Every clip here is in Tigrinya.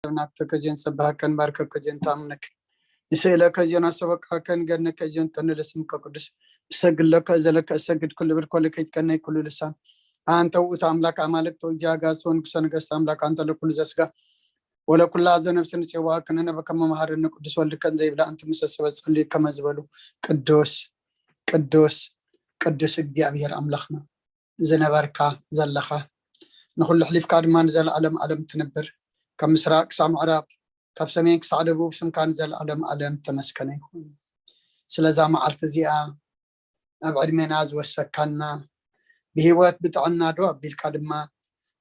ናብተከ ዚዮን ሰብሃከን ባርከከ ዚዮን ታምነክ ንስእለከ ዚዮን ኣሰበካከን ገድነከ ዚዮን ጠንለ ስምከ ቅዱስ እሰግድ ለከ እዘለከ እሰግድ ኩሉ ብር ኮለ ከይትቀነይ ኩሉ ልሳን። ኣንተ ውእቱ ኣምላክ ኣማልክት ወእግዚአ ጋስ ወንጉሰ ነገስት ኣምላክ ኣንተ ለኩሉ ዘስጋ ወለኩላ ዘነብስ ንጽዋ ክነነበ ከመ መሃረነ ቅዱስ ወልድከን ዘይብላ ኣንቲ ምሰ ሰበ ጸልዩ ከመ ዝበሉ ቅዱስ ቅዱስ ቅዱስ እግዚኣብሔር ኣምላኽና ዝነበርካ ዘለኻ ንኹሉ ሕሊፍካ ድማ ንዘለኣለም ኣለም ትንብር ካብ ምስራቅ ክሳብ ምዕራብ ካብ ሰሜን ክሳዕ ደቡብ ስምካ ንዘለኣለም ኣለም ተመስከነ ይኹን። ስለዛ መዓልቲ እዚኣ ኣብ ዕድሜና ዝወሰካና ብህይወት ብጥዕና ዶ ኣቢልካ ድማ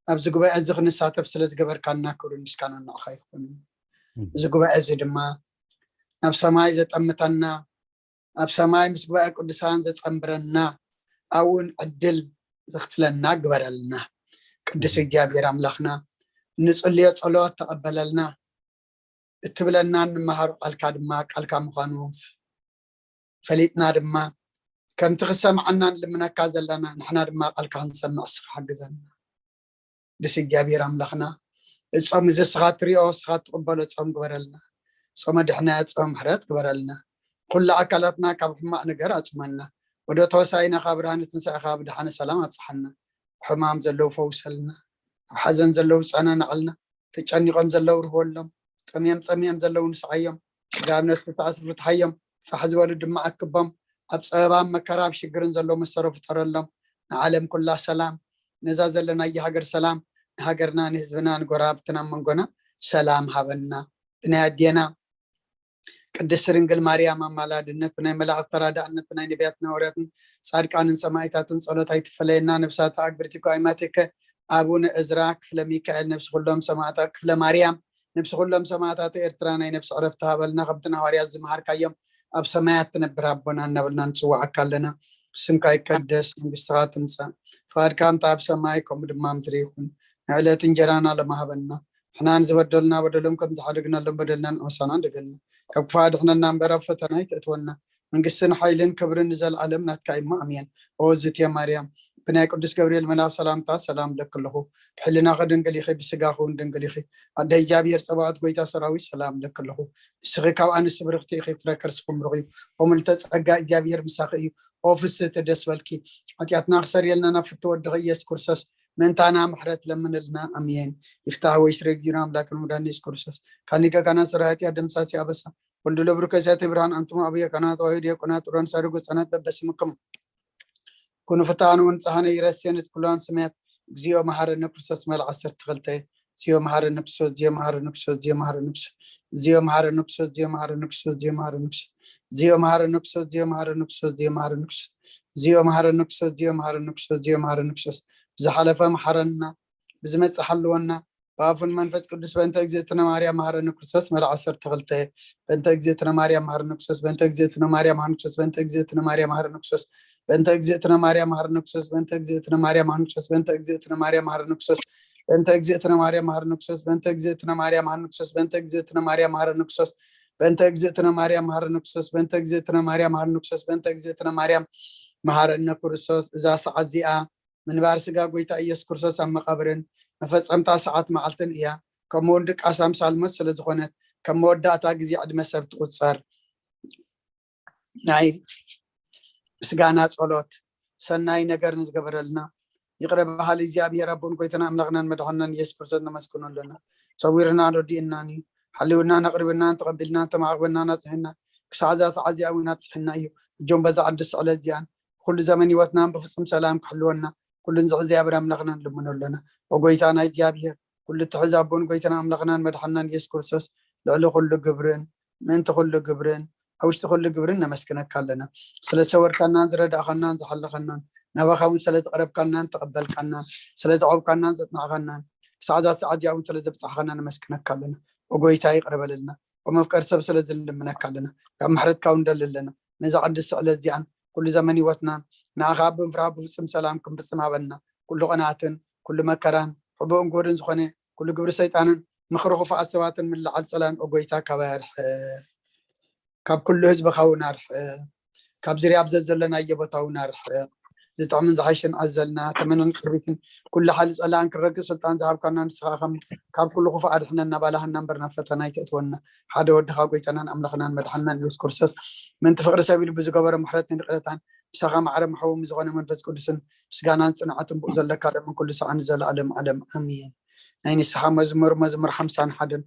ኣብዚ ጉባኤ እዚ ክንሳተፍ ስለ ዝገበርካና ክብሪ ምስጋና ንዓኻ ይኹን። እዚ ጉባኤ እዚ ድማ ናብ ሰማይ ዘጠምተና ኣብ ሰማይ ምስ ጉባኤ ቅዱሳን ዘጸንብረና ኣብውን ዕድል ዘኽፍለና ግበረልና። ቅዱስ እግዚኣብሔር ኣምላኽና ንጽልዮ ጸሎት ተቐበለልና። እትብለና እንመሃሮ ቃልካ ድማ ቃልካ ምዃኑ ፈሊጥና ድማ ከምቲ ክሰምዓና ንልምነካ ዘለና ንሕና ድማ ቃልካ ክንሰምዕ እስኻ ሓግዘና። ቅዱስ እግዚኣብሔር ኣምላኽና እጾም እዚ እስኻ ትሪኦ እስኻ ትቕበሎ ጾም ግበረልና። ጾመ ድሕነት ጾመ ምሕረት ግበረልና። ኩሉ ኣካላትና ካብ ሕማቕ ነገር ኣጽመና። ወደ ተወሳኢና ካብ ብርሃነ ትንሳኤኻ ብድሓነ ሰላም ኣብጽሓና። ሕማም ዘለዉ ፈውሰልና። ኣብ ሓዘን ዘለዉ ጸናናቐልና። ተጨኒቖም ዘለዉ ርህወሎም። ጠምዮም ጸሚኦም ዘለዉ ንስዓዮም። ስጋብ ነፍሲ ተኣስሩ ፍትሓዮም። ፋሕ ዝበሉ ድማ ኣክቦም። ኣብ ጸበባን መከራ ኣብ ሽግርን ዘለዉ መሰሮ ፍጠረሎም። ንዓለም ኩላ ሰላም። ነዛ ዘለናያ ሃገር ሰላም። ንሃገርና ንህዝብና ንጎረባብትና ኣብ መንጎና ሰላም ሃበና። ብናይ ኣዴና ቅድስት ድንግል ማርያም ኣማላድነት ብናይ መላእኽቲ ተራዳእነት ብናይ ነቢያትን ሃዋርያትን ጻድቃንን ሰማዕታትን ጸሎት ኣይትፈለየና። ነብሳት ኣግብርቲ ኳይማቴከ ኣቡነ እዝራ ክፍለ ሚካኤል ነብሲ ኩሎም ሰማዕታት ክፍለ ማርያም ነብሲ ኩሎም ሰማዕታት ኤርትራ ናይ ነብሲ ዕረፍቲ ሃበልና። ከምቲ ንሃዋርያት ዝመሃርካዮም ኣብ ሰማያት ትነብር ኣቦና እናበልና ንጽዋዓካ ኣለና። ስምካ ይቀደስ፣ መንግስትኻ ትምጻእ፣ ፍቓድካ እንተ ኣብ ሰማይ ከምኡ ድማ ምድሪ ይኹን። ንዕለት እንጀራና ለማህበና ንሕና ንዝበደሉና በደሎም ከም ዝሓደግናሎም በደልና ንዕመሳና ንደገልና ካብ ክፋ ድሕነና እምበር ኣብ ፈተና ኣይተእትወና። መንግስትን ሓይልን ክብርን ንዘለኣለም ናትካ እሞ ኣሜን። ኦ ዝትየ ማርያም ብናይ ቅዱስ ገብርኤል መልኣኽ ሰላምታ ሰላም እብለኪ ኣለኹ። ብሕልናኺ ድንግል ኢኺ፣ ብስጋኺ እውን ድንግል ኢኺ። ኣደ እግዚኣብሔር ጸባኦት ጎይታ ሰራዊት ሰላም እብለኪ ኣለኹ። ንስኺ ካብ ኣንስቲ ብርኽቲ ኢኺ፣ ፍረ ከርስኺ ብሩኽ እዩ። ኦ ምልዕተ ጸጋ እግዚኣብሔር ምሳኺ እዩ። ኦ ፍስህቲ ደስ በልኪ። ሓጢኣትና ክሰርየልና ናብ ፍቱ ወድኺ ኢየሱስ ክርስቶስ ምእንታና ምሕረት ለምንልና። ኣሜን። ይፍታህ ወይ ስረግ ዲና ኣምላክን ሙዳን ኢየሱስ ክርስቶስ ካኒ ገጋና ስራሕቲ ኣደምሳሲ ኣበሳ ወልዱ ለብሩ ከሳተ ብርሃን ኣንቱም ኣቡየ ካህናት ወይ ዲያቆናት ሮን ሳርጎ ጸናት በበስምኩም ኩኑ ፍታን ወንጽሃነ ይረስየን እቲ ኩላን ስምያት እግዚኦ መሐረነ ክርስቶስ መል ዓሰርተ ክልተ እግዚኦ መሐረነ ክርስቶስ እግዚኦ መሐረነ ክርስቶስ እግዚኦ መሐረነ ክርስቶስ እግዚኦ መሐረነ ክርስቶስ እግዚኦ መሐረነ ክርስቶስ እግዚኦ መሐረነ ክርስቶስ እግዚኦ መሐረነ ክርስቶስ እግዚኦ መሐረነ ክርስቶስ እግዚኦ መሐረነ ክርስቶስ እግዚኦ መሐረነ ክርስቶስ እግዚኦ መሐረነ ክርስቶስ ብዝሓለፈ መሐረና ብዝመጽእ ሓልወና ብኣፉን መንፈስ ቅዱስ በእንተ እግዝእትነ ማርያም መሐረነ ክርስቶስ መል ዓሰርተ ክልተ በእንተ እግዝእትነ ማርያም መሐረነ ክርስቶስ በእንተ እግዝእትነ ማርያም መሐረነ ክርስቶስ በእንተ እግዝእትነ ማርያም መሐረነ ክርስቶስ በእንተ እግዝእትነ ማርያም መሐረነ ክርስቶስ በእንተ እግዝእትነ ማርያም መሐረነ ክርስቶስ በእንተ እግዝእትነ ማርያም መሐረነ ክርስቶስ በእንተ እግዝእትነ ማርያም መሐረነ ክርስቶስ በእንተ እግዝእትነ ማርያም መሐረነ ክርስቶስ በእንተ እግዝእትነ ማርያም መሐረነ ክርስቶስ በእንተ እግዝእትነ ማርያም መሐረነ ክርስቶስ በእንተ እግዝእትነ ማርያም መሐረነ ክርስቶስ እዛ ሰዓት እዚኣ ምንባር ስጋ ጎይታ ኢየሱስ ክርስቶስ ኣብ መቓብርን መፈጸምታ ሰዓት መዓልትን እያ። ከምኡ እውን ድቃስ ኣምሳል ሞት ስለ ዝኾነት ከም መወዳእታ ግዜ ዕድመ ሰብ ትቑጸር። ናይ ምስጋና ጸሎት ሰናይ ነገር ንዝገበረልና ይቕረ በሃሊ እግዚኣብሔር ኣቦን ጎይታና ኣምላኽናን መድሓንናን ኢየሱስ ክርስቶስ ነመስግኖ ኣለና። ሰዊርና ረዲእናን እዩ ሓልውናን ኣቕሪብናን ተቐቢልናን ተማዕቕበናን ኣጽሒናን ክሳዕ እዛ ሰዓት እዚኣ እውን ኣብጽሕና እዩ። እጆም በዛ ዓዲ ስዕለት እዚኣን ኩሉ ዘመን ህይወትናን ብፍጹም ሰላም ክሕልወና ኩሉ ንዝዕ እግዚኣብሔር ኣምላኽና ንልምኖ ኣለና። ኦጎይታና እግዚኣብሔር ኩሉ ትሕዝ ኣቦን ጎይታና ኣምላኽናን መድሓንናን ኢየሱስ ክርስቶስ ልዕሊ ኩሉ ግብርን ምእንቲ ኩሉ ግብርን ኣብ ውሽጢ ኩሉ ግብርን ነመስግነካ ኣለና። ስለ ዝሰወርካናን ዝረዳእኻናን ዝሓለኻናን ናባኻ እውን ስለ ዝቐረብካናን ተቐበልካናን ስለ ዘዕቆብካናን ዘጽናዕኻናን ክሳዕ እዛ ሰዓት እዚኣ እውን ስለ ዘብጻሕኻና ነመስግነካ ኣለና። ኦጎይታ ይቕረ በለልና። ብመፍቀር ሰብ ስለ ዝልምነካ ኣለና። ካብ ምሕረትካ እውን ንደሊ ኣለና። ነዛ ቅድስቲ ዕለት እዚኣን ኩሉ ዘመን ህይወትናን ንኣኻ ብምፍራህ ብፍጹም ሰላም ክንፍጽም ሃበና። ኩሉ ቅንኣትን ኩሉ መከራን ሕቡእን ጉህርን ዝኾነ ኩሉ ግብሪ ሰይጣንን ምኽሪ ክፉኣት ሰባትን ምልዓል ጸላን ኦጎይታ ካባይ ኣርሕቕ። ካብ ኩሉ ህዝብኻ እውን ኣርሕቕ። ካብ ዝርያ ኣብ ዘዘለናዮ ቦታ እውን ኣርሕቕ። ዝጥዕምን ዝሓይሽን ኣዘልና ተመነን ቅርቢትን ኩሉ ሓሊ ጸላእን ክረግእ ስልጣን ዝሃብካና ንስኻ ከም ካብ ኩሉ ክፉእ ኣድሕነና ባላህና እምበር ናብ ፈተና ኣይተእትወና ሓደ ወድኻ ጎይታናን ኣምላኽናን መድሓንናን የሱስ ክርስቶስ ምንቲ ፍቅሪ ሰብ ኢሉ ብዝገበሮ ምሕረትን ይቕረታን ምሳኻ ማዕረ መሐውም ዝኾነ መንፈስ ቅዱስን ምስጋናን ጽንዓትን ብኡ ዘለካ ለምን ኩሉ ሰዓን ዘላለም ዓለም ኣሜን። ናይ ንስሓ መዝሙር መዝሙር ሓምሳን ሓደን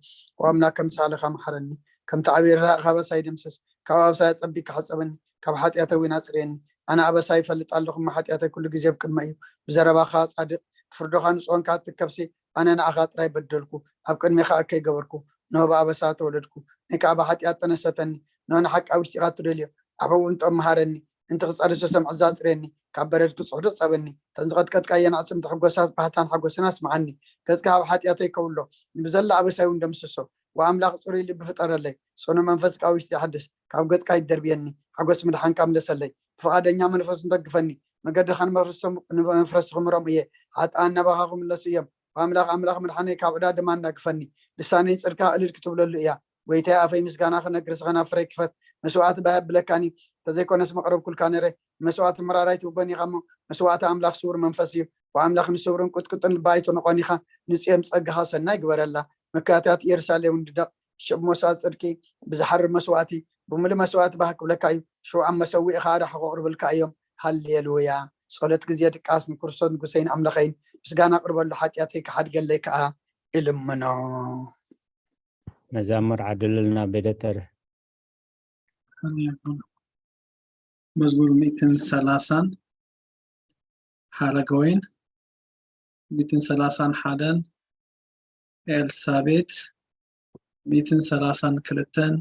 ኣምላክ ከምሳልኻ መሓረኒ ከምቲ ዓብዪ ርራእኻ ኣበሳይ ደምስስ ካብ ኣበሳይ ኣጸቢካ ሓጸበኒ ካብ ሓጢኣተ እውን ኣጽርየኒ ኣነ ኣበሳይ ይፈልጥ ኣለኹ እሞ ሓጢኣተይ ኩሉ ግዜ ኣብ ቅድመ እዩ ብዘረባኻ ጻድቅ ፍርዶኻ ንጽወንካ ኣትከብሲ ኣነ ንኣኻ ጥራይ በደልኩ ኣብ ቅድሜኻ እከይ ገበርኩ ንሆ ብኣበሳ ተወለድኩ ንካ ብሓጢኣት ተነሰተኒ ንሆ ንሓቂ ኣብ ውሽጢኻ ትደልዮ ኣበው እንጦም መሃረኒ እንቲ ክጸሪ ዝሰምዕ ዛጽርየኒ ካብ በረድ ክጽሕዱ ጸበኒ ተን ዝቐጥቀጥካየን ኣዕጽምቲ ሕጎሳት ባህታን ሓጎስን ኣስምዓኒ ገጽካ ኣብ ሓጢኣተይ ከውሎ ንብዘላ ኣበሳይ እውን ደምስሶ ወኣምላኽ ጽሩይ ልቢ ፍጠረለይ ጽኑ መንፈስካ ውሽጢ ኣሕድስ ካብ ገጽካ ይደርብየኒ ሓጎስ ምድሓንካ ምለሰለይ ብፍቓደኛ መንፈስ ንደግፈኒ መገድኻ ንመፍረስኩም ምረም እየ ሓጥኣን ናባኻ ክምለሱ እዮም ኣምላኽ ኣምላኽ ምድሓነይ ካብ ዕዳ ድማ እንዳግፈኒ ልሳነይ ጽድካ እልል ክትብለሉ እያ ጎይታይ ኣፈይ ምስጋና ክነግር ስኸና ፍረይ ክፈት መስዋዕቲ ባይ ኣብለካኒ ተዘይኮነስ መቕረብኩልካ ነረ መስዋዕቲ መራራይ ትውበን ኢኻ እሞ መስዋዕቲ ኣምላኽ ስውር መንፈስ እዩ ብኣምላኽ ንስውርን ቁጥቁጥን ልባይ ትንቆን ኢኻ ንጽዮም ጸጋኻ ሰናይ ግበረላ መካታት ኢየሩሳሌም እንድደቕ ሽብ ሞሳ ጽድቂ ብዝሓርብ መስዋዕቲ ብምሉእ መስዋዕቲ ባህ ክብለካ እዩ ሽውዓም መሰዊእኻ ኣዳሕ ከቕርብልካ እዮም ሃሌሉያ ጸሎት ግዜ ድቃስ ንክርስቶስ ንጉሰይን ኣምላኸይን ምስጋና ቅርበሉ ሓጢኣተይ ክሓድገለይ ከዓ እልምኖ መዛሙር ዓድሉልና ቤደተር መዝሙር ሚእትን ሰላሳን ሓረገወይን ሚእትን ሰላሳን ሓደን ኤልሳቤት ሚእትን ሰላሳን ክልተን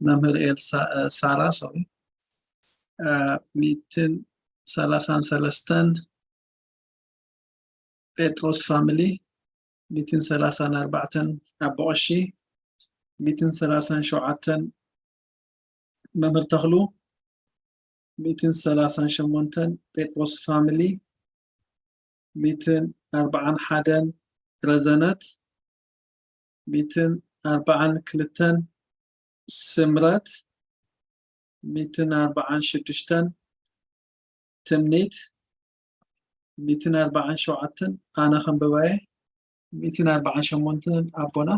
መምህር ኤልሳ ሳራ ሶሪ ሚእትን ሰላሳን ሰለስተን ጴጥሮስ ፋሚሊ ሚእትን ሰላሳን ኣርባዕተን ኣቦ ቀሺ ሚእትን ሰላሳን ሸውዓተን መምህር ተኽሉ ሚእትን ሰላሳን ሸሞንተን ጴጥሮስ ፋሚሊ ሚእትን ኣርባዓን ሓደን ረዘነት ሚእትን ኣርባዓን ክልተን ስምረት ሚእትን ኣርባዓን ሽዱሽተን ትምኒት ሚእትን ኣርባዓን ሸውዓተን ኣነ ከንብባየ ሚእትን ኣርባዓን ሸሞንተን ኣቦና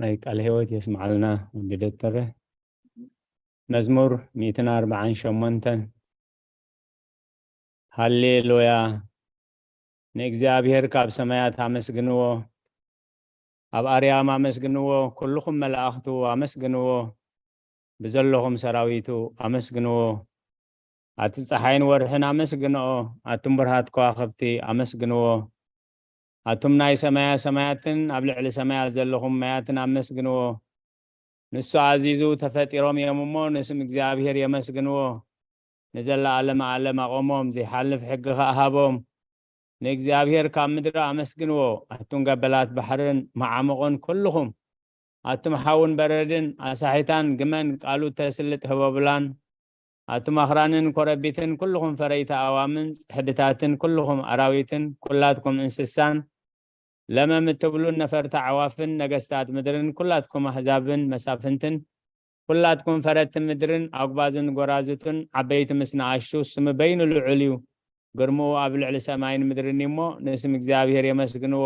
ናይ ቃል ህይወት የስምዓልና ወዲ ደተረ መዝሙር ሚእትን ኣርባዓን ሸሞንተን ሃሌሉያ ንእግዚኣብሔር ካብ ሰማያት ኣመስግንዎ ኣብ ኣርያም ኣመስግንዎ ኩልኹም መላእኽቱ ኣመስግንዎ ብዘለኹም ሰራዊቱ ኣመስግንዎ ኣቲ ፀሓይን ወርሕን ኣመስግንኦ ኣቱም ብርሃት ከዋኽብቲ ኣመስግንዎ ኣቱም ናይ ሰማያ ሰማያትን ኣብ ልዕሊ ሰማያት ዘለኹም ማያትን ኣመስግንዎ ንሱ ኣዚዙ ተፈጢሮም እዮም እሞ ንስም እግዚኣብሔር የመስግንዎ ንዘለኣለመ ኣለም ኣቆሞም ዘይሓልፍ ሕጊ ከኣ ሃቦም ንእግዚኣብሔር ካብ ምድሪ ኣመስግንዎ ኣቱም ገበላት ባሕርን መዓሙቕን ኩልኹም ኣቱም ሓውን በረድን ኣሳሒታን ግመን ቃሉ ተስልጥ ህበብላን ኣቱም ኣኽራንን ኮረቢትን ኩልኹም ፈረይቲ ኣዋምን ጽሕድታትን ኩልኹም ኣራዊትን ኩላትኩም እንስሳን ለመም እትብሉን ነፈርቲ ኣዕዋፍን ነገስታት ምድርን ኩላትኩም ኣህዛብን መሳፍንትን ኩላትኩም ፈረቲ ምድርን ኣጉባዝን ጎራዙትን ዓበይቲ ምስ ንኣሽቱ ስሙ በይኑ ልዑል እዩ ግርምኡ ኣብ ልዕሊ ሰማይን ምድርን እሞ ንስም እግዚኣብሔር የመስግንዎ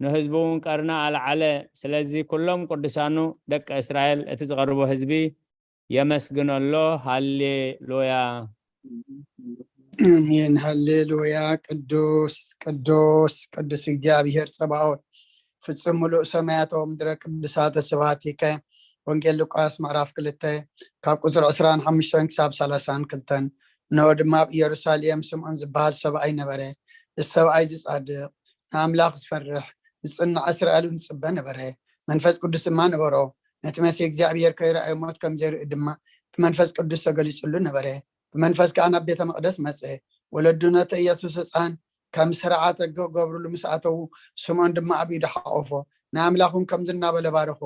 ንህዝቡ እውን ቀርና ኣልዓለ ስለዚ ኩሎም ቅዱሳኑ ደቂ እስራኤል እቲ ዝቐርቦ ህዝቢ የመስግኖ ኣሎ ሃሌሉያ ኣሜን ሃሌሉያ ቅዱስ ቅዱስ ቅዱስ እግዚኣብሔር ጸባኦት ፍጹም ምሉእ ሰማያት ወምድረ ቅዱሳተ ስብሐቲከ ወንጌል ሉቃስ ምዕራፍ ክልተ ካብ ቁፅሪ ዕስራን ሓሙሽተን ክሳብ ሰላሳን ክልተን እንሆ ድማ ኣብ ኢየሩሳሌም ስምዖን ዝበሃል ሰብኣይ ነበረ እዚ ሰብኣይ እዚ ጻድቕ ንኣምላኽ ዝፈርሕ ዝጽንዕ እስራኤል ንጽበ ነበረ መንፈስ ቅዱስ ድማ ነበሮ ነቲ መሲህ እግዚኣብሔር ከይረኣየ ሞት ከም ዘይርኢ ድማ ብመንፈስ ቅዱስ ተገሊጹሉ ነበረ ብመንፈስ ከኣ ናብ ቤተ መቕደስ መጸ ወለዱ ነቲ ኢየሱስ ህፃን ከም ስርዓተ ክገብርሉ ምስ ኣተዉ ስምዖን ድማ ኣብ ኢዱ ሓቆፎ ንኣምላኽ እውን ከምዚ እናበለ ባረኾ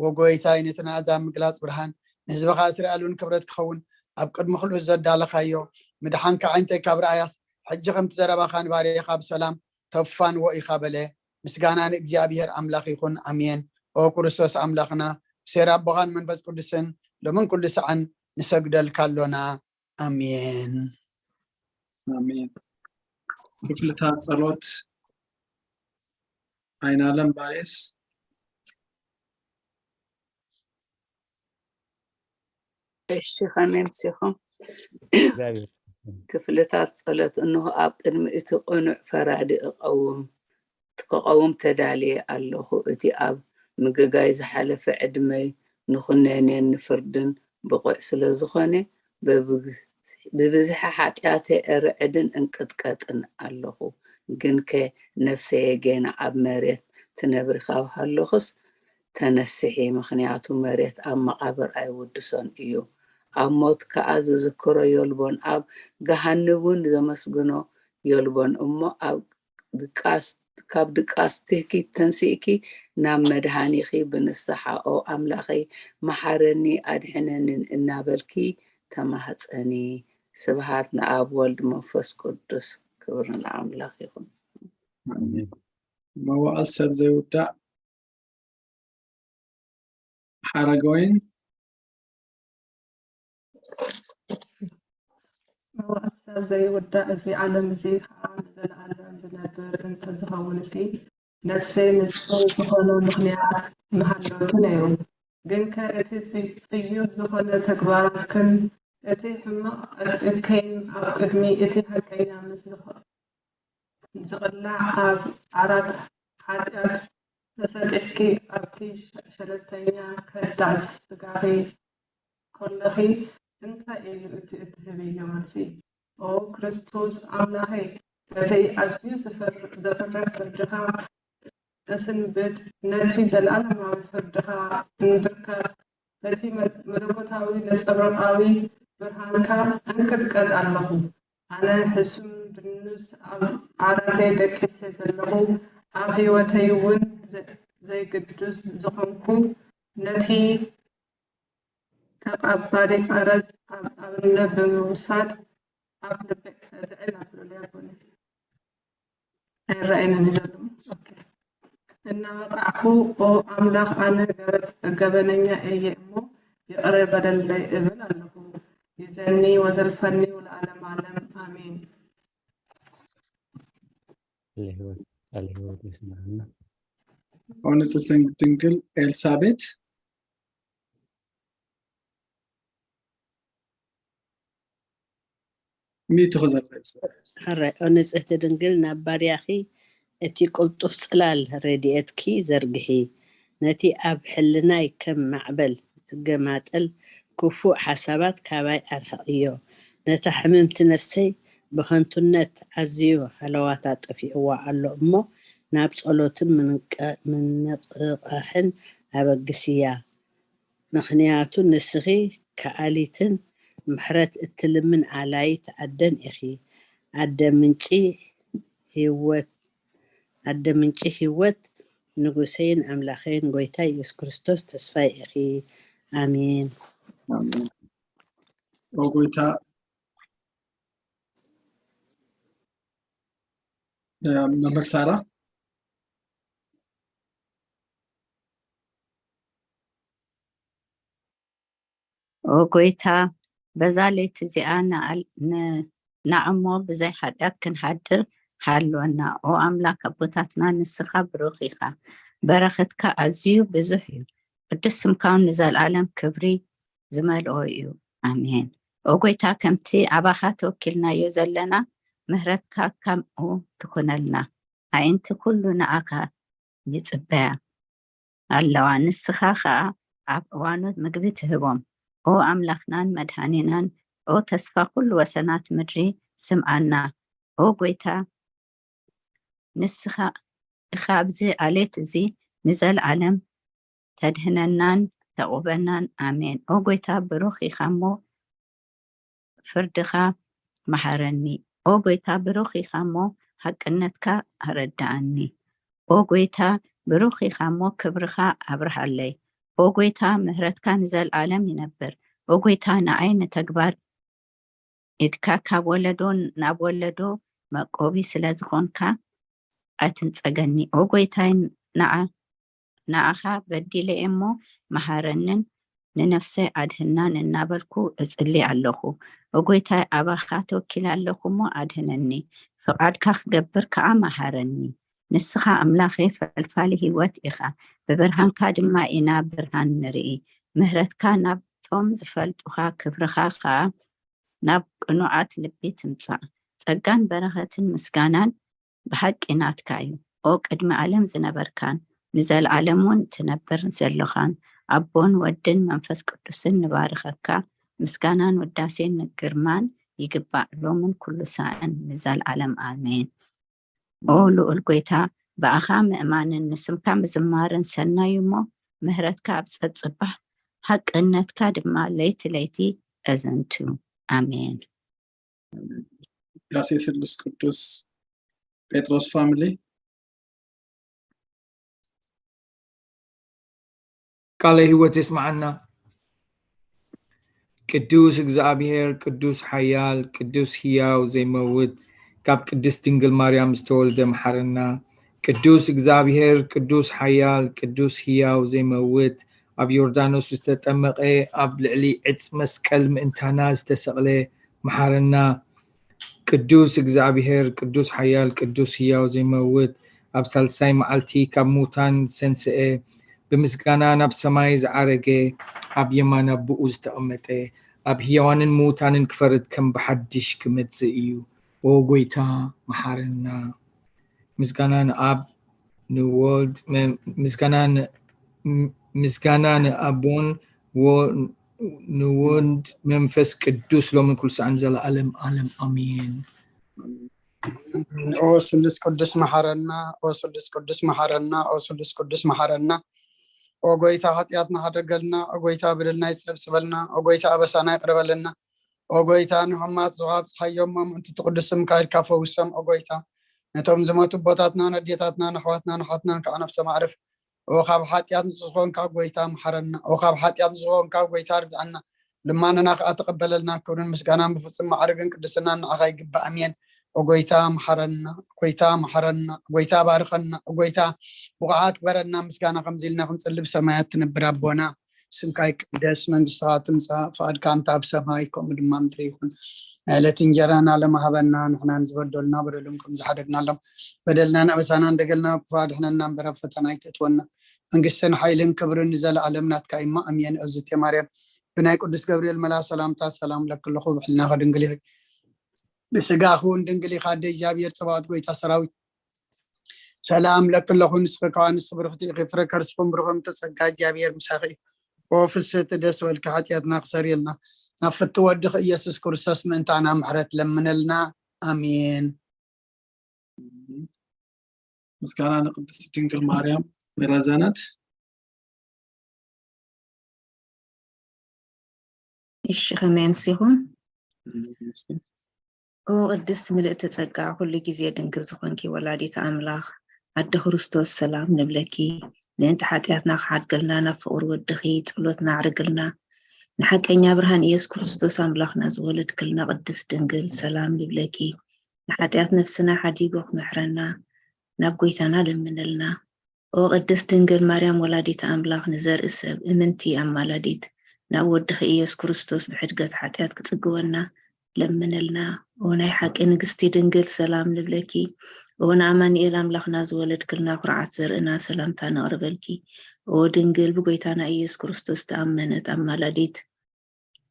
ወጎይታይ ነቲ ንኣዛብ ምግላፅ ብርሃን ንህዝብኻ እስራኤል እውን ክብረት ክኸውን ኣብ ቅድሚ ኩሉ ዘዳለኻዮ ምድሓንካ ዓይንተይ ካብ ረኣያስ ሕጂ ከምቲ ዘረባኻ ንባርያኻ ብሰላም ተፋንዎ ኢኻ በለ ምስጋና ንእግዚኣብሔር ኣምላኽ ይኹን ኣሜን ኦ ክርስቶስ ኣምላኽና ብሴር ኣቦኻን መንፈስ ቅዱስን ሎምን ኩሉ ሰዓን ንሰግደልካ ኣሎና ኣሜን ኣሜን። ክፍልታት ጸሎት። ኣይናለም ባሬስ። እሺ፣ ከመይ ኣምሲኹም? ክፍልታት ጸሎት። እንሆ ኣብ ቅድሚ እቲ ቅኑዕ ፈራዲ እቐውም፣ ክቐውም ተዳልየ ኣለኹ። እቲ ኣብ ምግጋይ ዝሓለፈ ዕድመይ ንኹነኔን ንፍርድን ብቑዕ ስለ ዝኾነ፣ ብብዝሒ ሓጢኣተይ እርዕድን እንቅጥቀጥን ኣለኹ። ግንከ ነፍሰየ ጌና ኣብ መሬት ትነብሪ ካብ ሃለኹስ፣ ተነስሒ፣ ምኽንያቱ መሬት ኣብ መቓብር ኣይውድሶን እዩ። ኣብ ሞት ከኣ ዝዝክሮ የልቦን፣ ኣብ ገሃንብ እውን ዘመስግኖ የልቦን። እሞ ኣብ ድቃስ-፣ ካብ ድቃስ ትህኪ ተንሲእኪ ናብ መድሃኒኺ ብንስሓ፣ "ኦ ኣምላኸይ፣ መሓረኒ፣ ኣድሕነንን" እናበልኪ ተማህጸኒ። ስብሃት ንኣብ፣ ወልድ፣ መንፈስ ቅዱስ። ክብሪ ንኣምላኽ ይኹን። ኣሜን። መዋእል ሰብ ዘይውዳእ ሓረገወይን። መዋእል ሰብ ዘይውዳእ፣ እዚ ዓለም እዚ ኸኣ ንዘለኣለም ዝነብር እንተዝኸውንሲ፣ ነፍሰይ ንሱ ዝኾነ ምኽንያት ምሃለወኪ ነይሩ። ግንከ እቲ ጽ-፣ ጽዩፍ ዝኾነ ተግባራትክን እቲ ሕማቕ እከይን ኣብ ቅድሚ እቲ ሓቀኛ ምስልኺ ዝቕላዕ ኣብ ዓራት ሓጢኣት ተሰጢሕኪ ኣብቲ ሸ-፣ ሸለልተኛ ከዳዕ ስጋኺ ከለኺ እንታይ እዩ እቲ እትህብዮ መልሲ? ኦ ክርስቶስ ኣምላኸይ፣ በቲ ኣዝዩ ዘፍር-፣ ዘፍርሕ ፍርድኻ እስንብድ፣ ነቲ ዘለኣለማዊ ፍርድኻ እንብርከኽ፣ በቲ መ-፣ መለኮታዊ ነጸብራቓዊ ብርሃንካ እንቅጥቀጥ ኣለኹ። ኣነ ሕሱም ድኑስ ኣብ ዓራተይ ደቂሰ ዘለኹ፣ ኣብ ህይወተይ እውን ዘ-፣ ዘይግዱስ ዝኾንኩ፣ ነቲ ተቐባሊ ቀረጽ ኣብ ኣብነት ብምውሳድ ኣብ ልበይ ዘዕል ኣብሉለይ ኣቦኒ። ኣይረኣየንን እዩ ዘሎ። ኦኬ። እናወቃዕኩ፣ ኦ ኣምላኽ፣ ኣነ ገበ-፣ ገበነኛ እየ እሞ ይቕረ በለለይ እብል ኣለኹ። ይዘኒ ወዘልፈኒ ወለዓለመ ዓለም ኣሜን። ቃለ ሕይወት፣ ቃለ ሕይወት ይስምዐና። ኦ ንጽሕቲ ድንግል ኤልሳቤት። ሚእቲ ክዘርግሕ። ሕራይ፣ ኦ ንጽሕቲ ድንግል፣ ናብ ባርያኺ እቲ ቅልጡፍ ጽላል ረድኤትኪ ዘርግሒ። ነቲ ኣብ ሕልናይ ከም ማዕበል ዝገማጠል ክፉእ ሓሳባት ካባይ ኣርሕቕዮ። ነታ ሕምምቲ ነፍሰይ ብኸንቱነት ኣዝዩ ሃለዋታ ጠፊእዋ ኣሎ እሞ፣ ናብ ጸሎትን ምንቀ-፣ ምንቕቓሕን ኣበግስያ። ምኽንያቱ ንስኺ ከኣሊትን ምሕረት እትልምን ኣላይት ኣደን ኢኺ። ኣደ ምንጪ ህይወት፣ ኣደ ምንጪ ህይወት፣ ንጉሰይን ኣምላኸይን ጎይታ ኢየሱስ ክርስቶስ ተስፋይ ኢኺ። ኣሜን። ኣሜን። ኦ ጎይታ፣ መምህር ሳራ። ኦ ጎይታ፣ በዛ ለይቲ እዚኣ ንኣል-፣ ን-፣ ንዓሞ ብዘይ ሓጢኣት ክንሓድር ሃልወና። ኦ ኣምላክ ኣቦታትና፣ ንስኻ ብሩኽ ኢኻ። በረኸትካ ኣዝዩ ብዙሕ እዩ። ቅዱስ ስምካ እውን ንዘለኣለም ክብሪ ዝመልኦ እዩ። ኣሜን። ኦ ጎይታ፣ ከምቲ ኣባኻ ተወኪልናዮ ዘለና፣ ምህረትካ ከምኡ ትኹነልና። ኣዒንቲ ኩሉ ንኣኻ ይጽበያ ኣለዋ። ንስኻ ኸኣ ኣብ እዋኑ ምግቢ ትህቦም። ኦ ኣምላኽናን መድሃኒናን፣ ኦ ተስፋ ኩሉ ወሰናት ምድሪ፣ ስምዓና። ኦ ጎይታ፣ ንስኻ ኢኻ ኣብዚ ዓሌት እዚ ንዘለኣለም ተድህነናን ተቑበናን። ኣሜን። ኦ ጎይታ፣ ብሩኽ ኢኻ እሞ ፍርድኻ መሓረኒ። ኦ ጎይታ፣ ብሩኽ ኢኻ እሞ ሓቅነትካ ኣረድኣኒ። ኦ ጎይታ፣ ብሩኽ ኢኻ እሞ ክብርኻ ኣብርሃለይ። ኦ ጎይታ፣ ምህረትካ ንዘለኣለም ይነብር። ኦ ጎይታ፣ ንኣይ ንተግባር ኢድካ ካብ ወለዶ ናብ ወለዶ መቆቢ ስለ ዝኾንካ ኣይትንጸገኒ። ኦ ጎይታይ፣ ንዓ-፣ ንኣኻ በዲለ እየ እሞ መሃረንን ንነፍሰይ ኣድህናን እናበልኩ እጽሊ ኣለኹ። ኦ ጐይታይ፣ ኣባኻ ተወኪለ ኣለኹ እሞ ኣድህነኒ፣ ፍቓድካ ክገብር ከኣ መሃረኒ። ንስኻ ኣምላኸይ ፈልፋሊ ህይወት ኢኻ፣ ብብርሃንካ ድማ ኢና ብርሃን ንርኢ። ምህረትካ ናብቶም ዝፈልጡኻ፣ ክብርኻ ኸኣ ናብ ቅኑዓት ልቢ ትምጻእ። ጸጋን በረኸትን ምስጋናን ብሓቂ ናትካ እዩ። ኦ ቅድሚ ዓለም ዝነበርካን ንዘለዓለም እውን ትነብር ዘሎኻን ኣቦን ወድን መንፈስ ቅዱስን ንባርኸካ። ምስጋናን ውዳሴን ግርማን ይግባእ ሎምን ኩሉ ሳዕን ንዘለዓለም ኣሜን። ኦ ልኡል ጐይታ፣ ብኣኻ ምእማንን ንስምካ ምዝማርን ሰናይ እዩ እሞ፣ ምህረትካ ኣብ ጸጽባሕ፣ ሓቅነትካ ድማ ለይቲ ለይቲ እዝንቱ። ኣሜን። ውዳሴ ስሉስ ቅዱስ። ጴጥሮስ ፋሚሊ። ቃለ ህይወት የስምዓና። ቅዱስ እግዚኣብሔር፣ ቅዱስ ሓያል፣ ቅዱስ ህያው ዘይመውት፣ ካብ ቅድስት ድንግል ማርያም ዝተወልደ መሓረና። ቅዱስ እግዚኣብሔር፣ ቅዱስ ሓያል፣ ቅዱስ ህያው ዘይመውት፣ ኣብ ዮርዳኖስ ዝተጠመቐ፣ ኣብ ልዕሊ ዕፅ መስቀል ምእንታና ዝተሰቕለ መሓረና። ቅዱስ እግዚኣብሔር፣ ቅዱስ ሓያል፣ ቅዱስ ህያው ዘይመውት፣ ኣብ ሳልሳይ መዓልቲ ካብ ሙታን ዝሰንስኤ፣ ብምስጋና ናብ ሰማይ ዝዓረገ፣ ኣብ የማን ኣቦኡ ዝተቐመጠ፣ ኣብ ህያዋንን ምዉታንን ክፈርድ ከም ብሓድሽ ክመጽእ እዩ። ኦ ጐይታ፣ መሓረና። ምስጋና ንኣብ ንወልድ መ- ምስጋና ን- ም- ምስጋና ንኣቦን ወ- ንወልድ መንፈስ ቅዱስ ሎምን ኩሉ ሰዓን ዘለኣለም ኣለም ኣሜን። ኦ ስሉስ ቅዱስ መሓረና፣ ኦ ስሉስ ቅዱስ መሓረና፣ ኦ ስሉስ ቅዱስ መሓረና። ኦ ጎይታ፣ ሓጢኣትና ሓደገልና። ኦ ጎይታ፣ በደልና ይጸብጽበልና። ኦ ጎይታ፣ ኣበሳና ይቕረበልና። ኦ ጎይታ፣ ንሕማት ዝሃብ ፀሓዮም ምእንቲ ትቅዱስ ስምካ ኢልካ ፈውሶም። ኦ ጎይታ፣ ነቶም ዝሞቱ ኣቦታትና፣ ነዴታትና፣ ነሕዋትና፣ ነሓትና ከዓ ነፍሶም ኣዕርፍ። ኦ ካብ ሓጢኣት ንጹህ ዝኾንካ ጎይታ መሓረና። ኦ ካብ ሓጢኣት ንጹህ ዝኾንካ ጎይታ ርድኣና። ልማንና ከዓ ተቐበለልና። ክብርን ምስጋናን ብፍጹም ማዕርግን ቅድስናን ንዓኻ ይግባእ። ኣሜን። ኦ ጎይታ መሓረና፣ ኦ ጎይታ መሓረና፣ ኦ ጎይታ ባርኸና፣ ኦ ጎይታ ብቑዓት ግበረና። ምስጋና ከምዚ ኢልና ክንጽሊ ብሰማያት ትነብር ኣቦና፣ ስምካ ይቀደስ፣ መንግስትኻ ትምጻእ፣ ፍቓድካ እንተ ኣብ ሰማይ ከምኡ ድማ ምድሪ ይኹን። ናይ ዕለት እንጀራና ሎም ሃበና፣ ንሕና ንዝበደሉና በደሎም ከም ዝሓደግናሎም በደልናን ኣበሳናን ደገልና፣ ክፉእ ኣድሕነና እምበር ኣብ ፈተና ኣይተእትወና። መንግስትን ሓይልን ክብርን ንዘለኣለም ናትካ እዩ እሞ፣ ኣሜን። እግዝእትየ ማርያም፣ ብናይ ቅዱስ ገብርኤል መልኣኽ ሰላምታ ሰላም እለኪ ኣለኹ፣ ብሕልናኺ ድንግል ኢኺ፣ ብስጋኺ እውን ድንግል ኢኻ፣ ኣደ እግዚኣብሔር ጸባኦት፣ ጎይታ ሰራዊት። ሰላም እለኪ ኣለኹ፣ ንስኺ ከኣ ንስቲ ብርኽቲ ኢኺ፣ ፍረ ከርስኹም ብሩኽ እዩ፣ ተጸጋ እግዚኣብሔር ምሳኺ እዩ። ኦ ፍስሕቲ ደስ በልኪ፣ ሓጢኣትና ክሰርየልና ናብ ፍትው ወድኺ ኢየሱስ ክርስቶስ ምእንታና ምሕረት ለምነልና። ኣሜን። ምስጋና ንቅድስት ድንግል ማርያም። ረዘነት። እሺ፣ ከመይ ኣምሲኹም? ኦ ቅድስት ምልእቲ ጸጋ፣ ኩሉ ግዜ ድንግል ዝኾንኪ ወላዲት ኣምላኽ፣ ኣደ ክርስቶስ ሰላም ንብለኪ። ምእንቲ ሓጢኣትና ክሓድገልና ናብ ፍቕሪ ወድኺ ጸሎትና ኣዕርግልና። ንሓቀኛ ብርሃን ኢየሱስ ክርስቶስ ኣምላኽና ዝወለድክልና ቅድስት ድንግል ሰላም ንብለኪ። ንሓጢኣት ነፍስና ሓዲጉ ክምሕረና ናብ ጎይታና ለምነልና። ኦ ቅድስት ድንግል ማርያም ወላዲተ ኣምላኽ ንዘርኢ ሰብ እምንቲ ኣማላዲት ናብ ወድኺ ኢየሱስ ክርስቶስ ብሕድገት ሓጢኣት ክጽግወና ለምነልና። ኦ ናይ ሓቂ ንግስቲ ድንግል ሰላም ንብለኪ። ኦ ንኣማኑኤል ኣምላኽና ዝወለድክልና ኩርዓት ዘርእና ሰላምታ ነቕርበልኪ። ኦ ድንግል ብጎይታና ኢየሱስ ክርስቶስ ተኣመነት ኣማላዲት።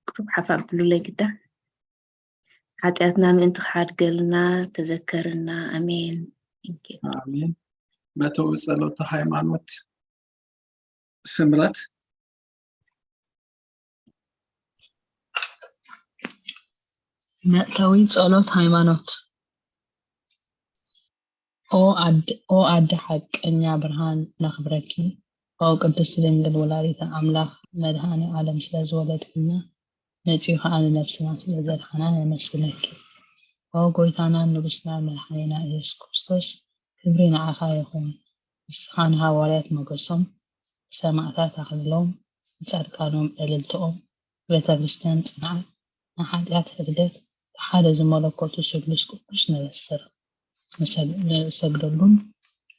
ቁሩብ ሓፍ ኣብሉለይ ግዳ። ሓጢኣትና ምእንቲ ክሓድገልና ተዘከርና። ኣሜን። Thank you። ኣሜን። መእተዊ ጸሎተ ሃይማኖት ስምረት። መእተዊ ጸሎት ሃይማኖት። ኦ ኣደ ሓቀኛ ብርሃን ነኽብረኪ። ኦ ቅድስት ድንግል ወላዲተ ኣምላኽ መድኃኔ ዓለም ስለ ዝወለድክልና መጺኡ ኸኣ ንነፍስና ስለ ዘድሓና ነመስግነኪ። ኦ ጎይታናን ንጉስናን መድሓኒና ኢየሱስ ክርስቶስ ክብሪ ንዓኻ ይኹን። ንስኻ ንሃዋርያት ሞገሶም፣ ንሰማእታት ኣኽሊሎም፣ ንጻድቃኖም ዕልልትኦም፣ ንቤተ ክርስቲያን ጽንዓት፣ ንሓጢኣት ሕድገት፣ ብሓደ ዝመለኮቱ ስሉስ ቅዱስ ነበስር፣ ንሰግደሉን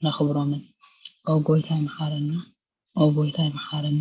ነኽብሮምን። ኦ ጎይታይ መሓረና፣ ኦ ጎይታይ መሓረና።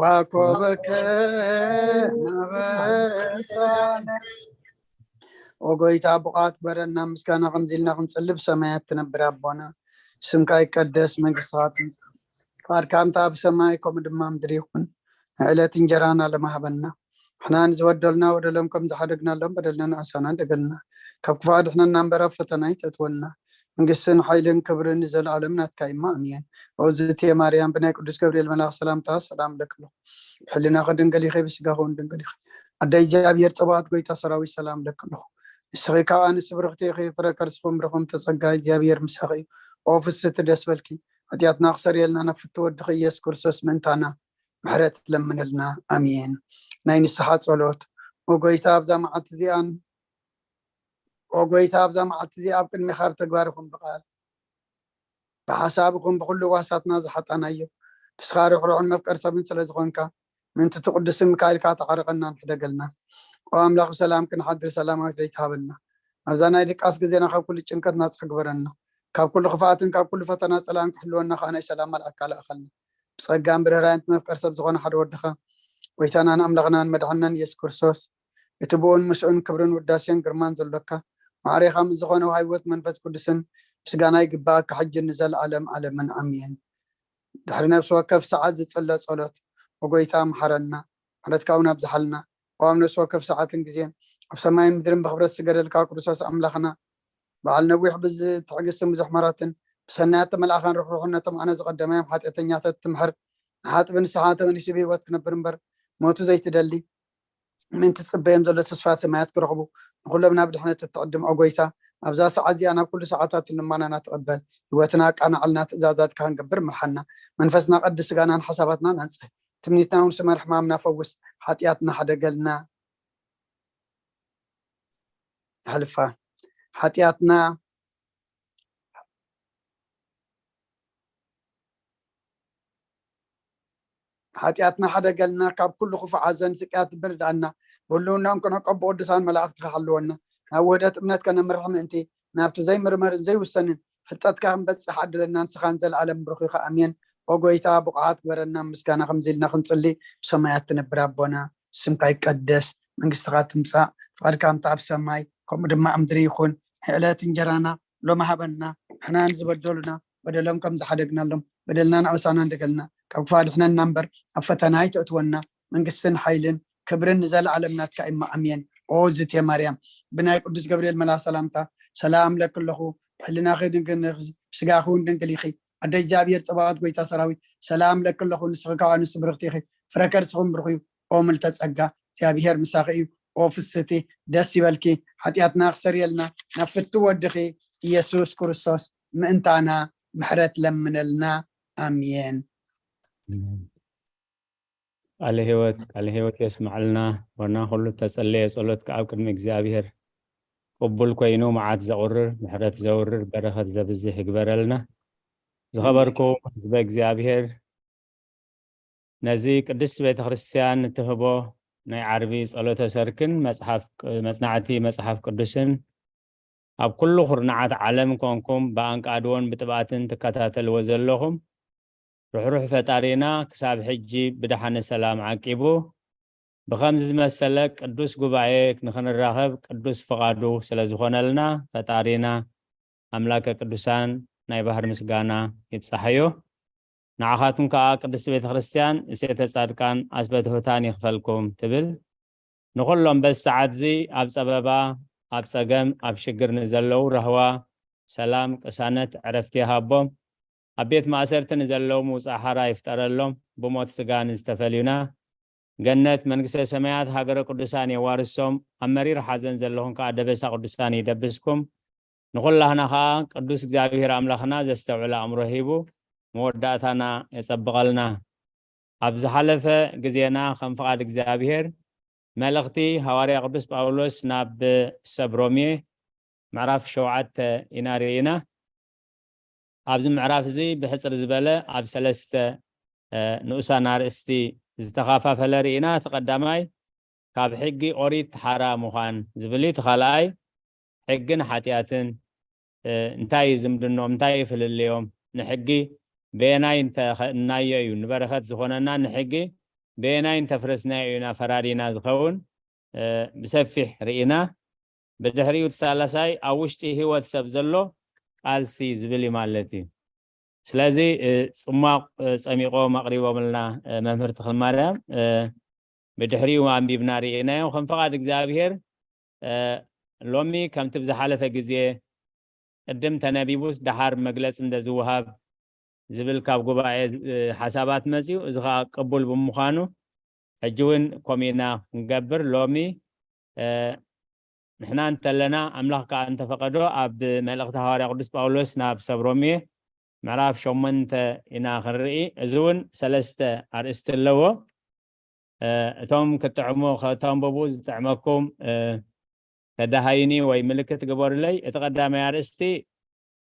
ዋኮበከ ናበሳነ። ኦ ጎይታ፣ ብቕዓት ግበረና፣ ምስጋና ከምዚ ኢልና ክንጽሊ። ብሰማያት ትነብር ኣቦና፣ ስምካ ይቀደስ፣ መንግስትኻ ትምጻእ፣ ፍቓድካ ከምታ ኣብ ሰማይ ከምኡ ድማ ምድሪ ይኹን። ንዕለት እንጀራና ለማህበና፣ ንሕና ንዝበደሉና በደሎም ከም ዝሓደግናሎም በደልና ንኣሳና ደገልና፣ ካብ ክፉእ ኣድሕነና እምበር ኣብ ፈተና ኣይተእትወና። መንግስትን ሓይልን ክብርን ንዘለኣለም ናትካ እማ፣ ኣሜን። ኦዝቴ ማርያም፣ ብናይ ቅዱስ ገብርኤል መልኣኽ ሰላምታ ሰላም ለክሎ። ብሕልናኺ ድንግል ኢኺ፣ ብስጋኺ እውን ድንግል ኢኺ። ኣደ እግዚኣብሔር፣ ጸባኦት ጎይታ ሰራዊት፣ ሰላም ለክሎ። ንስኺ ካብ ኣንስቲ ብርኽቲ ኢኺ፣ ፍረ ከርስኹም ብሩኽ ተጸጋ፣ እግዚኣብሔር ምሳኺ እዩ። ኦ ፍስቲ ደስ በልኪ፣ ሓጢኣትና ክሰርየልና ናብ ፍትው ወድኺ ኢየሱስ ክርስቶስ ምእንታና ምሕረት ለምንልና። ኣሜን። ናይ ንስሓ ጸሎት። ኦ ጎይታ፣ ኣብዛ መዓልቲ እዚኣን ኦ ጎይታ፣ ኣብዛ መዓልቲ እዚኣ ኣብ ቅድሚኻ ብተግባር ይኹን ብቓል ብሓሳብ ይኹን ብኹሉ ዋሳትና ዝሓጣናዮ፣ ንስኻ ርሕሩሕን መፍቀር ሰብን ስለ ዝኾንካ፣ ምእንቲ እቲ ቅዱስ ሚካኤልካ ተዓረቐናን ሕደገልና። ኦ ኣምላኽ፣ ብሰላም ክንሓድር ሰላማዊት ለይቲ ሃበና። ኣብዛ ናይ ድቃስ ግዜና ካብ ኩሉ ጭንቀት ናጻ ግበረና። ካብ ኩሉ ክፍኣትን ካብ ኩሉ ፈተና ጸላእን ክሕልወና ከኣ ናይ ሰላም መልኣካ ለኣኸልና። ብጸጋን ብርህራይን እቲ መፍቀር ሰብ ዝኾነ ሓደ ወድኻ፣ ጎይታናን ኣምላኽናን መድሓንናን ኢየሱስ ክርስቶስ፣ እቲ ብኡን ምስኡን ክብርን ውዳሴን ግርማን ዘሎካ፣ ማዕሬኻ ምስ ዝኾነ ውሃቢ ህይወት መንፈስ ቅዱስን ምስጋና ይግባኣካ፣ ሕጂ ንዘለኣለም ኣለምን ኣሜን። ድሕሪ ነፍሲ ወከፍ ሰዓት ዝጽለ ጸሎት። ኦ ጎይታ፣ መሓረና፣ ምሕረትካ እውን ኣብዝሓልና። ኦ ኣብ ነፍሲ ወከፍ ሰዓትን ግዜን፣ ኣብ ሰማይን ምድርን ብኽብረት ዝገደልካ ክርስቶስ ኣምላኽና፣ በዓል ነዊሕ ብዝ-፣ ትዕግስትን ብዙሕ ምሕረትን፣ ብሰናያት ተመልኣኻን ርሕሩሕን ነቶም ኣነ ዝቐደማዮም ሓጢኣተኛታት ትምሕር፣ ንሓጥቢ ንስሓ ተመሊሱ ብህይወት ክነብር እምበር፣ ሞቱ ዘይትደሊ፣ ምእንቲ ትጽበዮም ዘሎ ተስፋ ሰማያት ክረኽቡ፣ ንኹሎም ናብ ድሕነት እትዕድም፣ ኦ ጎይታ፣ ኣብዛ ሰዓት እዚኣ ናብ ኩሉ ሰዓታት ልመናና ትቐበል፣ ህይወትና ኣቃናዕልና፣ ትእዛዛትካ ክንገብር ምርሓና፣ መንፈስና ቀድስ፣ ስጋናን ሓሳባትናን ኣንጽህ፣ ትምኒትና እውን ስመር፣ ሕማምና ፈውስ፣ ሓጢኣትና ሓደገልና፣ ኣሕልፋ፣ ሓጢኣትና ሓጢኣትና ሓደገልና፣ ካብ ኩሉ ክፉእ ሓዘን ስቅያት ብርድኣና፣ ብህልውናኦም ክነቀቡ ቅዱሳን መላእኽትኻ ሓልወና፣ ናብ ውህደት እምነት ከነምርሕ ምእንቲ፣ ናብቲ ዘይምርመርን ዘይውሰንን ፍልጠትካ ክንበጽሕ ዓድለና፣ ንስኻ ንዘለኣለም ብሩኽ ኢኻ። ኣሜን። ኦ ጎይታ፣ ብቑዓት ግበረና፣ ምስጋና ከምዚ ኢልና ክንጽሊ፣ ብሰማያት ትነብር ኣቦና፣ ስምካ ይቀደስ፣ መንግስትኻ ትምጻእ፣ ፍቓድካ ከምቲ ኣብ ሰማይ፣ ከምኡ ድማ ኣብ ምድሪ ይኹን። ዕለት እንጀራና ሎሚ ሃበና፣ ንሕና ንዝበደሉና በደሎም ከም ዝሓደግናሎም በደልና ንኣበሳና እንደገልና፣ ካብ ክፉእ ኣድሕነና እምበር ኣብ ፈተና ኣይተእትወና፣ መንግስትን ሓይልን ክብርን ንዘለኣለም ናትካ እማ፣ ኣሜን። ኦ ዝቴ ማርያም፣ ብናይ ቅዱስ ገብርኤል መልኣኽ ሰላምታ ሰላም እብለኪ ኣለኹ፣ ብሕልናኺ ድንግል ኢኺ፣ ብስጋኺ እውን ድንግል ኢኺ። ኣደ እግዚኣብሔር ጸባኦት፣ ጎይታ ሰራዊት፣ ሰላም እብለኪ ኣለኹ፣ ንስኺ ካብ ኣንስቲ ብርኽቲ ኢኺ፣ ፍረ ከርስኺ እውን ብሩኽ እዩ። ኦ ምልተ ጸጋ፣ እግዚኣብሔር ምሳኺ እዩ። ኦ ፍስህቲ፣ ደስ ይበልኪ፣ ሓጢኣትና ክሰርየልና ናብ ፍትው ወድኺ ኢየሱስ ክርስቶስ ምእንታና ምሕረት ለምነልና። ኣሜን። ቃለ ህይወት፣ ቃለ ህይወት የስማዕልና። ወና ኩሉ ተጸለየ ጸሎት ከኣ ኣብ ቅድሚ እግዚኣብሔር ቅቡል ኮይኑ መዓት ዘቑርር፣ ምሕረት ዘውርድ፣ በረኸት ዘብዝሕ ይግበረልና። ዝኸበርኩም ህዝበ እግዚኣብሔር፣ ነዚ ቅድስት ቤተ ክርስቲያን እትህቦ ናይ ዓርቢ ጸሎተ ሰርክን መጽሓፍ፣ መጽናዕቲ መጽሓፍ ቅዱስን ኣብ ኩሉ ኩርናዓት ዓለም ኮንኩም ብኣንቃድዎን ብጥብኣትን ትከታተልዎ ዘለኹም ርሕሩሕ ፈጣሪና ክሳብ ሕጂ ብደሓነ ሰላም ዓቂቡ ብኸምዚ ዝመሰለ ቅዱስ ጉባኤ ንኽንራኸብ ቅዱስ ፍቓዱ ስለ ዝኾነልና ፈጣሪና ኣምላከ ቅዱሳን ናይ ባህር ምስጋና ይብጻሕዮ። ንዓኻትኩም ከኣ ቅድስቲ ቤተ ክርስቲያን እሴተ ጻድቃን ኣስበ ትሑታን ይኽፈልኩም ትብል። ንኹሎም በዚ ሰዓት እዚ ኣብ ጸበባ፣ ኣብ ጸገም፣ ኣብ ሽግር ንዘለዉ ራህዋ፣ ሰላም፣ ቅሳነት፣ ዕረፍቲ ይሃቦም። ኣብ ቤት ማእሰርቲ ንዘለዉ ምውጻእ ሓራ ይፍጠረሎም። ብሞት ስጋ ንዝተፈልዩና ገነት መንግስተ ሰማያት ሃገረ ቅዱሳን የዋርሶም። ኣብ መሪር ሓዘን ዘለኹም ከኣ ደበሳ ቅዱሳን ይደብስኩም። ንኹላህና ኸዓ ቅዱስ እግዚኣብሔር ኣምላኽና ዘስተውዕል ኣእምሮ ሂቡ መወዳእታና የጸብቐልና። ኣብ ዝሓለፈ ግዜና ከም ፍቓድ እግዚኣብሔር መልእኽቲ ሃዋርያ ቅዱስ ጳውሎስ ናብ ሰብ ሮሜ ምዕራፍ ሸውዓተ ኢና ርኢና። ኣብዚ ምዕራፍ እዚ ብሕጽር ዝበለ ኣብ ሰለስተ ንኡሳን ኣርእስቲ ዝተኸፋፈለ ርኢና። እቲ ቀዳማይ ካብ ሕጊ ኦሪት ሓራ ምዃን ዝብል እዩ። እቲ ካልኣይ ሕግን ሓጢኣትን እንታይ እዩ ዝምድኖም፣ እንታይ እዩ ፍልልዮም፣ ንሕጊ በየናይ እንተኸእናዮ እዩ ንበረኸት ዝኾነና፣ ንሕጊ በየናይ እንተፍረስናዮ ኢና ፈራዲና ዝኸውን ብሰፊሕ ርኢና። ብድሕሪኡ እቲ ሳላሳይ ኣብ ውሽጢ ህይወት ሰብ ዘሎ ቃልሲ ዝብል እዩ ማለት እዩ። ስለዚ ጽሟቕ ጸሚቖም ኣቕሪቦምልና መምህር ተኽልማርያም፣ ብድሕሪኡ ኣንቢብና ርኢናዮ። ከም ፍቓድ እግዚኣብሔር ሎሚ ከምቲ ብዝሓለፈ ግዜ ቅድም ተነቢቡስ ደሓር መግለጺ እንደ ዝወሃብ ዝብል ካብ ጉባኤ ሓሳባት መጺኡ፣ እዚ ኸዓ ቅቡል ብምዃኑ ሕጂ እውን ከምኡ ኢና ክንገብር። ሎሚ ንሕና እንተለና ኣምላኽ ከኣ እንተፈቐዶ ኣብ መልእኽቲ ሃዋርያ ቅዱስ ጳውሎስ ናብ ሰብ ሮሜ ምዕራፍ ሸሞንተ ኢና ክንርኢ። እዚ እውን ሰለስተ ኣርእስቲ ኣለዎ። እቶም ክትጥዕሙ ከተንብቡ ዝጥዕመኩም ተደሃዩኒ ወይ ምልክት ግበሩለይ። እቲ ቀዳማይ ኣርእስቲ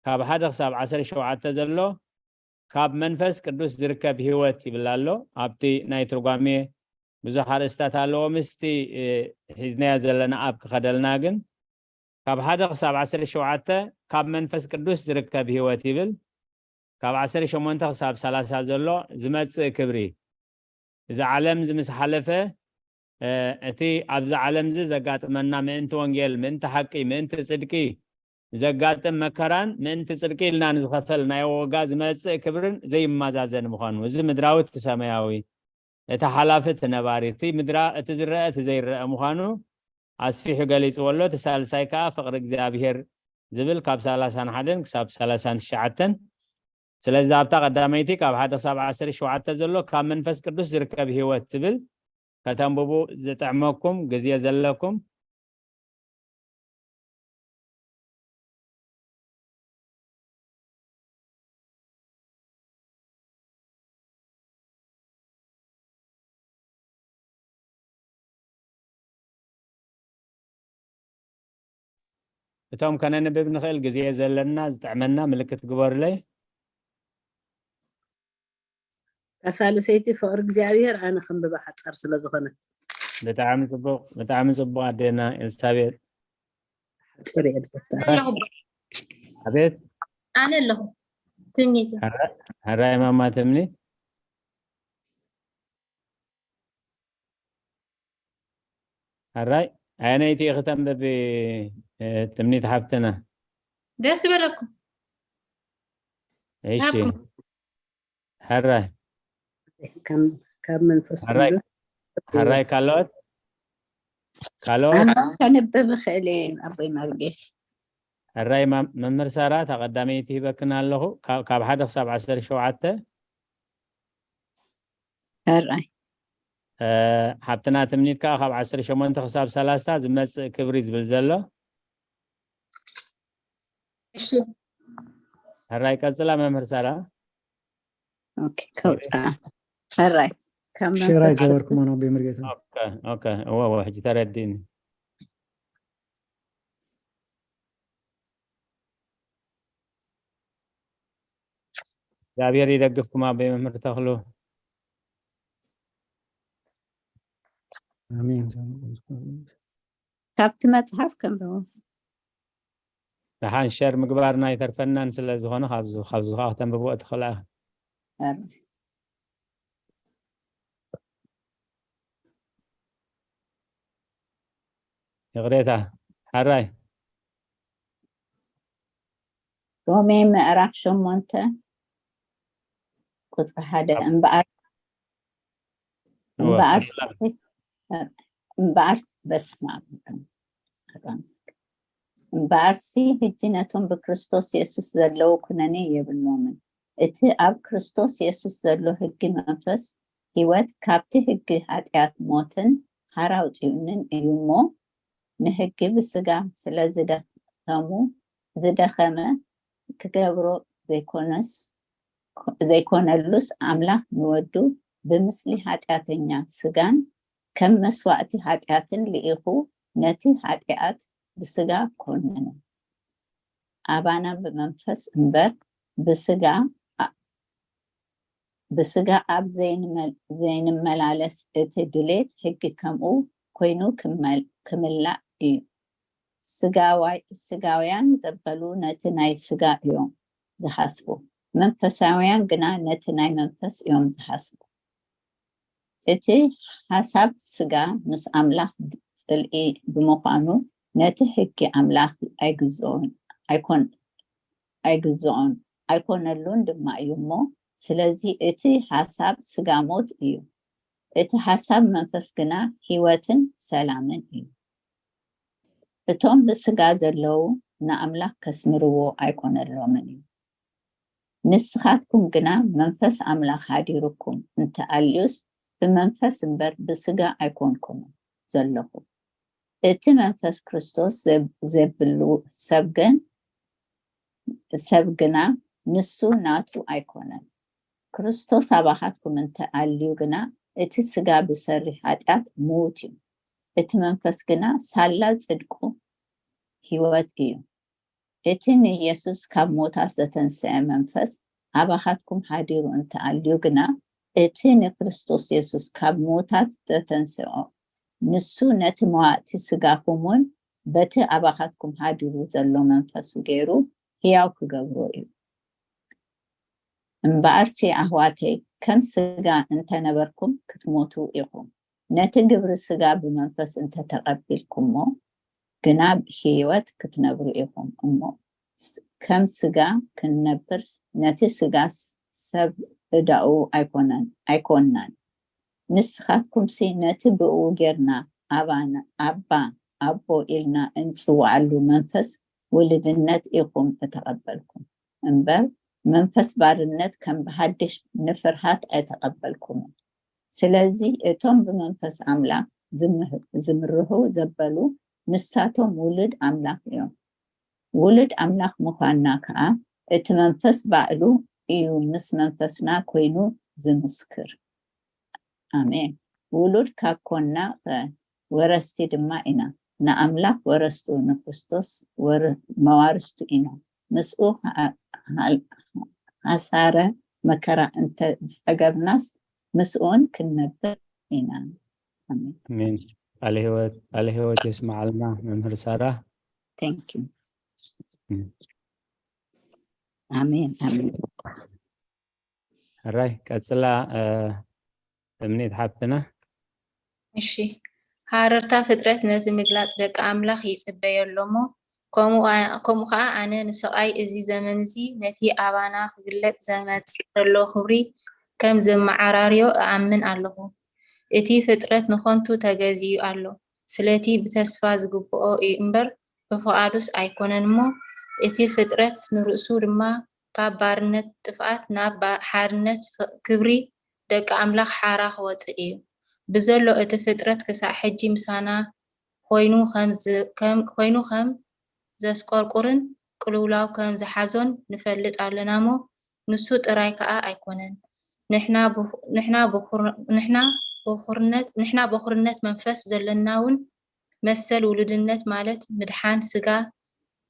ካብ ሓደ ክሳብ ዓሰርተ ሸውዓተ ዘሎ ካብ መንፈስ ቅዱስ ዝርከብ ህይወት ይብል ኣሎ። ኣብቲ ናይ ትርጓሜ ብዙሕ ኣርእስታት ኣለዎ። ምስቲ ሒዝናዮ ዘለና ኣብ ክኸደልና ግን ካብ ሓደ ክሳብ ዓሰርተ ሸውዓተ ካብ መንፈስ ቅዱስ ዝርከብ ህይወት ይብል። ካብ ዓሰርተ ሸሞንተ ክሳብ ሰላሳ ዘሎ ዝመጽእ ክብሪ፣ እዚ ዓለም እዚ ምስ ሓለፈ እቲ ኣብዚ ዓለም እዚ ዘጋጥመና ምእንቲ ወንጌል፣ ምእንቲ ሓቂ፣ ምእንቲ ጽድቂ ዘጋጥም መከራን ምእንቲ ጽድቂ ኢልና ንዝኸፈልናዮ ዋጋ ዝመጽእ ክብርን ዘይመዛዘን ምዃኑ፣ እዚ ምድራዊ እቲ ሰማያዊ፣ እቲ ሓላፊ እቲ ነባሪ፣ እቲ ምድራ እቲ ዝረአ እቲ ዘይረአ ምዃኑ ኣስፊሑ ገሊጽዎ ኣሎ። እቲ ሳልሳይ ከኣ ፍቕሪ እግዚኣብሔር ዝብል ካብ ሰላሳን ሓደን ክሳብ ሰላሳን ትሽዓተን። ስለዚ ኣብታ ቀዳመይቲ ካብ ሓደ ክሳብ ዓሰርተ ሸውዓተ ዘሎ ካብ መንፈስ ቅዱስ ዝርከብ ህይወት ትብል ከተንብቡ ዝጥዕመኩም ግዜ ዘለኩም። እቶም ከነንብብ ንኽእል ግዜ ዘለና ዝጥዕመና ምልክት ግበሩለይ። እታ ሳልሰይቲ ፍቕሪ እግዚኣብሔር ኣነ ከንብባ ሓጻር ስለ ዝኾነት። ብጣዕሚ ጽቡቕ፣ ብጣዕሚ ጽቡቕ ኣዴና ኤልሳቤጥ። ሓጺር እየ ድፈታ። ኣቤት ኣነ ኣለኹ ትምኒት። ሕራይ ማማ ትምኒት። ሕራይ ኣየነይቲ ኢኺ ተንብቢ ትምኒት ሓፍትና? ደስ ዝበለኩም። እሺ ሕራይ ካብ መንፈስ ሕራይ ካልኦት ካልኦት ከንብብ እኽእል እየ ኣቦይ መርጌ። ሕራይ መምህር ሳራ እታ ቀዳመይቲ ሂበክን ኣለኹ ካብ ሓደ ክሳብ ዓሰርተ ሸውዓተ። ሕራይ ሓብትና ትምኒት ከዓ ካብ ዓሰርተ ሸሞንተ ክሳብ ሰላሳ ዝመፅእ ክብሪ ዝብል ዘሎ። እሺ ሕራይ ቀፅላ መምህር ሳራ። ኦኬ ከውፅኣ ሕራይ ካብ ሼር ኣይገበርኩሞን ኣቦይ መርጌታ። ኦኬ ኦኬ እወ እወ ሕጂ ተረዲእኒ። እግዚኣብሔር ይደግፍኩም ኣቦይ መምህር ተኽሉ። ኣሜን። ካብቲ መፅሓፍ ከንብቦ። ደሓን ሸር ምግባርና ኣይተርፈናን ስለ ዝኾነ ካብዚ ካብዚ ከዓ ክተንብብኦ ትኽእላ ኢኻ። ይቕሬታ ሓራይ ሮሜ ምዕራፍ ሸሞንተ ቁፅሪ ሓደ እምበኣር እምበኣር እምበኣር በስመ ኣብ እምበኣርሲ ሕጂ ነቶም ብክርስቶስ የሱስ ዘለዉ ኩነኔ የብሎምን። እቲ ኣብ ክርስቶስ የሱስ ዘሎ ሕጊ መንፈስ ህይወት ካብቲ ሕጊ ኃጢኣት ሞትን ሓር ኣውጺኡንን እዩ እሞ፣ ንሕጊ ብሥጋ ስለ ዝደኸሙ ዝደኸመ ክገብሮ ዘይኮነስ ዘይኮነሉስ ኣምላኽ ንወዱ ብምስሊ ኃጢኣተኛ ሥጋን ከም መስዋዕቲ ኃጢኣትን ልኢኹ ነቲ ኃጢኣት ብሥጋ ኮነነ። ኣባና ብመንፈስ እምበር ብሥጋ ብስጋ ኣብ ዘይንመላለስ እቲ ድሌት ሕጊ ከምኡ ኮይኑ ክምላእ እዩ። ስጋውያን ዘበሉ ነቲ ናይ ስጋ እዮም ዝሓስቡ፣ መንፈሳውያን ግና ነቲ ናይ መንፈስ እዮም ዝሓስቡ። እቲ ሓሳብ ስጋ ምስ ኣምላኽ ጽልኢ ብምዃኑ፣ ነቲ ሕጊ ኣምላኽ ኣይግዝኦን ኣይኮን ኣይግዝኦን ኣይኮነሉን ድማ እዩ እሞ፣ ስለዚ እቲ ሓሳብ ስጋ ሞት እዩ፣ እቲ ሓሳብ መንፈስ ግና ህይወትን ሰላምን እዩ። እቶም ብስጋ ዘለዉ ንኣምላኽ ከስምርዎ ኣይኮነሎምን እዩ። ንስኻትኩም ግና መንፈስ ኣምላኽ ሃዲሩኩም እንተኣልዩስ፣ ብመንፈስ እምበር ብስጋ ኣይኮንኩምን ዘለኹም። እቲ መንፈስ ክርስቶስ ዘብ- ዘብሉ ሰብ ግን ሰብ ግና ንሱ ናቱ ኣይኮነን። ክርስቶስ ኣባኻትኩም እንተኣልዩ ግና እቲ ስጋ ብሰሪ ሓጢኣት ምዉት እዩ፣ እቲ መንፈስ ግና ሳላ ጽድቁ ህይወት እዩ። እቲ ንኢየሱስ ካብ ሞታት ዘተንስአ መንፈስ ኣባኻትኩም ሓዲሩ እንተኣልዩ ግና፣ እቲ ንክርስቶስ የሱስ ካብ ሞታት ዘተንስኦ ንሱ ነቲ መዋእቲ ስጋኹም እውን በቲ ኣባኻትኩም ሓዲሩ ዘሎ መንፈሱ ገይሩ ህያው ክገብሮ እዩ። እምበኣርሲ ኣሕዋተይ፣ ከም ስጋ እንተነበርኩም ክትሞቱ ኢኹም። ነቲ ግብሪ ስጋ ብመንፈስ እንተተቐቢልኩሞ ግና ብህይወት ክትነብሩ ኢኹም። እሞ ስ- ከም ስጋ ክንነብር ነቲ ስጋ ስ- ሰብ ዕዳኡ ኣይኮነን ኣይኮንናን። ንስኻትኩምሲ ነቲ ብእኡ ጌርና ኣባና ኣባ ኣቦ ኢልና እንጽውዓሉ መንፈስ ውልድነት ኢኹም እተቐበልኩም እምበር መንፈስ ባርነት ከም ብሃድሽ ንፍርሃት ኣይተቐበልኩምን። ስለዚ እቶም ብመንፈስ ኣምላኽ ዝምህ- ዝምርሑ ዘበሉ ንሳቶም ውሉድ ኣምላኽ እዮም። ውሉድ ኣምላኽ ምዃንና ከኣ እቲ መንፈስ ባዕሉ እዩ ምስ መንፈስና ኮይኑ ዝምስክር። ኣሜን። ውሉድ ካብ ኮንና ኸ ወረስቲ ድማ ኢና፣ ንኣምላኽ ወረስቱ፣ ንክርስቶስ ወር- መዋርስቱ ኢና። ምስኡ ኸኣ ሓል- ሓሳረ መከራ እንተ ዝጸገብናስ ምስኡን ክንነብር ኢና። ኣሜን። ኣሜን። ቃለ ህይወት ቃለ ህይወት የስማዓልና መምህር ሳራ። Thank you። ኣሜን ኣሜን። ሕራይ ቀጽላ። እምኔት ሓብትና። እሺ፣ ሃረርታ ፍጥረት ነቲ ምግላጽ ደቂ ኣምላኽ ይጽበዮ ኣሎ እሞ፣ ከምኡ ኸኣ ኣነ ንስቓይ እዚ ዘመን እዚ ነቲ ኣባና ክግለጽ ዘመጽእ ዘሎ ክብሪ ከም ዘመዓራርዮ እኣምን ኣለኹ። እቲ ፍጥረት ንኸንቱ ተገዚኡ ኣሎ፣ ስለቲ ብተስፋ ዝግብኦ እዩ እምበር ብፍቓዱስ ኣይኮነን እሞ፣ እቲ ፍጥረት ንርእሱ ድማ ካብ ባርነት ጥፍኣት ናብ ሓርነት ክብሪ ደቂ ኣምላኽ ሓራ ክወጽእ እዩ። ብዘሎ እቲ ፍጥረት ክሳዕ ሕጂ ምሳና ኮይኑ ከም ዘስቆርቁርን ቅልውላው ከም ዝሓዞን ንፈልጥ ኣለና እሞ፣ ንሱ ጥራይ ከኣ ኣይኮነን። ንሕና በኹርነት መንፈስ ዘለናውን መሰል ውሉድነት ማለት ምድሓን ስጋ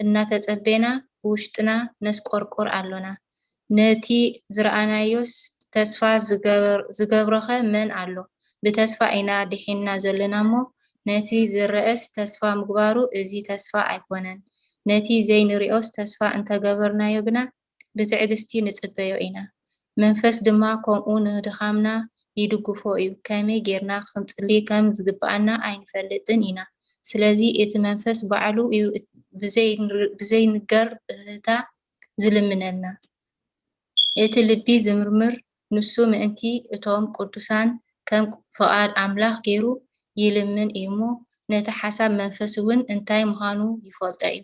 እናተጸቤና ብውሽጥና ነስቆርቁር ኣሎና። ነቲ ዝረኣናዮስ ተስፋ ዝገብሮኸ መን ኣሎ? ብተስፋ ኢና ድሒንና ዘለና እሞ፣ ነቲ ዝረኣስ ተስፋ ምግባሩ እዚ ተስፋ ኣይኮነን። ነቲ ዘይንሪኦስ ተስፋ እንተገበርናዮ ግና ብትዕግስቲ ንጽበዮ ኢና። መንፈስ ድማ ከምኡ ንድኻምና ይድግፎ እዩ። ከመይ ጌርና ክንጽሊ ከም ዝግብኣና ኣይንፈልጥን ኢና። ስለዚ እቲ መንፈስ ባዕሉ እዩ ብዘይንገር ብህታ ዝልምነና። እቲ ልቢ ዝምርምር ንሱ ምእንቲ እቶም ቅዱሳን ከም ፍቓድ ኣምላኽ ገይሩ ይልምን እዩ እሞ፣ ነቲ ሓሳብ መንፈስ እውን እንታይ ምዃኑ ይፈልጦ እዩ።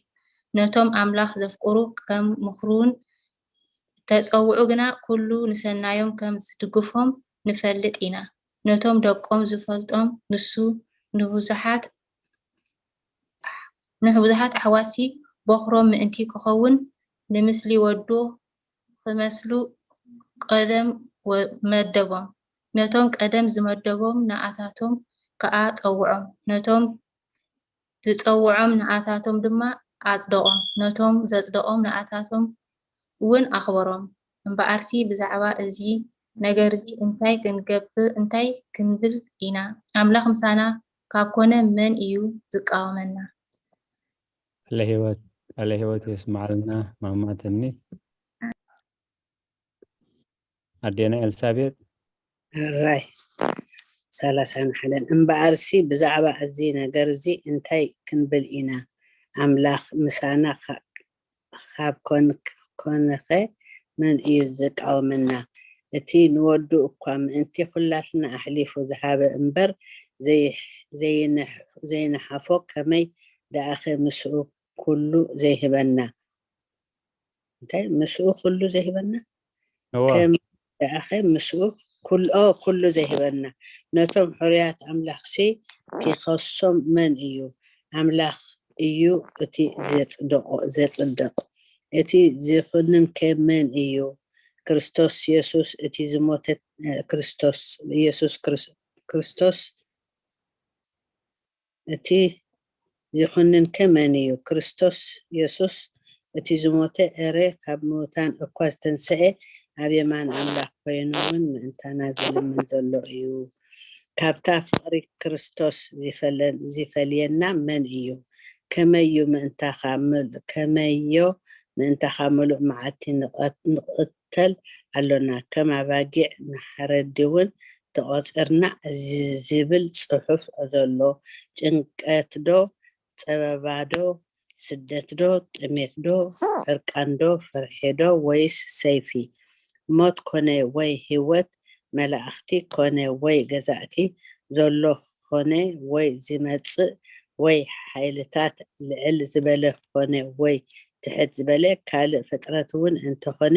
ነቶም ኣምላኽ ዘፍቅሩ ከም ምኽሩን ተጸውዑ ግና ኩሉ ንሰናዮም ከም ዝድግፎም ንፈልጥ ኢና። ነቶም ደቆም ዝፈልጦም ንሱ ንብዙሓት ንብዙሓት ኣሕዋትሲ በኹሮም ምእንቲ ክኸውን ንምስሊ ወዱ ክመስሉ ቀደም መደቦም። ነቶም ቀደም ዝመደቦም ንኣታቶም ከኣ ጸውዖም። ነቶም ዝጸውዖም ንኣታቶም ድማ ኣጽደቖም፣ ነቶም ዘጽደቖም ንኣታቶም እውን ኣኽበሮም። እምበኣርሲ ብዛዕባ እዚ ነገርዚ እንታይ ክንገብር እንታይ ክንብል ኢና? ኣምላኽ ምሳና ካብ ኮነ መን እዩ ዝቃወመና? ቃለ ህይወት ቃለ ህይወት የስማዓልና ማማ ተምኒት። ኣዴና ኤልሳቤጥ። ሕራይ ሰላሳን ሓደን። እምበኣርሲ ብዛዕባ እዚ ነገር እዚ እንታይ ክንብል ኢና? ኣምላኽ ምሳና ካብ ኮንኸ መን እዩ ዝቃወመና? እቲ ንወዱ እኳ ምእንቲ ኩላትና ኣሕሊፉ ዝሃበ እምበር ዘይንሓፎ ከመይ ደኣኸ ምስኡ ኩሉ ዘይህበና? እንታይ ምስኡ ኩሉ ዘይህበና? ከም ደኣኸ ምስኡ ኩሉ ዘይህበና? ነቶም ሕሩያት ኣምላኽሲ ኪኸሶም መን እዩ? ኣምላኽ እዩ እቲ ዘጽድቕ። እቲ ዝኹንን ከ መን እዩ? ክርስቶስ የሱስ እቲ ዝሞተ ክርስቶስ የሱስ ክርስቶስ እቲ ዝኹንን ከ መን እዩ? ክርስቶስ የሱስ እቲ ዝሞተ፣ ኤረ ካብ ምዉታን እኳ ዝተንስኤ፣ ኣብ የማን ኣምላኽ ኮይኑ እውን ምእንታና ዝልምን ዘሎ እዩ። ካብታ ፍቕሪ ክርስቶስ ዝፈልየና መን እዩ? ከመዩ ምእንታኻ ምል ከመዮ ምእንታኻ ምሉእ መዓልቲ ንቐተል ኣሎና፣ ከም ኣባጊዕ ንሓረዲ እውን ተቖጺርና ዝብል ጽሑፍ ዘሎ። ጭንቀት ዶ፣ ጸበባ ዶ፣ ስደት ዶ፣ ጥሜት ዶ፣ ዕርቃን ዶ፣ ፍርሒ ዶ፣ ወይስ ሰይፊ? ሞት ኮነ ወይ ህይወት፣ መላእኽቲ ኮነ ወይ ገዛእቲ፣ ዘሎ ኾነ ወይ ዝመጽእ፣ ወይ ሓይልታት ልዕል ዝበለ ኾነ ወይ ትሕት ዝበለ፣ ካልእ ፍጥረት እውን እንተኾነ፣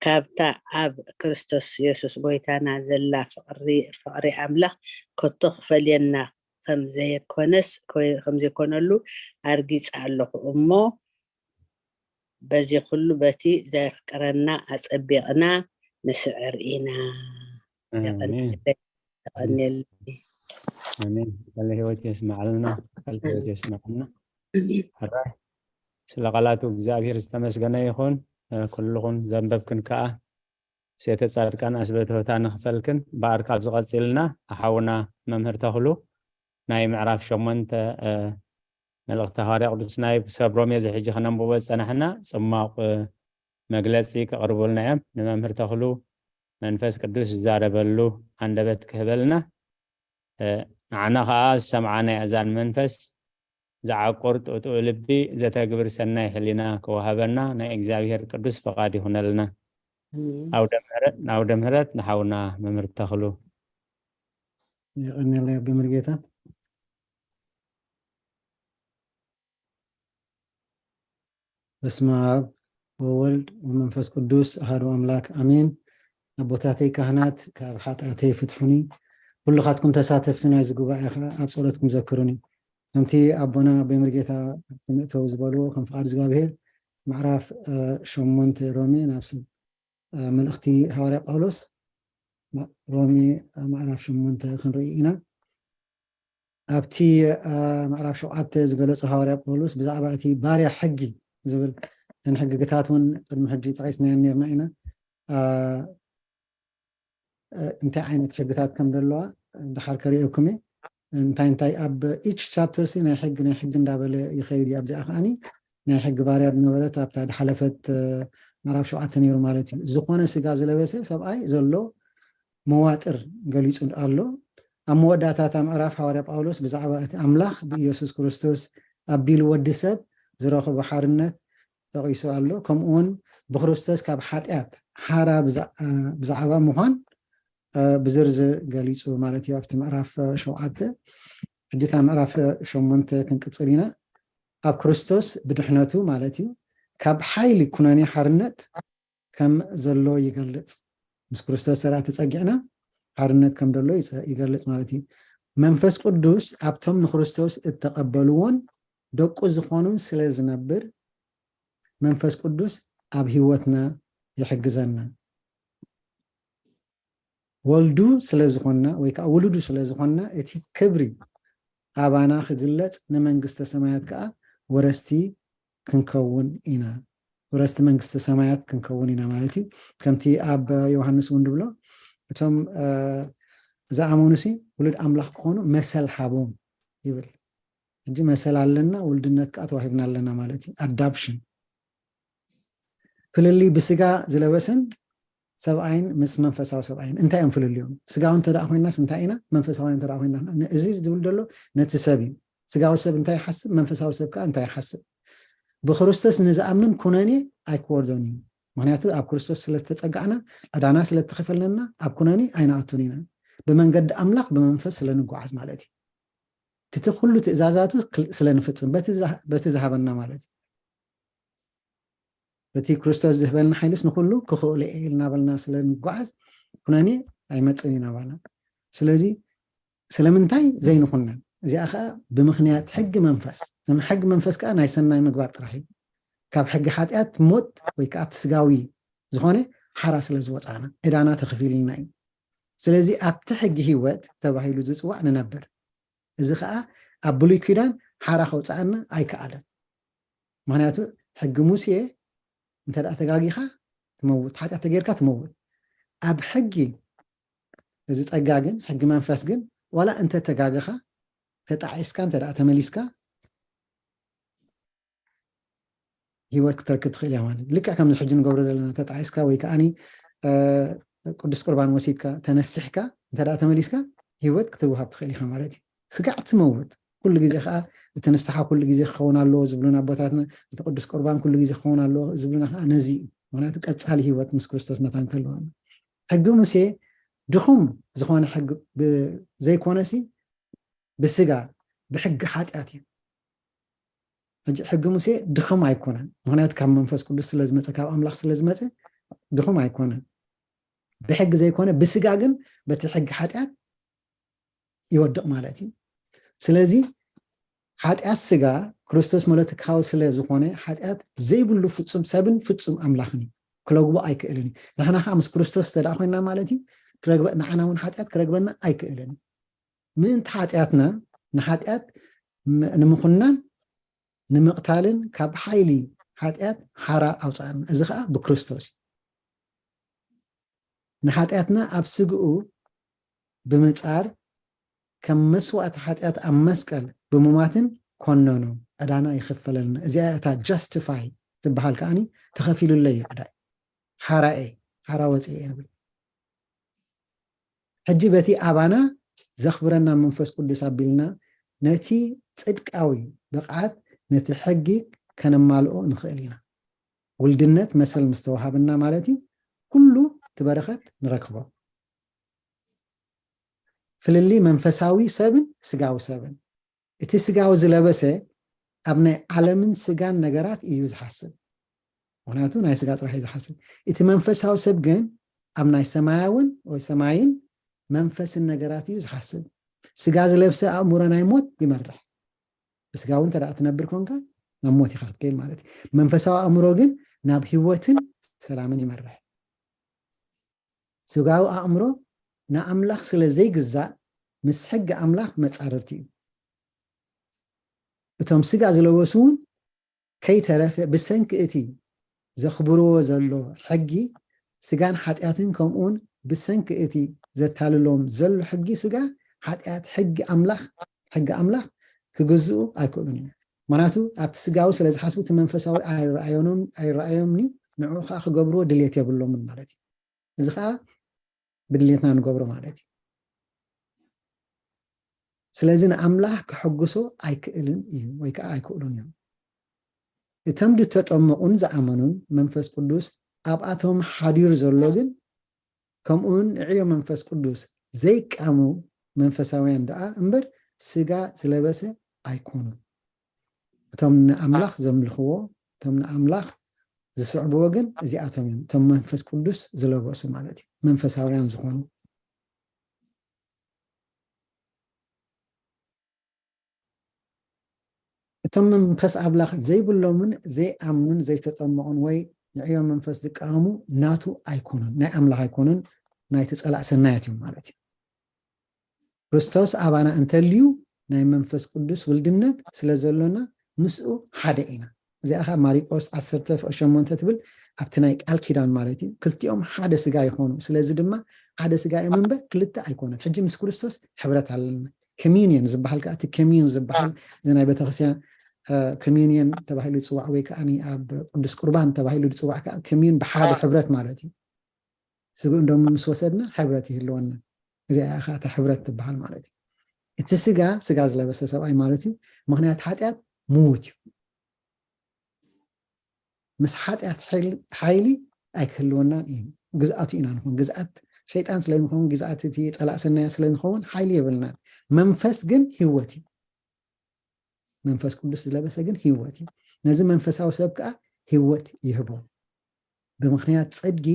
ካብታ ኣብ ክርስቶስ የሱስ ጎይታና ዘላ ፍቕሪ ኣምላኽ ከቶ ክፈልየና ከም ዘይኮነስ ከም ዘይኮነሉ ኣርጊጸ ኣለኹ እሞ፣ በዚ ኩሉ በቲ ዘፍቅረና ኣጸቢቕና ንስዕር ኢና። ኣሜን። የቐንየለይ። ኣሜን። ቃለ ህይወት የስማዕልና። ቃለ ህይወት የስማዕልና። ሕራይ ስለ ቃላቱ እግዚኣብሔር ዝተመስገነ ይኹን። ኩልኹም ዘንበብክን ከኣ ሴተ ጻድቃን ኣስበትሆታ ንኽፈልክን ብኣር ካብ ዝቐጽልና ኣሓውና መምህር ተኽሉ ናይ ምዕራፍ ሸሞንተ መልእኽቲ ሃዋርያ ቅዱስ ናይ ሰብ ሮሜ እዚ ሕጂ ክነንብቦ ዝጸናሕና ጽማቕ መግለጺ ከቕርቡልና እዮም። ንመምህር ተኽሉ መንፈስ ቅዱስ ዝዛረበሉ ኣንደበት ክህበልና፣ ንዓና ኸኣ ዝሰምዓ ናይ ኣእዛን መንፈስ ዝዓቁር ጥውጥው ልቢ ዘተግብር ሰናይ ሕሊና ክወሃበና ናይ እግዚኣብሔር ቅዱስ ፈቓድ ይኹነልና። ኣሜን። ኣውደ ምህረት ንሓውና መምህር ተኽሉ። የቐንየለይ ኣቢ ምርጌታ። በስመ ኣብ ወወልድ ወመንፈስ ቅዱስ ኣሃዱ ኣምላክ ኣሜን። ኣቦታተይ ካህናት ካብ ሓጢኣተይ ፍትሑኒ፣ ኩልኻትኩም ተሳተፍቲ ናይዚ ጉባኤ ከዓ ኣብ ጸሎትኩም ዘክሩኒ። ከምቲ ኣቦና ኣቦይ ምርጌታ ኣብቲ መእተዊ ዝበልዎ ከም ፍቓድ እግዚኣብሔር ምዕራፍ ሸሞንተ ሮሜ ናብ መልእኽቲ ሃዋርያ ጳውሎስ ሮሜ ምዕራፍ ሸሞንተ ክንርኢ ኢና። ኣብቲ ምዕራፍ ሸውዓተ ዝገለጾ ሃዋርያ ጳውሎስ ብዛዕባ እቲ ባርያ ሕጊ ዝብል፣ እተን ሕግግታት እውን ቅድሚ ሕጂ ጠቒስናየን ነርና ኢና። እንታይ ዓይነት ሕግታት ከም ዘለዋ ድሓር ከርእየኩም እየ። እንታይ እንታይ ኣብ each chapter ሲ ናይ ሕጊ ናይ ሕጊ እንዳበለ ይኸይድ እዩ። ኣብዚኣ ከዓኒ ናይ ሕጊ ባርያ ዝነበረት ኣብታ ድሓለፈት ምዕራፍ ሸውዓተ ነይሩ ማለት እዩ። ዝኾነ ስጋ ዝለበሰ ሰብኣይ ዘሎ መዋጥር ገሊጹ ኣሎ። ኣብ መወዳእታ እታ ምዕራፍ ሃዋርያ ጳውሎስ ብዛዕባ እቲ ኣምላኽ ብኢየሱስ ክርስቶስ ኣቢሉ ወዲ ሰብ ዝረኸቦ ሓርነት ጠቒሱ ኣሎ። ከምኡ እውን ብክርስቶስ ካብ ሓጢኣት ሓራ ብዛዕባ ምዃን ብዝርዝር ገሊጹ ማለት እዩ። ኣብቲ ምዕራፍ ሸውዓተ ሕጂ እታ ምዕራፍ ሸሞንተ ክንቅጽል ኢና። ኣብ ክርስቶስ ብድሕነቱ ማለት እዩ ካብ ሓይሊ ኩነኔ ሓርነት ከም ዘሎ ይገልጽ። ምስ ክርስቶስ ሰራ ተጸጊዕና ሓርነት ከም ዘሎ ይገልጽ ማለት እዩ። መንፈስ ቅዱስ ኣብቶም ንክርስቶስ እተቐበልዎን ደቁ ዝኾኑን ስለ ዝነብር መንፈስ ቅዱስ ኣብ ህይወትና ይሕግዘና። ወልዱ ስለ ዝኾንና ወይ ከዓ ውሉዱ ስለ ዝኾንና እቲ ክብሪ ኣባና ክግለጽ ንመንግስተ ሰማያት ከዓ ወረስቲ ክንከውን ኢና። ወረስቲ መንግስተ ሰማያት ክንከውን ኢና ማለት እዩ። ከምቲ ኣብ ዮሃንስ እውን ድብሎ እቶም ዝኣመኑ ሲ ውሉድ ኣምላኽ ክኾኑ መሰል ሃቦም ይብል። ሕጂ መሰል ኣለና፣ ውልድነት ከዓ ተዋሂብና ኣለና ማለት እዩ። ኣዳፕሽን ፍልልይ ብስጋ ዝለበሰን ሰብኣይን ምስ መንፈሳዊ ሰብኣይን እንታይ እዮም ፍልልዮም? ስጋዊ እንተ ደኣ ኮይናስ እንታይ ኢና? መንፈሳዊ እንተ ደኣ ኮይና፣ እዚ ዝብል ዘሎ ነቲ ሰብ እዩ። ስጋዊ ሰብ እንታይ ይሓስብ፣ መንፈሳዊ ሰብ ከኣ እንታይ ይሓስብ? ብክርስቶስ ንዝኣምን ኩነኔ ኣይክወርዶን እዩ። ምክንያቱ ኣብ ክርስቶስ ስለ ዝተጸጋዕና፣ ዕዳና ስለ እተኸፈልነና ኣብ ኩነኔ ኣይንኣቱን ኢና። ብመንገዲ ኣምላኽ ብመንፈስ ስለ ንጓዓዝ ማለት እዩ። እቲ ኩሉ ትእዛዛቱ ክል- ስለ ንፍጽም በቲ ዝሃ- በቲ ዝሃበና ማለት እዩ። በቲ ክርስቶስ ዝህበልና ሓይልስ ንኩሉ ክኽእሎ እየ ኢልና በልና ስለ ንጓዓዝ ኩነኔ ኣይመጽእን እዩ ናባና። ስለዚ ስለምንታይ ዘይንኹነን? እዚኣ ኸኣ ብምኽንያት ሕጊ መንፈስ። ሕጊ መንፈስ ከኣ ናይ ሰናይ ምግባር ጥራሕ እዩ። ካብ ሕጊ ሓጢኣት ሞት ወይ ከኣ ኣብቲ ስጋዊ ዝኾነ ሓራ ስለ ዝወጻና ዕዳና ተኸፊሉልና እዩ። ስለዚ ኣብቲ ሕጊ ህይወት ተባሂሉ ዝጽዋዕ ንነብር። እዚ ኸኣ ኣብ ብሉይ ኪዳን ሓራ ከውጽኣና ኣይከኣለን። ምክንያቱ ሕጊ ሙሴ እንተ ደኣ ተጋጊኻ ትመውት፣ ሓጢኣት ተጌርካ ትመውት። ኣብ ሕጊ እዚ ጸጋ ግን፣ ሕጊ መንፈስ ግን ዋላ እንተ ተጋገኻ፣ ተጣዒስካ እንተ ደኣ ተመሊስካ ህይወት ክትረክብ ትኽእል እያ ማለት እዩ። ልክዕ ከምዚ ሕጂ ንገብሮ ዘለና ተጣዒስካ ወይ ከዓኒ እ፣ ቅዱስ ቁርባን ወሲድካ ተነሲሕካ እንተ ደኣ ተመሊስካ ህይወት ክትውሃብ ትኽእል ኢኻ ማለት እዩ። ስጋዕ ትመውት ኩሉ ግዜ ከዓ እቲ ንስሓ ኩሉ ግዜ ክኸውን ኣለዎ ዝብሉና ኣቦታትና፣ እቲ ቅዱስ ቁርባን ኩሉ ግዜ ክኸውን ኣለዎ ዝብሉና ከዓ ነዚ እዩ። ምክንያቱ ቀጻሊ ህይወት ምስ ክርስቶስ መታን ከለዎ ሕጊ ሙሴ ድኹም ዝኾነ ሕጊ ዘይኮነሲ ብስጋ ብሕጊ ሓጢኣት እዩ። ሕጂ ሕጊ ሙሴ ድኹም ኣይኮነን፣ ምክንያቱ ካብ መንፈስ ቅዱስ ስለ ዝመፀ ካብ ኣምላኽ ስለ ዝመፀ ድኹም ኣይኮነን። ብሕጊ ዘይኮነ ብስጋ ግን በቲ ሕጊ ሓጢኣት ይወድቕ ማለት እዩ። ስለዚ ሓጢኣት ስጋ ክርስቶስ መለትካዊ ስለ ዝኾነ ሓጢኣት ዘይብሉ ፍጹም ሰብን ፍጹም ኣምላኽን እዩ። ክረግቦ ኣይክእልን እዩ። ንሕና ከዓ ምስ ክርስቶስ እንተ ደኣ ኮይንና ማለት እዩ፣ ክረግበ- ንዓና እውን ሓጢኣት ክረግበና ኣይክእልን እዩ። ምእንቲ ሓጢኣትና ንሓጢኣት ም- ንምኹናን ንምቕታልን ካብ ሓይሊ ሓጢኣት ሓራ ኣውፅኣና። እዚ ከዓ ብክርስቶስ እዩ። ንሓጢኣትና ኣብ ስግኡ ብምጻር ከም መስዋእቲ ሓጢኣት ኣብ መስቀል ብምማትን ኮነኑ። ዕዳና ይኽፈለልና። እዚኣ እታ ጃስቲፋይ ትበሃል ከዓኒ ተኸፊሉለይ እዩ ዕዳይ። ሓራኤ ሓራ ወፅኤ ንብል። ሕጂ በቲ ኣባና ዘኽብረና መንፈስ ቅዱስ ኣቢልና ነቲ ጽድቃዊ ብቕዓት ነቲ ሕጊ ከነማልኦ ንኽእል ኢና። ውልድነት መሰል ምስ ተዋሃበና ማለት እዩ፣ ኩሉ እቲ በረኸት ንረክቦ። ፍልልይ መንፈሳዊ ሰብን ስጋዊ ሰብን። እቲ ስጋዊ ዝለበሰ ኣብ ናይ ዓለምን ስጋን ነገራት እዩ ዝሓስብ፣ ምክንያቱ ናይ ስጋ ጥራሕ እዩ ዝሓስብ። እቲ መንፈሳዊ ሰብ ግን ኣብ ናይ ሰማያውን ወይ ሰማይን መንፈስን ነገራት እዩ ዝሓስብ። ስጋ ዝለብሰ ኣእምሮ ናይ ሞት ይመርሕ። ብስጋ እውን እንተ ደኣ ትነብር ኮንካ ናብ ሞት ኢኻ ክትከይድ ማለት እዩ። መንፈሳዊ ኣእምሮ ግን ናብ ህይወትን ሰላምን ይመርሕ። ስጋዊ ኣእምሮ ንኣምላኽ ስለ ዘይግዛእ ምስ ሕጊ ኣምላኽ መጻርርቲ እዩ። እቶም ስጋ ዝለበሱ እውን ከይተረፈ ብሰንኪ እቲ ዘኽብርዎ ዘሎ ሕጊ ስጋን ሓጢኣትን ከምኡውን ብሰንኪ እቲ ዘታልሎም ዘሎ ሕጊ ስጋ ሓጢኣት ሕጊ ኣምላኽ ሕጊ ኣምላኽ ክግዝኡ ኣይክእሉን እዮም። ምክንያቱ ኣብቲ ስጋዊ ስለ ዝሓስቡ እቲ መንፈሳዊ ኣይረኣዮምን ኣይረኣዮምን እዩ፣ ንዕኡ ከዓ ክገብርዎ ድልየት የብሎምን ማለት እዩ። እዚ ከዓ ብድልየትና ንገብሮ ማለት እዩ። ስለዚ ንኣምላኽ ክሕጉሶ ኣይክእልን እዩ ወይ ከዓ ኣይክእሉን እዮም። እቶም ዝተጠመቑን ዝኣመኑን መንፈስ ቅዱስ ኣብኣቶም ሓዲሩ ዘሎ ግን ከምኡውን ንዕዮ መንፈስ ቅዱስ ዘይቃሙ መንፈሳውያን ደኣ እምበር ስጋ ዝለበሰ ኣይኮኑን። እቶም ንኣምላኽ ዘምልኽዎ እቶም ንኣምላኽ ዝስዕብዎ ግን እዚኣቶም እዮም። እቶም መንፈስ ቅዱስ ዝለበሱ ማለት እዩ። መንፈሳውያን ዝኾኑ እቶም መንፈስ ኣምላኽ ዘይብሎምን ዘይኣምኑን ዘይተጠመቑን ወይ ንዕዮ መንፈስ ዝቃወሙ ናቱ ኣይኮኑን፣ ናይ ኣምላኽ ኣይኮኑን፣ ናይቲ ጸላእ ሰናያት እዮም ማለት እዩ። ክርስቶስ ኣባና እንተልዩ ናይ መንፈስ ቅዱስ ውልድነት ስለ ዘሎና ምስኡ ሓደ ኢና። እዚኣ ኸዓ ማሪቆስ ዓሰርተ ፍቕሪ ሸሞንተ ትብል ኣብቲ ናይ ቃል ኪዳን ማለት እዩ። ክልቲኦም ሓደ ስጋ ይኾኑ። ስለዚ ድማ ሓደ ስጋ እዮም እምበር ክልተ ኣይኮኑን። ሕጂ ምስ ክርስቶስ ሕብረት ኣለና። ኮሚኒየን ዝበሃል ከዓ እቲ ኮሚዩን ዝበሃል እዚ ናይ ቤተክርስትያን ኮሚኒየን ተባሂሉ ይፅዋዕ ወይ ከዓ ኣብ ቅዱስ ቁርባን ተባሂሉ ዝፅዋዕ ከዓ ኮሚዩን ብሓደ ሕብረት ማለት እዩ። ስግኡ እንደሞ ምስ ወሰድና ሕብረት ይህልወና። እዚኣ እያ ከዓ እታ ሕብረት ትበሃል ማለት እዩ። እቲ ስጋ፣ ስጋ ዝለበሰ ሰብኣይ ማለት እዩ። ምኽንያት ሓጢኣት ምዉት እዩ። ምስ ሓጢኣት ሓይሊ ኣይክህልወናን እዩ። ግዝኣቱ ኢና ንኾን። ግዝኣት ሸይጣን ስለ ንኸውን፣ ግዝኣት እቲ ጸላእ ሰናያ ስለ ንኸውን ሓይሊ የብልናን። መንፈስ ግን ህይወት እዩ። መንፈስ ቅዱስ ዝለበሰ ግን ህይወት እዩ። ነዚ መንፈሳዊ ሰብ ከዓ ህይወት ይህቦ። ብምኽንያት ጽድቂ፣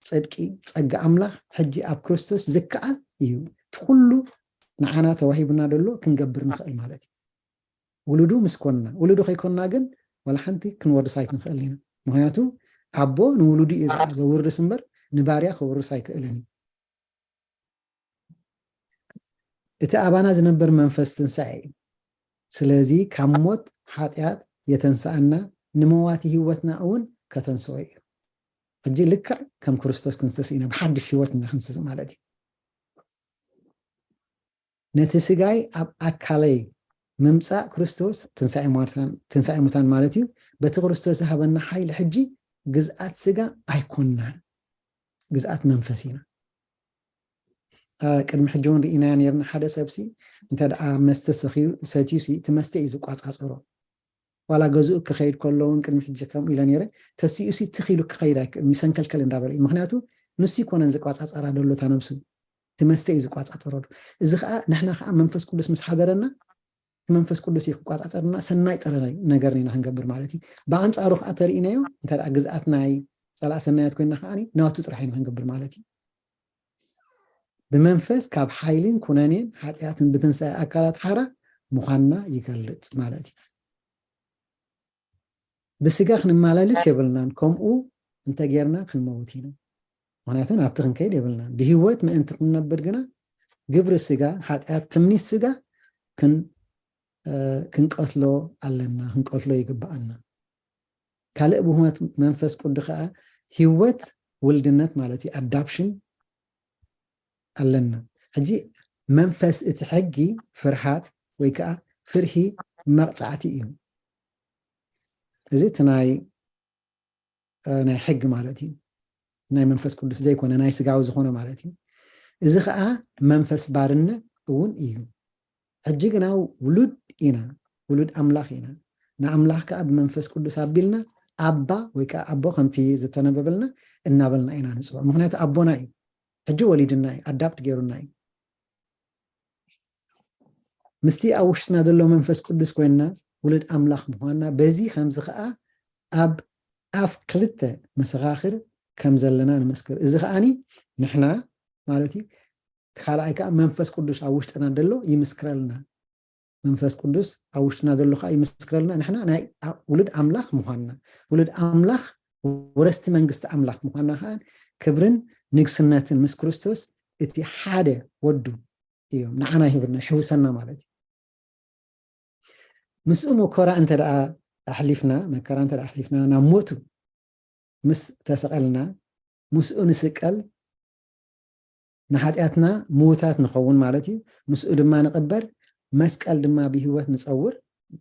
ጽድቂ፣ ጸጋ ኣምላኽ ሕጂ ኣብ ክርስቶስ ዝከኣል እዩ። እቲ ኩሉ ንዓና ተዋሂቡና ደሎ ክንገብር ንኽእል ማለት እዩ። ውሉዱ ምስ ኮንና፣ ውሉዱ ከይኮንና ግን ዋላ ሓንቲ ክንወርስ ኣይትንኽእል ኢና። ምኽንያቱ ኣቦ ንውሉዱ እዩ ዘውርስ እምበር ንባርያ ክውርስ ኣይክእልን እዩ። እቲ ኣባና ዝነብር መንፈስ ትንሳኤ እዩ። ስለዚ ካብ ሞት ሓጢኣት የተንሳኣና፣ ንመዋቲ ህይወትና እውን ከተንስኦ እዩ። ሕጂ ልክዕ ከም ክርስቶስ ክንስስ ኢና፣ ብሓድሽ ህይወት ኢና ክንስስ ማለት እዩ። ነቲ ስጋይ ኣብ ኣካለይ ምምፃእ ክርስቶስ ትንሳኤ ሙታን ማለት እዩ። በቲ ክርስቶስ ዝሃበና ሓይሊ ሕጂ ግዝኣት ስጋ ኣይኮንናን፣ ግዝኣት መንፈስ ኢና። ቅድሚ ሕጂ እውን ርኢናዮ ነርና። ሓደ ሰብሲ እንተ ደኣ መስተ ሰትዩ ሲ እቲ መስተ እዩ ዝቋፃፀሮ። ዋላ ገዝኡ ክኸይድ ከሎ እውን ቅድሚ ሕጂ ከምኡ ኢለ ነይረ። ተሲኡ ሲ ትኽ ኢሉ ክኸይድ ኣይክእልን፣ ይሰንከልከል እንዳበለ እዩ። ምክንያቱ ንሱ ይኮነን ዝቋፃፀራ ደሎ እታ ነብሱ፣ እቲ መስተ እዩ ዝቋፃፀረሉ። እዚ ከዓ ንሕና ከዓ መንፈስ ቅዱስ ምስ ሓደረና እቲ መንፈስ ቅዱስ እዩ ክቋፃፀርና፣ ሰናይ ጥረ ነገር ኢና ክንገብር ማለት እዩ። ብኣንፃሩ ከዓ ተርእናዮ እንተ ግዝኣት ናይ ፀላእ ሰናያት ኮይና ከዓ ናቱ ጥራሕ ኢና ክንገብር ማለት እዩ። ብመንፈስ ካብ ሓይልን ኩነኔን ሓጢኣትን ብትንሳኤ ኣካላት ሓራ ምዃንና ይገልፅ ማለት እዩ። ብስጋ ክንመላለስ የብልናን፣ ከምኡ እንተጌርና ክንመውት ኢና። ምክንያቱ ናብቲ ክንከይድ የብልናን። ብህይወት ምእንቲ ክንነብር ግና ግብሪ ስጋ፣ ሓጢኣት፣ ትምኒት ስጋ ክንቀትሎ ኣለና፣ ክንቀትሎ ይግብኣና። ካልእ ብህይወት መንፈስ ቅዱ ከዓ ህይወት ውልድነት ማለት እዩ፣ ኣዳፕሽን ኣለና። ሕጂ መንፈስ እቲ ሕጊ ፍርሃት ወይ ከዓ ፍርሂ መቕፃዕቲ እዩ። እዚ እቲ ናይ ናይ ሕጊ ማለት እዩ፣ ናይ መንፈስ ቅዱስ ዘይኮነ ናይ ስጋዊ ዝኾነ ማለት እዩ። እዚ ከዓ መንፈስ ባርነት እውን እዩ። ሕጂ ግና ውሉድ ኢና፣ ውሉድ ኣምላኽ ኢና። ንኣምላኽ ከዓ ብመንፈስ ቅዱስ ኣቢልና ኣባ ወይ ከዓ ኣቦ ከምቲ ዝተነበበልና እናበልና ኢና ንፅውዖ። ምክንያቱ ኣቦና እዩ። ሕጂ ወሊድና እዩ፣ ኣዳፕት ገይሩና እዩ። ምስቲ ኣብ ውሽጥና ዘሎ መንፈስ ቅዱስ ኮይንና ውሉድ ኣምላኽ ምዃንና፣ በዚ ከምዚ ከዓ ኣብ ኣፍ ክልተ መሰኻኽር ከም ዘለና ንምስክር። እዚ ከዓኒ ንሕና ማለት እዩ። እቲ ካልኣይ ከዓ መንፈስ ቅዱስ ኣብ ውሽጥና ዘሎ ይምስክረልና። መንፈስ ቅዱስ ኣብ ውሽጥና ዘሎ ከዓ ይምስክረልና። ንሕና ናይ ውሉድ ኣምላኽ ምዃንና፣ ውሉድ ኣምላኽ ወረስቲ መንግስቲ ኣምላኽ ምዃንና ከዓ ክብርን ንግስነትን ምስ ክርስቶስ እቲ ሓደ ወዱ እዮም ንዓና ይህብና፣ ይሕውሰና ማለት እዩ። ምስኡ መከራ እንተ ደኣ ኣሕሊፍና፣ መከራ እንተ ደኣ ኣሕሊፍና፣ ናብ ሞቱ ምስ ተሰቐልና፣ ምስኡ ንስቀል፣ ንሓጢኣትና ምዉታት ንኸውን ማለት እዩ። ምስኡ ድማ ንቕበር፣ መስቀል ድማ ብህይወት ንጸውር፣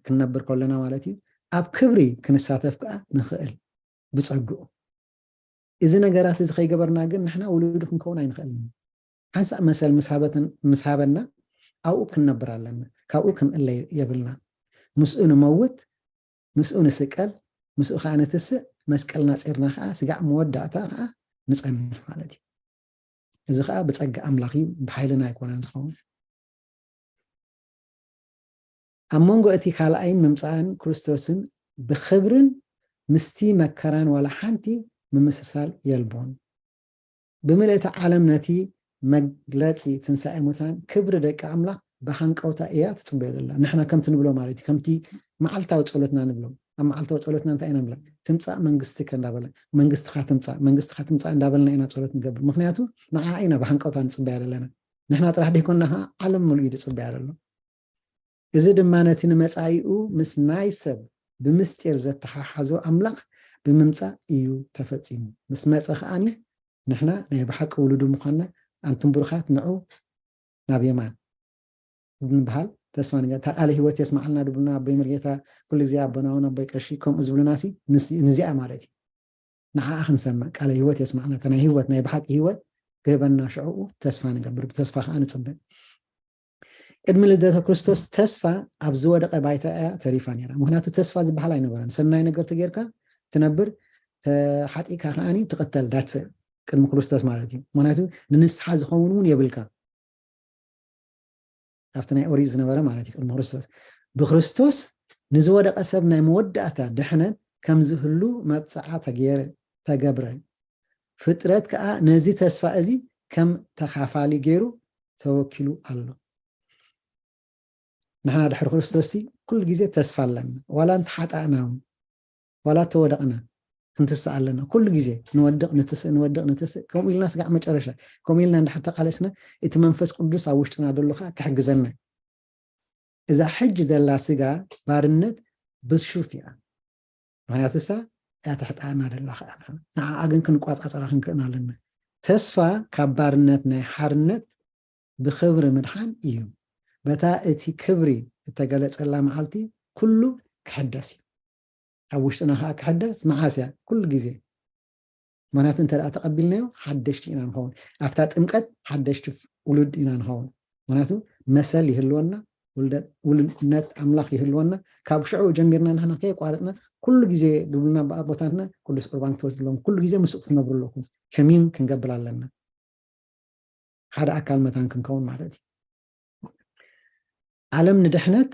ክንነብር ከለና ማለት እዩ። ኣብ ክብሪ ክንሳተፍ ከኣ ንኽእል ብጸግኡ። እዚ ነገራት እዚ ከይገበርና ግን ንሕና ውሉዱ ክንከውን ኣይንኽእልን። ሓንሳእ መሰል ምስ ሃበተን-፣ ምስ ሃበና ኣብኡ ክንነብር ኣለና። ካብኡ ክንእለ የብልናን። ምስኡ ንመውት፣ ምስኡ ንስቀል፣ ምስኡ ከዓ ንትስእ፣ መስቀልና ጺርና ከዓ ስጋዕ መወዳእታ ከዓ ንጸንሕ ማለት እዩ። እዚ ከዓ ብጸጋ ኣምላኽ እዩ፣ ብሓይልና ኣይኮነን ዝኸውን። ኣብ መንጎ እቲ ካልኣይን ምምጻእን ክርስቶስን ብኽብርን ምስቲ መከራን ዋላ ሓንቲ ምምስሳል የልቦን። ብምልእቲ ዓለም ነቲ መግለጺ ትንሳኤ ሙታን ክብሪ ደቂ ኣምላኽ ብሃንቀውታ እያ ትጽበዮ ዘላ። ንሕና ከምቲ ንብሎ ማለት እዩ፣ ከምቲ መዓልታዊ ጸሎትና ንብሎ። ኣብ መዓልታዊ ጸሎትና እንታይ ኢና ንብላ? "ትምጻእ መንግስትከ" እንዳበለ፣ "መንግስትኻ ትምጻእ፣ መንግስትኻ ትምጻእ" እንዳበልና ኢና ጸሎት ንገብር። ምኽንያቱ ንዓ ኢና ብሃንቀውታ ንጽበያ ዘለና። ንሕና ጥራሕ ደይኮንና፣ ከዓ ዓለም ምሉእ እዩ ዝጽበያ ዘሎ። እዚ ድማ ነቲ ንመጻኢኡ ምስ ናይ ሰብ ብምስጢር ዘተሓሓዞ ኣምላኽ ብምምጻእ እዩ ተፈጺሙ። ምስ መጸ ከኣኒ ንሕና ናይ ብሓቂ ውሉዱ ምዃንና፣ ኣንቱም ብሩኻት ንዑ ናብ የማን ንበሃል። ተስፋ ንገ-፣ እታ ቃለ ህይወት የስምዓልና ድብሉና ኣቦይ መርጌታ ኩሉ ግዜ ኣቦና እውን ኣቦይ ቀሺ ከምኡ ዝብሉና ሲ ንስ-፣ ንዚኣ ማለት እዩ። ንዓኣ ክንሰምዕ፣ ቃለ ህይወት የስማዕና። እቲ ናይ ህይወት፣ ናይ ብሓቂ ህይወት ክህበና ሽዕኡ ተስፋ ንገብር፣ ብተስፋ ከዓ ንፅበ። ቅድሚ ልደተ ክርስቶስ ተስፋ ኣብ ዝወደቐ ባይታ እያ ተሪፋ ነይራ። ምክንያቱ ተስፋ ዝበሃል ኣይነበረን። ሰናይ ነገር ተጌርካ ትነብር፣ ተሓጢእካ ከዓኒ ትቕተል። ዳትስ ቅድሚ ክርስቶስ ማለት እዩ። ምክንያቱ ንንስሓ ዝኸውን እውን የብልካ። ኣብቲ ናይ ኦሪት ዝነበረ ማለት እዩ። ቅድሚ ክርስቶስ፣ ብክርስቶስ ንዝወደቐ ሰብ ናይ መወዳእታ ድሕነት ከም ዝህሉ መብፅዓ ተገይረ፣ ተገብረ። ፍጥረት ከዓ ነዚ ተስፋ እዚ ከም ተኻፋሊ ገይሩ ተወኪሉ ኣሎ። ንሕና ድሕሪ ክርስቶስ ሲ ኩሉ ግዜ ተስፋ ኣለና። ዋላ እንተሓጣእና እውን፣ ዋላ ተወደቕና፣ ክንትስእ ኣለና። ኩሉ ግዜ ንወድቕ፣ ንትስእ፣ ንወድቕ፣ ንትስእ። ከምኡ ኢልና ስጋዕ መጨረሻ፣ ከምኡ ኢልና እንድሕር ተቓለስና፣ እቲ መንፈስ ቅዱስ ኣብ ውሽጥና ዘሎ ከዓ ክሕግዘና እዩ። እዛ ሕጂ ዘላ ስጋ ባርነት ብልሹት እያ። ምክንያቱ እሳ እያ ተሕጣና ደላ ከዓ ንዓ። ንዓኣ ግን ክንቋጻጸራ ክንክእን ኣለና። ተስፋ ካብ ባርነት ናይ ሓርነት ብኽብሪ ምድሓን እዩ። በታ እቲ ክብሪ እተገለጸላ መዓልቲ ኩሉ ክሕደስ እዩ። ኣብ ውሽጥና ከዓ ክሕደስ መዓስ እያ? ኩሉ ግዜ። ምክንያቱ እንተ ደኣ ተቐቢልናዮ ሓደሽቲ ኢና ንኸውን። ኣብታ ጥምቀት ሓደሽቲ ውሉድ ኢና ንኸውን። ምክንያቱ መሰል ይህልወና፣ ውልደት፣ ውልነት ኣምላኽ ይህልወና። ካብ ሽዑ ጀሚርና ንሕና ከየቋረጽና ኩሉ ግዜ ድብሉና ብኣቦታትና ቅዱስ ቁርባን ክትወስዱ ኣለኩም። ኩሉ ግዜ ምስኡ ክትነብሩ ኣለኩም። ከሚን ክንገብር ኣለና። ሓደ ኣካል መታን ክንከውን ማለት እዩ። ዓለም ንድሕነት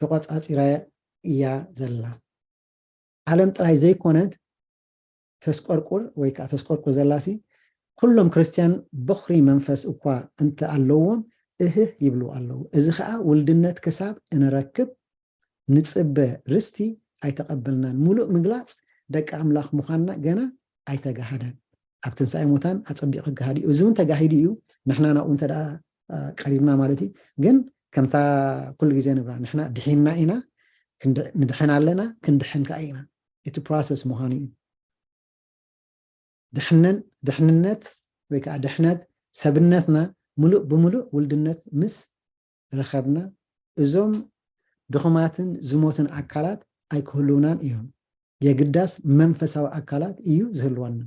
ተቆጻጺራ እያ ዘላ። ዓለም ጥራይ ዘይኮነት ተስቆርቁር ወይ ከዓ ተስቆርቁር ዘላሲ፣ ኩሎም ክርስትያን በኹሪ መንፈስ እኳ እንተ ኣለዎም እህህ ይብሉ ኣለዉ። እዚ ከዓ ውልድነት ክሳብ እንረክብ ንጽበ ርስቲ ኣይተቐበልናን። ሙሉእ ምግላጽ ደቂ ኣምላኽ ምዃንና ገና ኣይተጋሃደን። ኣብ ትንሳኤ ሙታን ኣጸቢቑ ክገሃድ እዩ። እዚ እውን ተጋሂዱ እዩ። ንሕና ናብኡ እንተ ደኣ፣ አ፣ ቀሪብና ማለት እዩ። ግን ከምታ ኩሉ ግዜ ንብላ፣ ንሕና ድሒንና ኢና፣ ክንድ-፣ ንድሕን ኣለና፣ ክንድሕን ከኣ ኢና። እቲ ፕሮሰስ ምዃኑ እዩ። ድሕነን-፣ ድሕንነት ወይ ከዓ ድሕነት ሰብነትና ሙሉእ ብምሉእ ውልድነት ምስ ረኸብና፣ እዞም ድኹማትን ዝሞቱን ኣካላት ኣይክህልውናን እዮም። የግዳስ መንፈሳዊ ኣካላት እዩ ዝህልወና።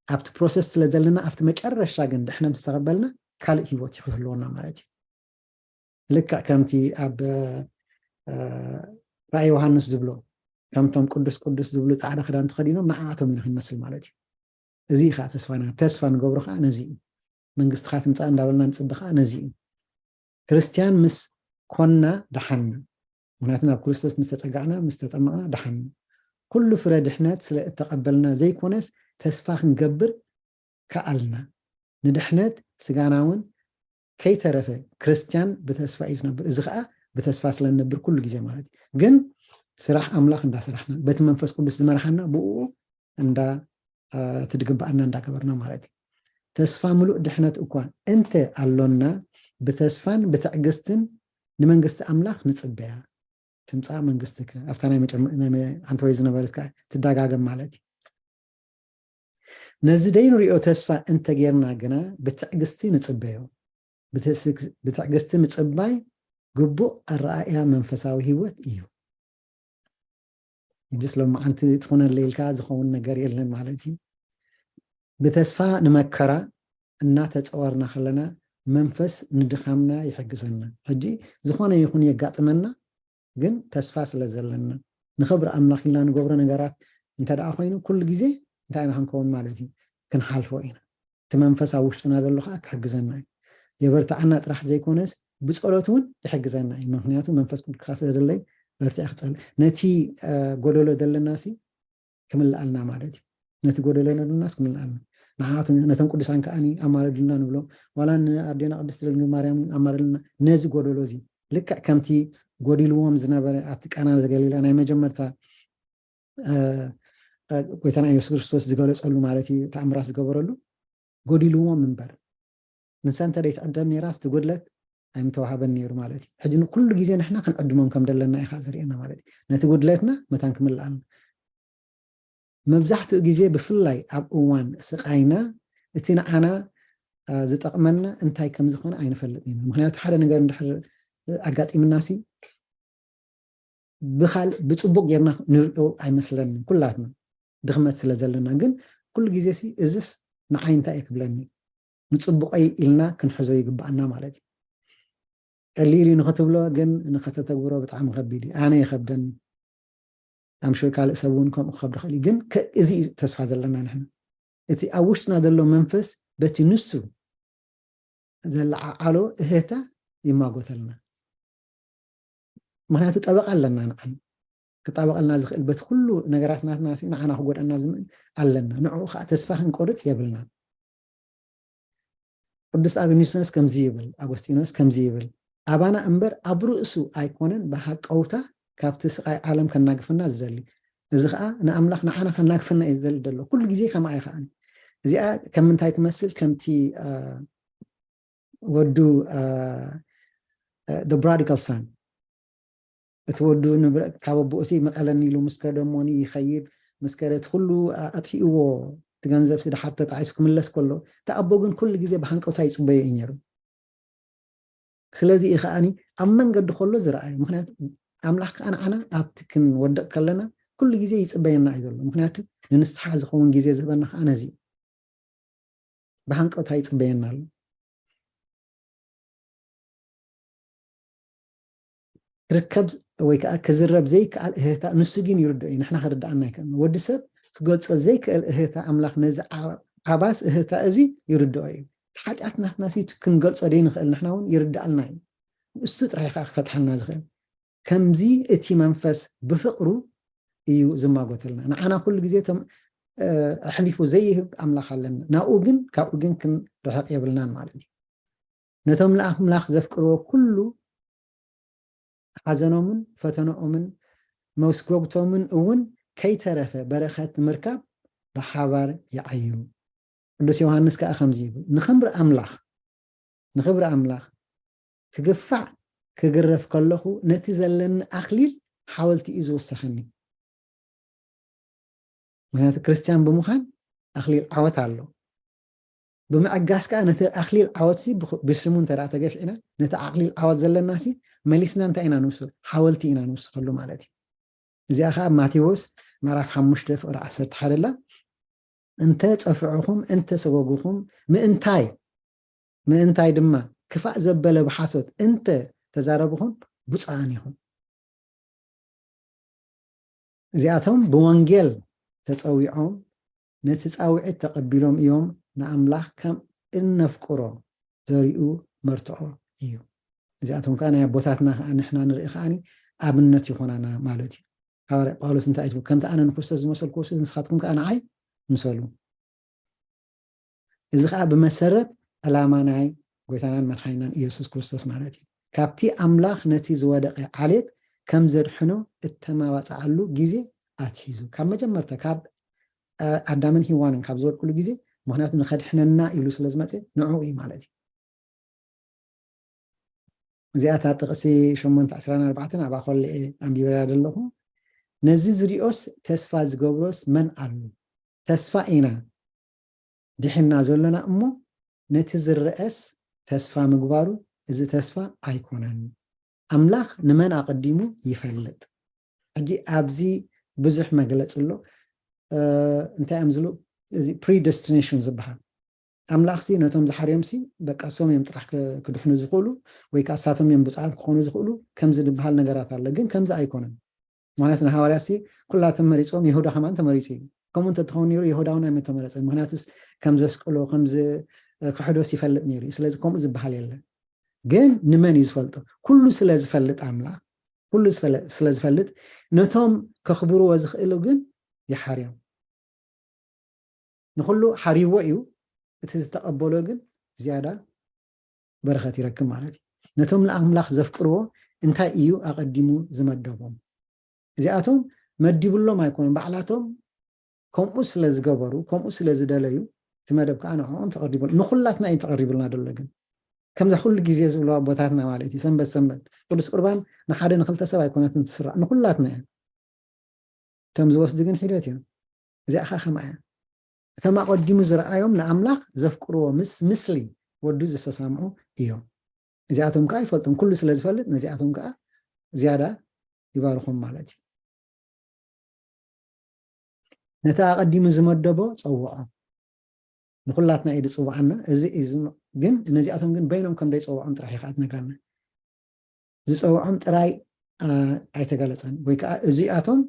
ኣብቲ ፕሮሰስ ስለ ዘለና፣ ኣብቲ መጨረሻ ግን ድሕነ ምስ ተቐበልና፣ ካልእ ህይወት እዩ ክህልወና ማለት እዩ። ልክዕ ከምቲ ኣብ፣ እ፣ ራእይ ዮሃንስ ዝብሎ፣ ከምቶም ቅዱስ ቅዱስ ዝብሉ ጻዕዳ ክዳን ተኸዲኖም ንዓኣቶም ኢና ክንመስል ማለት እዩ። እዚ እዩ ከዓ ተስፋና። ተስፋ ንገብሮ ከዓ ነዚ እዩ። መንግስትኻ ትምጻእ እንዳበልና ንጽበ ከዓ ነዚ እዩ። ክርስትያን ምስ ኮንና ደሓንና። ምክንያቱ ናብ ክርስቶስ ምስ ተጸጋዕና፣ ምስ ተጠመቕና ደሓንና። ኩሉ ፍረ ድሕነት ስለ እተቐበልና ዘይኮነስ፣ ተስፋ ክንገብር ከኣልና። ንድሕነት ስጋና እውን ከይተረፈ ክርስትያን ብተስፋ እዩ ዝነብር። እዚ ከዓ ብተስፋ ስለ ንነብር ኩሉ ግዜ ማለት እዩ። ግን ስራሕ ኣምላኽ እንዳሰራሕና፣ በቲ መንፈስ ቅዱስ ዝመርሓና ብኡ እንዳ፣ እ፣ እቲ ድግበኣና እንዳገበርና ማለት እዩ። ተስፋ ምሉእ ድሕነት እኳ እንተ ኣሎና፣ ብተስፋን ብትዕግስትን ንመንግስቲ ኣምላኽ ንጽበያ። ትምጻእ መንግስትከ፣ ኣብታ ናይ መጨመ-፣ ናይ መ-፣ ሓንቲ ወይ ዝነበረት ከኣ ትደጋገም ማለት እዩ። ነዚ ደይንሪኦ ተስፋ እንተጌርና ግና ብትዕግስቲ ንጽበዮ። ብትዕስ-፣ ብትዕግስቲ ምጽባይ ግቡእ ኣረኣእያ መንፈሳዊ ህይወት እዩ። ሕጅስ ሎማዓንቲ ትኾነለይ ኢልካ ዝኸውን ነገር የለን ማለት እዩ። ብተስፋ ንመከራ እናተጸወርና ከለና መንፈስ ንድኻምና ይሕግዘና። ሕጂ ዝኾነ ይኹን የጋጥመና፣ ግን ተስፋ ስለ ዘለና ንኽብሪ ኣምላኽ ኢልና ንገብሮ ነገራት እንተ ደኣ ኮይኑ ኩሉ ግዜ እንታይ ኢና ክንከውን ማለት እዩ? ክንሓልፎ ኢና። እቲ መንፈስ ኣብ ውሽጥና ዘሎ ከዓ ክሕግዘና እዩ። የበርትዓና ጥራሕ ዘይኮነስ ብጸሎት እውን ይሕግዘና እዩ። ምክንያቱ መንፈስ ቅዱስካ ስለ ዘለይ በርቲዐ ክጸልእ። ነቲ፣ እ፣ ጎደሎ ዘለናሲ ክምልኣልና ማለት እዩ። ነቲ ጎደሎ ዘለናስ ክምልኣልና። ንዓኣቶም፣ ነቶም ቅዱሳን ከዓኒ ኣማልድልና ንብሎም። ዋላ ንኣዴና ቅድስቲ ድንግል ማርያም ኣማልድልና። ነዚ ጎደሎ እዚ ልክዕ ከምቲ ጎዲልዎም ዝነበረ ኣብቲ ቃና ዘገሊላ ናይ መጀመርታ፣ እ፣ እ፣ ጎይታና ኢየሱስ ክርስቶስ ዝገለጸሉ ማለት እዩ፣ ተኣምራት ዝገበረሉ ጎዲልዎም እምበር። ንሳ እንተ ደይትዕደም ነይራስ፣ እቲ ጉድለት ኣይምተዋህበን ነይሩ ማለት እዩ። ሕጂ ንኩሉ ግዜ ንሕና ክንዕድሞም ከም ደለና እዩ ከዓ ዘርእየና ማለት እዩ። ነቲ ጉድለትና መታን ክምልኣልና። መብዛሕትኡ ግዜ ብፍላይ ኣብ እዋን ስቓይና እቲ ንዓና፣ እ፣ ዝጠቕመና እንታይ ከም ዝኾነ ኣይንፈልጥን ኢና። ምክንያቱ ሓደ ነገር እንድሕር ኣጋጢምናሲ ብኻል-፣ ብጽቡቕ ጌርና ንሪኦ ኣይመስለንን ኩላትና። ድኽመት ስለ ዘለና። ግን ኩሉ ግዜ ሲ እዝስ ንዓይ እንታይ እዩ ክብለኒ? ንጽቡቐይ ኢልና ክንሕዞ ይግባኣና ማለት እዩ። ቀሊል እዩ ንኽትብሎ፣ ግን ንኸተተግብሮ ብጣዕሚ ከቢድ እዩ። ኣነ ይኸብደኒ። ኣምሹር ካልእ ሰብ እውን ከምኡ ክኸብዶ ይኽእል እዩ። ግን ከ-፣ እዚ እዩ ተስፋ ዘለና ንሕና። እቲ ኣብ ውሽጥና ዘሎ መንፈስ በቲ ንሱ ዘለዓዓሎ እህህታ ይማጎተልና። ምኽንያቱ ጠበቃ ኣለና ንዓና። ክጣበቀልና ዝኽእል በቲ ኩሉ ነገራት ናትና ሲ ንዓና ክጎድኣና ዝምእል ኣለና። ንዕኡ ከዓ ተስፋ ክንቆርጽ የብልናን። ቅዱስ ኣግኒስኖስ ከምዚ ይብል፣ ኣጎስጢኖስ ከምዚ ይብል፣ ኣባና እምበር ኣብ ርእሱ ኣይኮነን ብሃቀውታ ካብቲ ስቃይ ዓለም ከናግፈና ዝደሊ። እዚ ከዓ ንኣምላኽ ንዓና ከናግፈና እዩ ዝደሊ ዘሎ። ኩሉ ግዜ ከምኣ እዩ ከዓ። እዚኣ ከም ምንታይ ትመስል? ከምቲ፣ አ፣ ወዱ፣ አ፣ አ፣ the prodigal son። እቲ ወዱ ንብረ-፣ ካብ ኣቦኡ ሲ መቐለኒ ኢሉ ምስ ከደ እሞኒ ይኸይድ፣ ምስ ከደ እቲ ኩሉ ኣ-፣ ኣጥፊእዎ፣ እቲ ገንዘብ ሲ ድሓር ተጣዒሱ ክምለስ ከሎ፣ እቲ ኣቦ ግን ኩሉ ግዜ ብሃንቀውታ ይጽበዮ እዩ ነይሩ። ስለዚ እዩ ከኣኒ ኣብ መንገዲ ከሎ ዝረኣዮ። ምኽንያቱ ኣምላኽ ከኣ ንዓና ኣብቲ ክንወድቕ ከለና ኩሉ ግዜ ይጽበየና እዩ ዘሎ። ምኽንያቱ ንንስሓ ዝኸውን ግዜ ዝህበና ከኣ ነዚ እዩ። ብሃንቀውታ ይጽበየና ኣሎ። ክርከብ ወይ ከኣ ክዝረብ ዘይከኣል እህህታ ንሱ ግን ይርድኦ እዩ። ንሕና ክርድኣና ኣይከኣልን። ወዲ ሰብ ክገልጾ ዘይክእል እህህታ ኣምላኽ ነዚ ዓ-፣ ዓባስ እህህታ እዚ ይርድኦ እዩ። እቲ ሓጢኣት ናትና ሲ ክንገልጾ ዘይንኽእል ንሕና እውን ይርድኣልና እዩ። ንሱ ጥራይ ከኣ ክፈትሓልና ዝኽእል። ከምዚ እቲ መንፈስ ብፍቕሩ እዩ ዝማጎተልና። ንዓና ኩሉ ግዜ እቶም፣ እ፣ ኣሕሊፉ ዘይህብ ኣምላኽ ኣለና። ናብኡ ግን፣ ካብኡ ግን ክንርሕቕ የብልናን ማለት እዩ። ነቶም ንኣምላኽ ዘፍቅርዎ ኩሉ ሓዘኖምን ፈተናኦምን መስጎግቶምን እውን ከይተረፈ በረኸት ንምርካብ ብሓባር ይዓዩ። ቅዱስ ዮሃንስ ከኣ ከምዚ ይብል፣ "ንኽብሪ ኣምላኽ፣ ንኽብሪ ኣምላኽ ክግፋዕ ክግረፍ ከለኹ ነቲ ዘለኒ ኣኽሊል ሓወልቲ እዩ ዝውሰኸኒ።" ምኽንያቱ ክርስትያን ብምዃን ኣኽሊል ዓወት ኣሎ። ብምዕጋስ ከኣ ነቲ ኣኽሊል ዓወትሲ ብኽ-፣ ብሽሙ እንተ ደኣ ተገፊዕና፣ ነቲ ኣኽሊል ዓወት ዘለናሲ መሊስና እንታይ ኢና ንውስኽ? ሓወልቲ ኢና ንውስኸሉ ማለት እዩ። እዚኣ ከኣ ኣብ ማቴዎስ ምዕራፍ ሓሙሽተ ፍቕሪ ዓሰርተ ሓደ ኣላ። "እንተ ጸፍዑኹም፣ እንተ ሰጎጉኹም፣ ምእንታይ፣ ምእንታይ ድማ ክፋእ ዘበለ ብሓሶት እንተ ተዛረብኹም፣ ብፁዓን ኢኹም።" እዚኣቶም ብወንጌል ተጸዊዖም ነቲ ጻውዒት ተቐቢሎም እዮም ንኣምላኽ ከም እነፍቅሮ ዘርእዩ መርትዖ እዩ። እዚኣቶም ከኣ ናይ ኣቦታትና ከኣ ንሕና ንርኢ ከኣ ኣብነት ይኾናና ማለት እዩ። ሃዋርያ ጳውሎስ እንታይ እዩ ትብል? "ከምቲ ኣነ ንክርስቶስ ዝመሰልኩ ንስኻትኩም ከኣ ንዓይ ምሰሉ።" እዚ ከኣ ብመሰረት ዕላማ ናይ ጎይታናን መድሓኒናን ኢየሱስ ክርስቶስ ማለት እዩ። ካብቲ ኣምላኽ ነቲ ዝወደቐ ዓሌት ከም ዘድሕኖ እተማባጽዓሉ ግዜ ኣትሒዙ። ካብ መጀመርታ፣ ካብ፣ እ፣ ኣዳምን ሄዋንን ካብ ዝወድቅሉ ግዜ፣ ምኽንያቱ ንኸድሕነና ኢሉ ስለ ዝመጸ፣ ንዕኡ እዩ ማለት እዩ። እዚኣ እታ ጥቕሲ ሸሞንተ ዕስራን ኣርባዕተን ኣብኣ ከሎ እየ ኣንቢበያ ዘለኹ። "ነዚ ዝሪኦስ ተስፋ ዝገብሮስ መን ኣሎ? ተስፋ ኢና ድሒንና ዘለና እሞ፣ ነቲ ዝረኣስ ተስፋ ምግባሩ፣ እዚ ተስፋ ኣይኮነን። ኣምላኽ ንመን ኣቐዲሙ ይፈልጥ?" ሕጂ ኣብዚ ብዙሕ መግለጺ ኣሎ። እ፣ እንታይ እዮም ዝብሉ? እዚ ፕሪደስቲኔሽን ዝበሃል። ኣምላኽሲ ነቶም ዝሓርዮምሲ በቃ እሶም እዮም ጥራሕ ክ-፣ ክድሕኑ ዝኽእሉ፣ ወይ ከኣ እሳቶም እዮም ብፁዓን ክኾኑ ዝኽእሉ፣ ከምዚ ዝበሃል ነገራት ኣሎ። ግን ከምዚ ኣይኮነን። ምኽንያቱ ንሃዋርያትሲ ኩላቶም መሪጾም፣ ይሁዳ ከማን ተመሪጹ እዩ። ከምኡ እንተትኸውን ነይሩ፣ ይሁዳ እውን ኣይምተመረጸን። ምኽንያቱስ ከም ዘስቅሎ፣ ከም ዝ-፣ ክሕዶስ ይፈልጥ ነይሩ እዩ። ስለዚ ከምኡ ዝበሃል የለን። ግን ንመን እዩ ዝፈልጦ? ኩሉ ስለ ዝፈልጥ ኣምላኽ፣ ኩሉ ዝፈለ-፣ ስለ ዝፈልጥ፣ ነቶም ከኽብርዎ ዝኽእሉ ግን ይሓርዮም። ንኹሉ ሓርይዎ እዩ፣ እቲ ዝተቐበሎ ግን ዝያዳ በረኸት ይረክብ ማለት እዩ። ነቶም ንኣምላኽ ዘፍቅርዎ እንታይ እዩ ኣቐዲሙ ዝመደቦም? እዚኣቶም መዲብሎም ኣይኮኑን፣ ባዕላቶም ከምኡ ስለ ዝገበሩ፣ ከምኡ ስለ ዝደለዩ፣ እቲ መደብ ከኣ ንዕኦም ተቐሪቡ፣ ንኹላትና እዩ ተቐሪቡልና ዘሎ። ግን ከምዛ ኩሉ ግዜ ዝብሉ ኣቦታትና ማለት እዩ፣ ሰንበት ሰንበት ቅዱስ ቁርባን ንሓደ ንኽልተ ሰብ ኣይኮነትን ትስራዕ፣ ንኹላትና እያ። እቶም ዝወስዱ ግን ሒደት እዮም። እዚኣ ኸኣ ከምኣ እያ። እቶም ኣቐዲሙ ዝረኣዮም ንኣምላኽ ዘፍቅርዎ ምስ-፣ ምስሊ ወዱ ዝተሳምዑ እዮም። እዚኣቶም ከኣ ይፈልጦም፣ ኩሉ ስለ ዝፈልጥ ነዚኣቶም ከኣ ዝያዳ ይባርኾም ማለት እዩ። ነቲ ኣቐዲሙ ዝመደቦ ጸውዖ። ንኹላትና እዩ ዝጽውዓና። እዚ እዩ ዝም-፣ ግን ነዚኣቶም ግን በይኖም ከም ዘይጸውዖም ጥራሕ እዩ ከዓ ትነግረና። ዝጸውዖም ጥራይ፣ አ፣ ኣይተገለጸን፣ ወይ ከዓ እዚኣቶም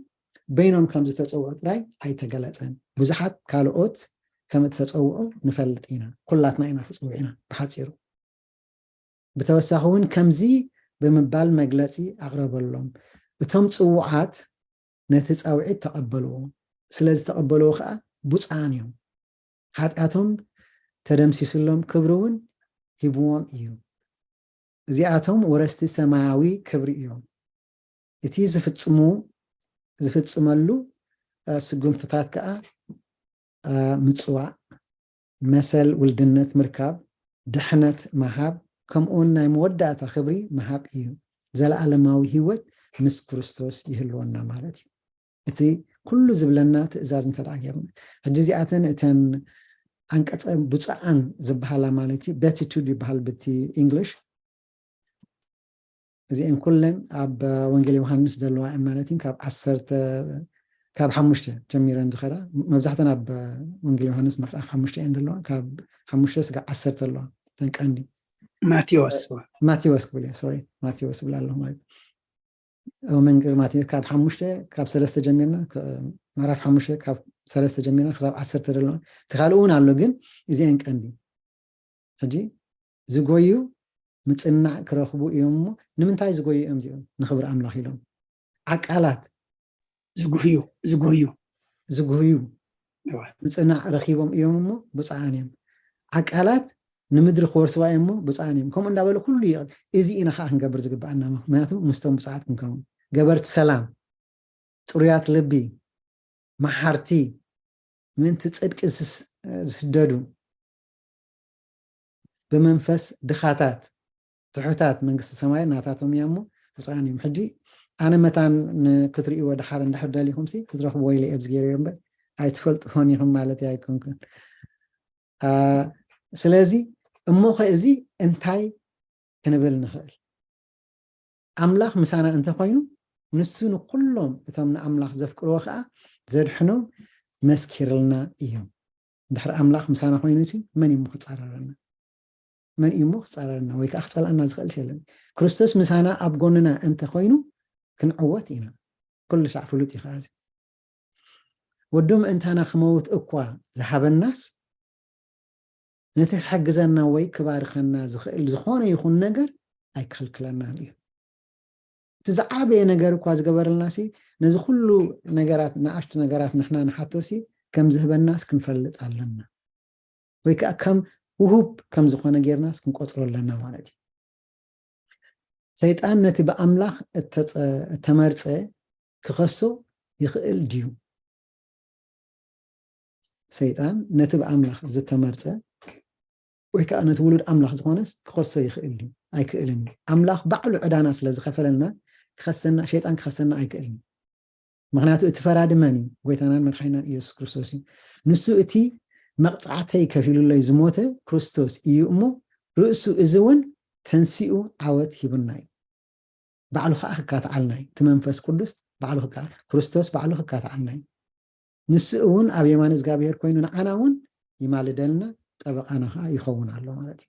በይኖም ከም ዝተጸውዑ ጥራይ ኣይተገለጸን። ብዙሓት ካልኦት ከም እተጸውዑ ንፈልጥ ኢና። ኩላትና ኢና ተጸዊዕና፣ ብሓጺሩ። ብተወሳኺ እውን ከምዚ ብምባል መግለጺ ኣቕረበሎም፣ "እቶም ጽውዓት ነቲ ጻውዒት ተቐበልዎ፣ ስለ ዝተቐበልዎ ኸኣ ብፁዓን እዮም። ሓጢኣቶም ተደምሲስሎም፣ ክብሪ እውን ሂብዎም እዩ። እዚኣቶም ወረስቲ ሰማያዊ ክብሪ እዮም። እቲ ዝፍጽሙ፣ ዝፍጽመሉ፣ እ፣ ስጉምትታት ከኣ፣ እ፣ ምጽዋዕ፣ መሰል ውልድነት ምርካብ፣ ድሕነት ምሃብ፣ ከምኡውን ናይ መወዳእታ ክብሪ ምሃብ እዩ። ዘለኣለማዊ ህይወት ምስ ክርስቶስ ይህልወና ማለት እዩ። እቲ ኩሉ ዝብለና ትእዛዝ እንተ ደኣ ገይርና፣ ሕጂ እዚኣተን እተን ዓንቀጸ ብፁዓን ዝበሃላ ማለት እዩ፣ ቤቲቱድ ይበሃል ብቲ ኢንግሊሽ። እዚአን ኩለን ኣብ ወንጌል ዮሃንስ ዘለዋ እየን ማለት እዩ። ካብ ዓሰርተ፣ ካብ ሓሙሽተ ጀሚረን ዝኸዳ፣ መብዛሕተን ኣብ ወንጌል ዮሃንስ ምዕራፍ ሓሙሽተ እየን ዘለዋ። ካብ ሓሙሽተ ስጋዕ ዓሰርተ ኣለዋ፣ እተን ቀንዲ። ማቴዎስ። ማቴዎስ ክብል እየ፣ ሶሪ፣ ማቴዎስ እብል ኣለኹ ማለት እዩ። ወንጌል ማቴዎስ ካብ ሓሙሽተ፣ ካብ ሰለስተ ጀሚርና፣ ከ-፣ ምዕራፍ ሓሙሽተ ካብ ሰለስተ ጀሚርና ክሳብ ዓሰርተ ዘለዋ። እቲ ካልእ እውን ኣሎ፣ ግን እዚአን ቀንዲ። ሕጂ ዝጎዩ ምጽናዕ ክረኽቡ እዮም እሞ፣ ንምንታይ ዝጎዩ እዮም እዚኦም? ንኽብሪ ኣምላኽ ኢሎም። ዓቃላት ዝጉህዩ፣ ዝጉህዩ። ዝጉህዩ እዋ። ምጽናዕ ረኺቦም እዮም እሞ፣ ብፁዓን እዮም። ዓቃላት ንምድሪ ክወርስዋ እዮም እሞ፣ ብፁዓን እዮም። ከምኡ እንዳበለ ኩሉ ይቕ-፣ እዚ ኢና ኸዓ ክንገብር ዝግብኣና፣ ምኽንያቱ ምስቶም ብፁዓት ክንከውን። ገበርቲ ሰላም፣ ጽሩያት ልቢ፣ መሓርቲ፣ ምእንቲ ጽድቂ ዝስ-፣ ዝስደዱ፣ ብመንፈስ ድኻታት፣ ትሑታት መንግስቲ ሰማይ ናታቶም እያ እሞ ብፁዓን እዮም። ሕጂ ኣነ መታን ንክትርእይዎ ድሓር እንድሕር ደሊኹም ሲ ክትረኽብዎ ኢለ እየ ኣብዚ ገይረ እምበር ኣይትፈልጥዎን ኢኹም ማለት ኣይኮንኩን። አ፣ ስለዚ እሞ ኸ እዚ እንታይ ክንብል ንኽእል? ኣምላኽ ምሳና እንተኾይኑ፣ ንሱ ንኹሎም እቶም ንኣምላኽ ዘፍቅርዎ ኸኣ ዘድሕኖም መስኪርልና እዮም። ድሕሪ ኣምላኽ ምሳና ኮይኑ ሲ መን እዩ እሞ ክጻረረና? መን እዩ እሞ ክጻረረና ወይ ከኣ ክጸልኣና ዝኽእል የለን። ክርስቶስ ምሳና ኣብ ጎንና እንተኾይኑ ክንዕወት ኢና። ኩሉ ሻዕ ፍሉጥ እዩ ኸኣ እዚ። ወዱ ምእንታና ክመውት እኳ ዝሃበናስ፣ ነቲ ክሕግዘና ወይ ክባርኸና ዝኽእል ዝኾነ ይኹን ነገር ኣይክኽልክለናን እዩ። እቲ ዝዓበየ ነገር እኳ ዝገበረልና ሲ፣ ነዚ ኩሉ ነገራት፣ ንኣሽቱ ነገራት ንሕና ንሓቶ ሲ፣ ከም ዝህበናስ ክንፈልጥ ኣለና። ወይ ከኣ ከም ውሁብ ከም ዝኾነ ጌርናስ ክንቆጽሮ ኣለና ማለት እዩ። ሰይጣን ነቲ ብኣምላኽ እተጸ-፣ እተመርጸ ክኸሶ ይኽእል ድዩ? ሰይጣን ነቲ ብኣምላኽ ዝተመርጸ ወይ ከኣ ነቲ ውሉድ ኣምላኽ ዝኾነስ ክኸሶ ይኽእል ድዩ? ኣይክእልን እዩ። ኣምላኽ ባዕሉ ዕዳና ስለ ዝኸፈለልና ክኸሰና፣ ሸይጣን ክኸሰና ኣይክእልን እዩ። ምኽንያቱ እቲ ፈራዲ መን እዩ? ጎይታናን መድሓኒናን ኢየሱስ ክርስቶስ እዩ። ንሱ እቲ መቕጻዕተይ ከፊሉለይ ዝሞተ ክርስቶስ እዩ እሞ፣ ርእሱ እዚ እውን ተንሲኡ ዓወት ሂቡና እዩ። ባዕሉ ኸኣ ክካትዓልና እዩ። እቲ መንፈስ ቅዱስ ባዕሉ ክካ-፣ ክርስቶስ ባዕሉ ክካትዓልና እዩ። ንሱ እውን ኣብ የማን እግዚኣብሔር ኮይኑ ንዓና እውን ይማልደልና፣ ጠበቓና ኸኣ ይኸውን ኣሎ ማለት እዩ።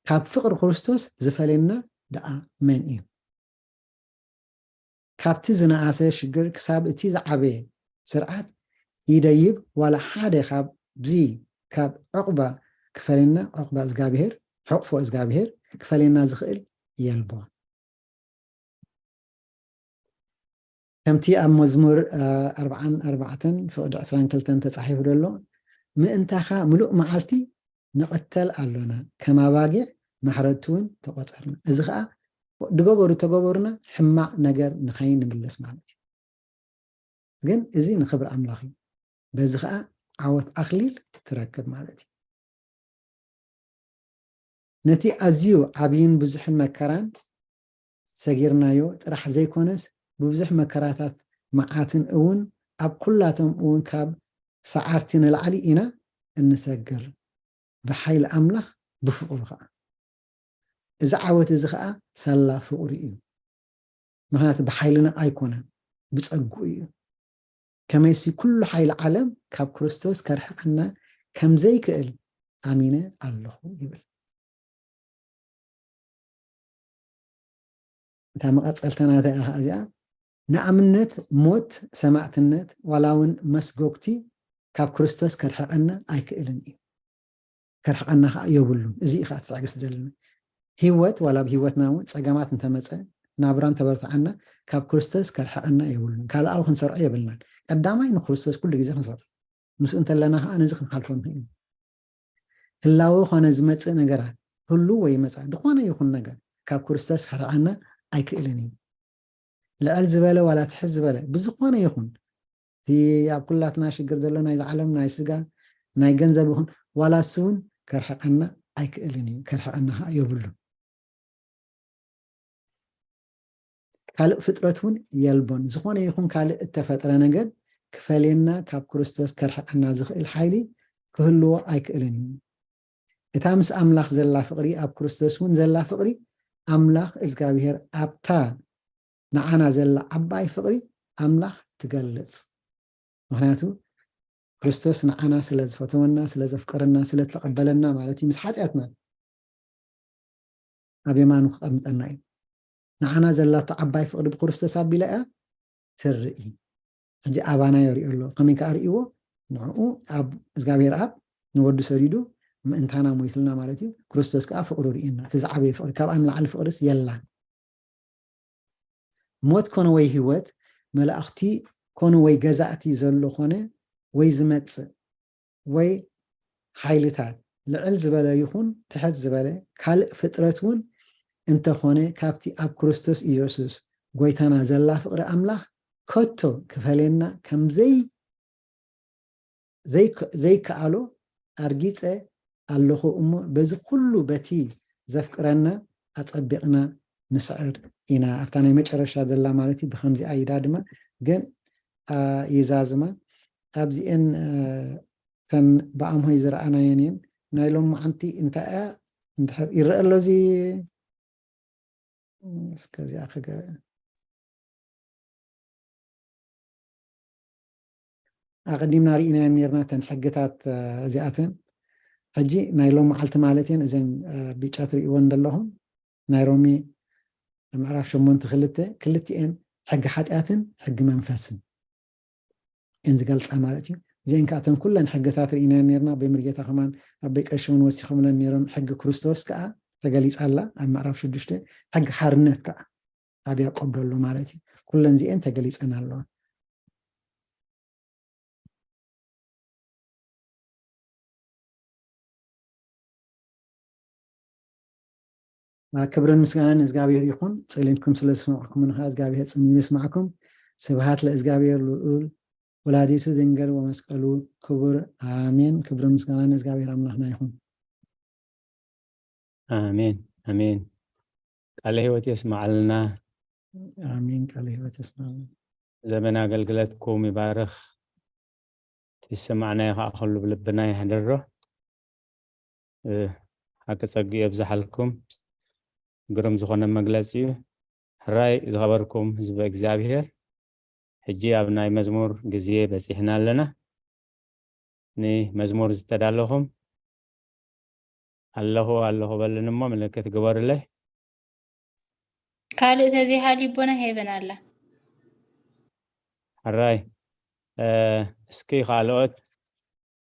ካብ ፍቕሪ ክርስቶስ ዝፈልየና ደኣ መን እዩ? ካብቲ ዝነኣሰ ሽግር ክሳብ እቲ ዝዓበየ ስርዓት ይደይብ፣ ዋላ ሓደ ካብዚ ካብ ዕቑባ ክፈልየና፣ ዕቑባ እግዚኣብሔር፣ ሕቕፎ እግዚኣብሔር ክፈልየና ዝኽእል የልቦን። ከምቲ ኣብ መዝሙር፣ እ፣ ኣርብዓን ኣርባዕተን ፍቕዲ ዕስራን ክልተን ተጻሒፉ ዘሎ፣ "ምእንታኻ ምሉእ መዓልቲ ንቕተል ኣሎና፣ ከም ኣባጊዕ ማሕረድቲ እውን ተቖጸርና።" እዚ ኸኣ ድገበሩ ተገበሩና ሕማቕ ነገር ንኸይንምለስ ማለት እዩ። ግን እዚ ንኽብሪ ኣምላኽ እዩ። በዚ ኸኣ ዓወት ኣኽሊል ትረክብ ማለት እዩ። ነቲ ኣዝዩ ዓብይን ብዙሕን መከራን ሰጊርናዮ ጥራሕ ዘይኮነስ፣ ብብዙሕ መከራታት መዓትን እውን ኣብ ኩላቶም እውን ካብ ሰዓርቲ ንላዕሊ ኢና እንሰግር፣ ብሓይሊ ኣምላኽ ብፍቕሩ ኸዓ። እዚ ዓወት እዚ ኸዓ ሳላ ፍቕሩ እዩ። ምኽንያቱ ብሓይልና ኣይኮነን፣ ብጸግኡ እዩ። ከመይሲ ኩሉ ሓይሊ ዓለም ካብ ክርስቶስ ከርሕቐና ከም ዘይክእል ኣሚነ ኣለኹ ይብል። እታ መቐጸልታ ናታ እያ እዚኣ። ንኣብነት ሞት፣ ሰማዕትነት፣ ዋላ እውን መስጎግቲ ካብ ክርስቶስ ከርሕቐና ኣይክእልን እዩ። ከርሕቐና ከዓ የብሉን። እዚ እዩ ከዓ እቲ ትዕግስቲ ዘለና። ህይወት ዋላ ኣብ ህይወትና እውን ጸገማት እንተመጸ፣ ናብራ እንተበርትዓና፣ ካብ ክርስቶስ ከርሕቐና የብሉን። ካልኣዊ ክንሰርዖ የብልናን። ቀዳማይ ንክርስቶስ ኩሉ ግዜ ክንሰርዖ፣ ምስኡ እንተለና ከዓ ነዚ ክንሓልፎ ንኽእል ኢና። ህላወ ኮነ ዝመጽእ ነገራት፣ ህሉ ወይ ይመጻ ዝኾነ ይኹን ነገር ካብ ክርስቶስ ከርሕቐና ኣይክእልን እዩ። ልዕል ዝበለ ዋላ ትሕት ዝበለ ብዝኾነ ይኹን እቲ ኣብ ኩላትና ሽግር ዘሎ ናይዚ ዓለም ናይ ስጋ ናይ ገንዘብ ይኹን ዋላ እሱ እውን ከርሕቐና ኣይክእልን እዩ፣ ከርሕቐና ከዓ የብሉን። ካልእ ፍጥረት እውን የልቦን። ዝኾነ ይኹን ካልእ እተፈጥረ ነገር ክፈልየና ካብ ክርስቶስ ከርሕቐና ዝኽእል ሓይሊ ክህልዎ ኣይክእልን እዩ። እታ ምስ ኣምላኽ ዘላ ፍቕሪ ኣብ ክርስቶስ እውን ዘላ ፍቕሪ ኣምላኽ እግዚኣብሔር ኣብታ ንዓና ዘላ ዓባይ ፍቕሪ ኣምላኽ ትገልጽ። ምኽንያቱ ክርስቶስ ንዓና ስለ ዝፈተወና፣ ስለ ዘፍቀረና፣ ስለ ዝተቐበለና ማለት እዩ፣ ምስ ሓጢኣትና ኣብ የማኑ ክቐምጠና እዩ። ንዓና ዘላቶ ዓባይ ፍቕሪ ብክርስቶስ ኣቢላ እያ ትርኢ። ሕጂ ኣባና የርእዮ ኣሎ። ከመይ ከኣ ርእይዎ? ንዕኡ ኣብ እግዚኣብሔር ኣብ ንወዱ ሰዲዱ ምእንታና ሞይትልና ማለት እዩ። ክርስቶስ ከኣ ፍቕሩ ርእየና። እቲ ዝዓበየ ፍቕሪ፣ ካብኣ ንላዕሊ ፍቕርስ የላን። ሞት ኮነ ወይ ህይወት፣ መላእኽቲ ኮኑ ወይ ገዛእቲ ዘሎ ኮነ ወይ ዝመጽእ ወይ ሓይልታት፣ ልዕል ዝበለ ይኹን ትሕት ዝበለ ካልእ ፍጥረት እውን እንተኾነ፣ ካብቲ ኣብ ክርስቶስ ኢየሱስ ጐይታና ዘላ ፍቕሪ ኣምላኽ ከቶ ክፈልየና ከም ዘይ-፣ ዘይከ-፣ ዘይከኣሎ ኣርጊጸ ኣለኹ እሞ፣ በዚ ኩሉ በቲ ዘፍቅረና ኣጸቢቕና ንስዕር ኢና። ኣብታ ናይ መጨረሻ ዘላ ማለት እዩ፣ ብኸምዚኣ ይዳድማ፣ ግን፣ ኣ፣ ይዛዝማ። ኣብዚኤን፣ እ፣ እተን ብኣምሆይ ዝረኣናየን እየን። ናይ ሎማዓንቲ እንታይ እያ? እንድሕር ይረአ ኣሎ እዚ? እስከ እዚኣ ክገ-፣ ኣቐዲምና ርኢናየን ነርና እተን ሕግታት፣ እ፣ እዚኣተን። ሕጂ ናይ ሎማዓልቲ ማለት እየን እዘን፣ እ፣ ብጫ ትርእይወን ዘለኹም። ናይ ሮሜ ምዕራፍ ሸሞንተ ክልተ፣ ክልቲኤን ሕጊ ሓጢኣትን ሕጊ መንፈስን እየን ዝገልጻ ማለት እዩ። እዚአን ከዓ እተን ኩለን ሕግታት ርኢናየን ነርና። ኣቦይ ምርጌታ ከማን፣ ኣቦይ ቀሺ እውን ወሲኾምለን ነይሮም። ሕጊ ክርስቶስ ከዓ ተገሊጻ ኣላ ኣብ ምዕራፍ ሽዱሽተ፣ ሕጊ ሓርነት ከዓ ኣብ ያዕቆብ ዘሎ ማለት እዩ። ኩለን እዚአን ተገሊጸን ኣለዋ። ክብርን ምስጋናን ንእግዚኣብሔር ይኹን። ጸሊምኩም ስለ ዝሰማዕኩምና ከዓ እግዚኣብሔር ጽምዩ ይስማዕኩም። ስብሃት ለእግዚኣብሔር ልዑል ወላዲቱ ድንግል ወመስቀሉ ክቡር፣ ኣሜን። ክብርን ምስጋናን ንእግዚኣብሔር ኣምላኽና ይኹን። ኣሜን፣ ኣሜን። ቃለ ህይወት የስማዓልና። ኣሜን። ቃለ ህይወት የስማዓልና። ዘመን ኣገልግለትኩም ይባርኽ። እቲ ዝሰማዕናዮ ከዓ ኩሉ ብልብና የሕድሮ። እ፣ ሓቂ ጸግኡ የብዝሓልኩም። ግሩም ዝኾነ መግለጺ እዩ። ሕራይ ዝኸበርኩም ህዝቢ እግዚኣብሔር፣ ሕጂ ኣብ ናይ መዝሙር ግዜ በጺሕና ኣለና። ንመዝሙር ዝተዳለኹም ኣለኹ ኣለኹ በልኒ እሞ ምልክት ግበሩለይ። ካልእ ተዘይሃልዩ ኣቦና ሄበን ኣላ። ሕራይ፣ እ፣ እስኪ ካልኦት፣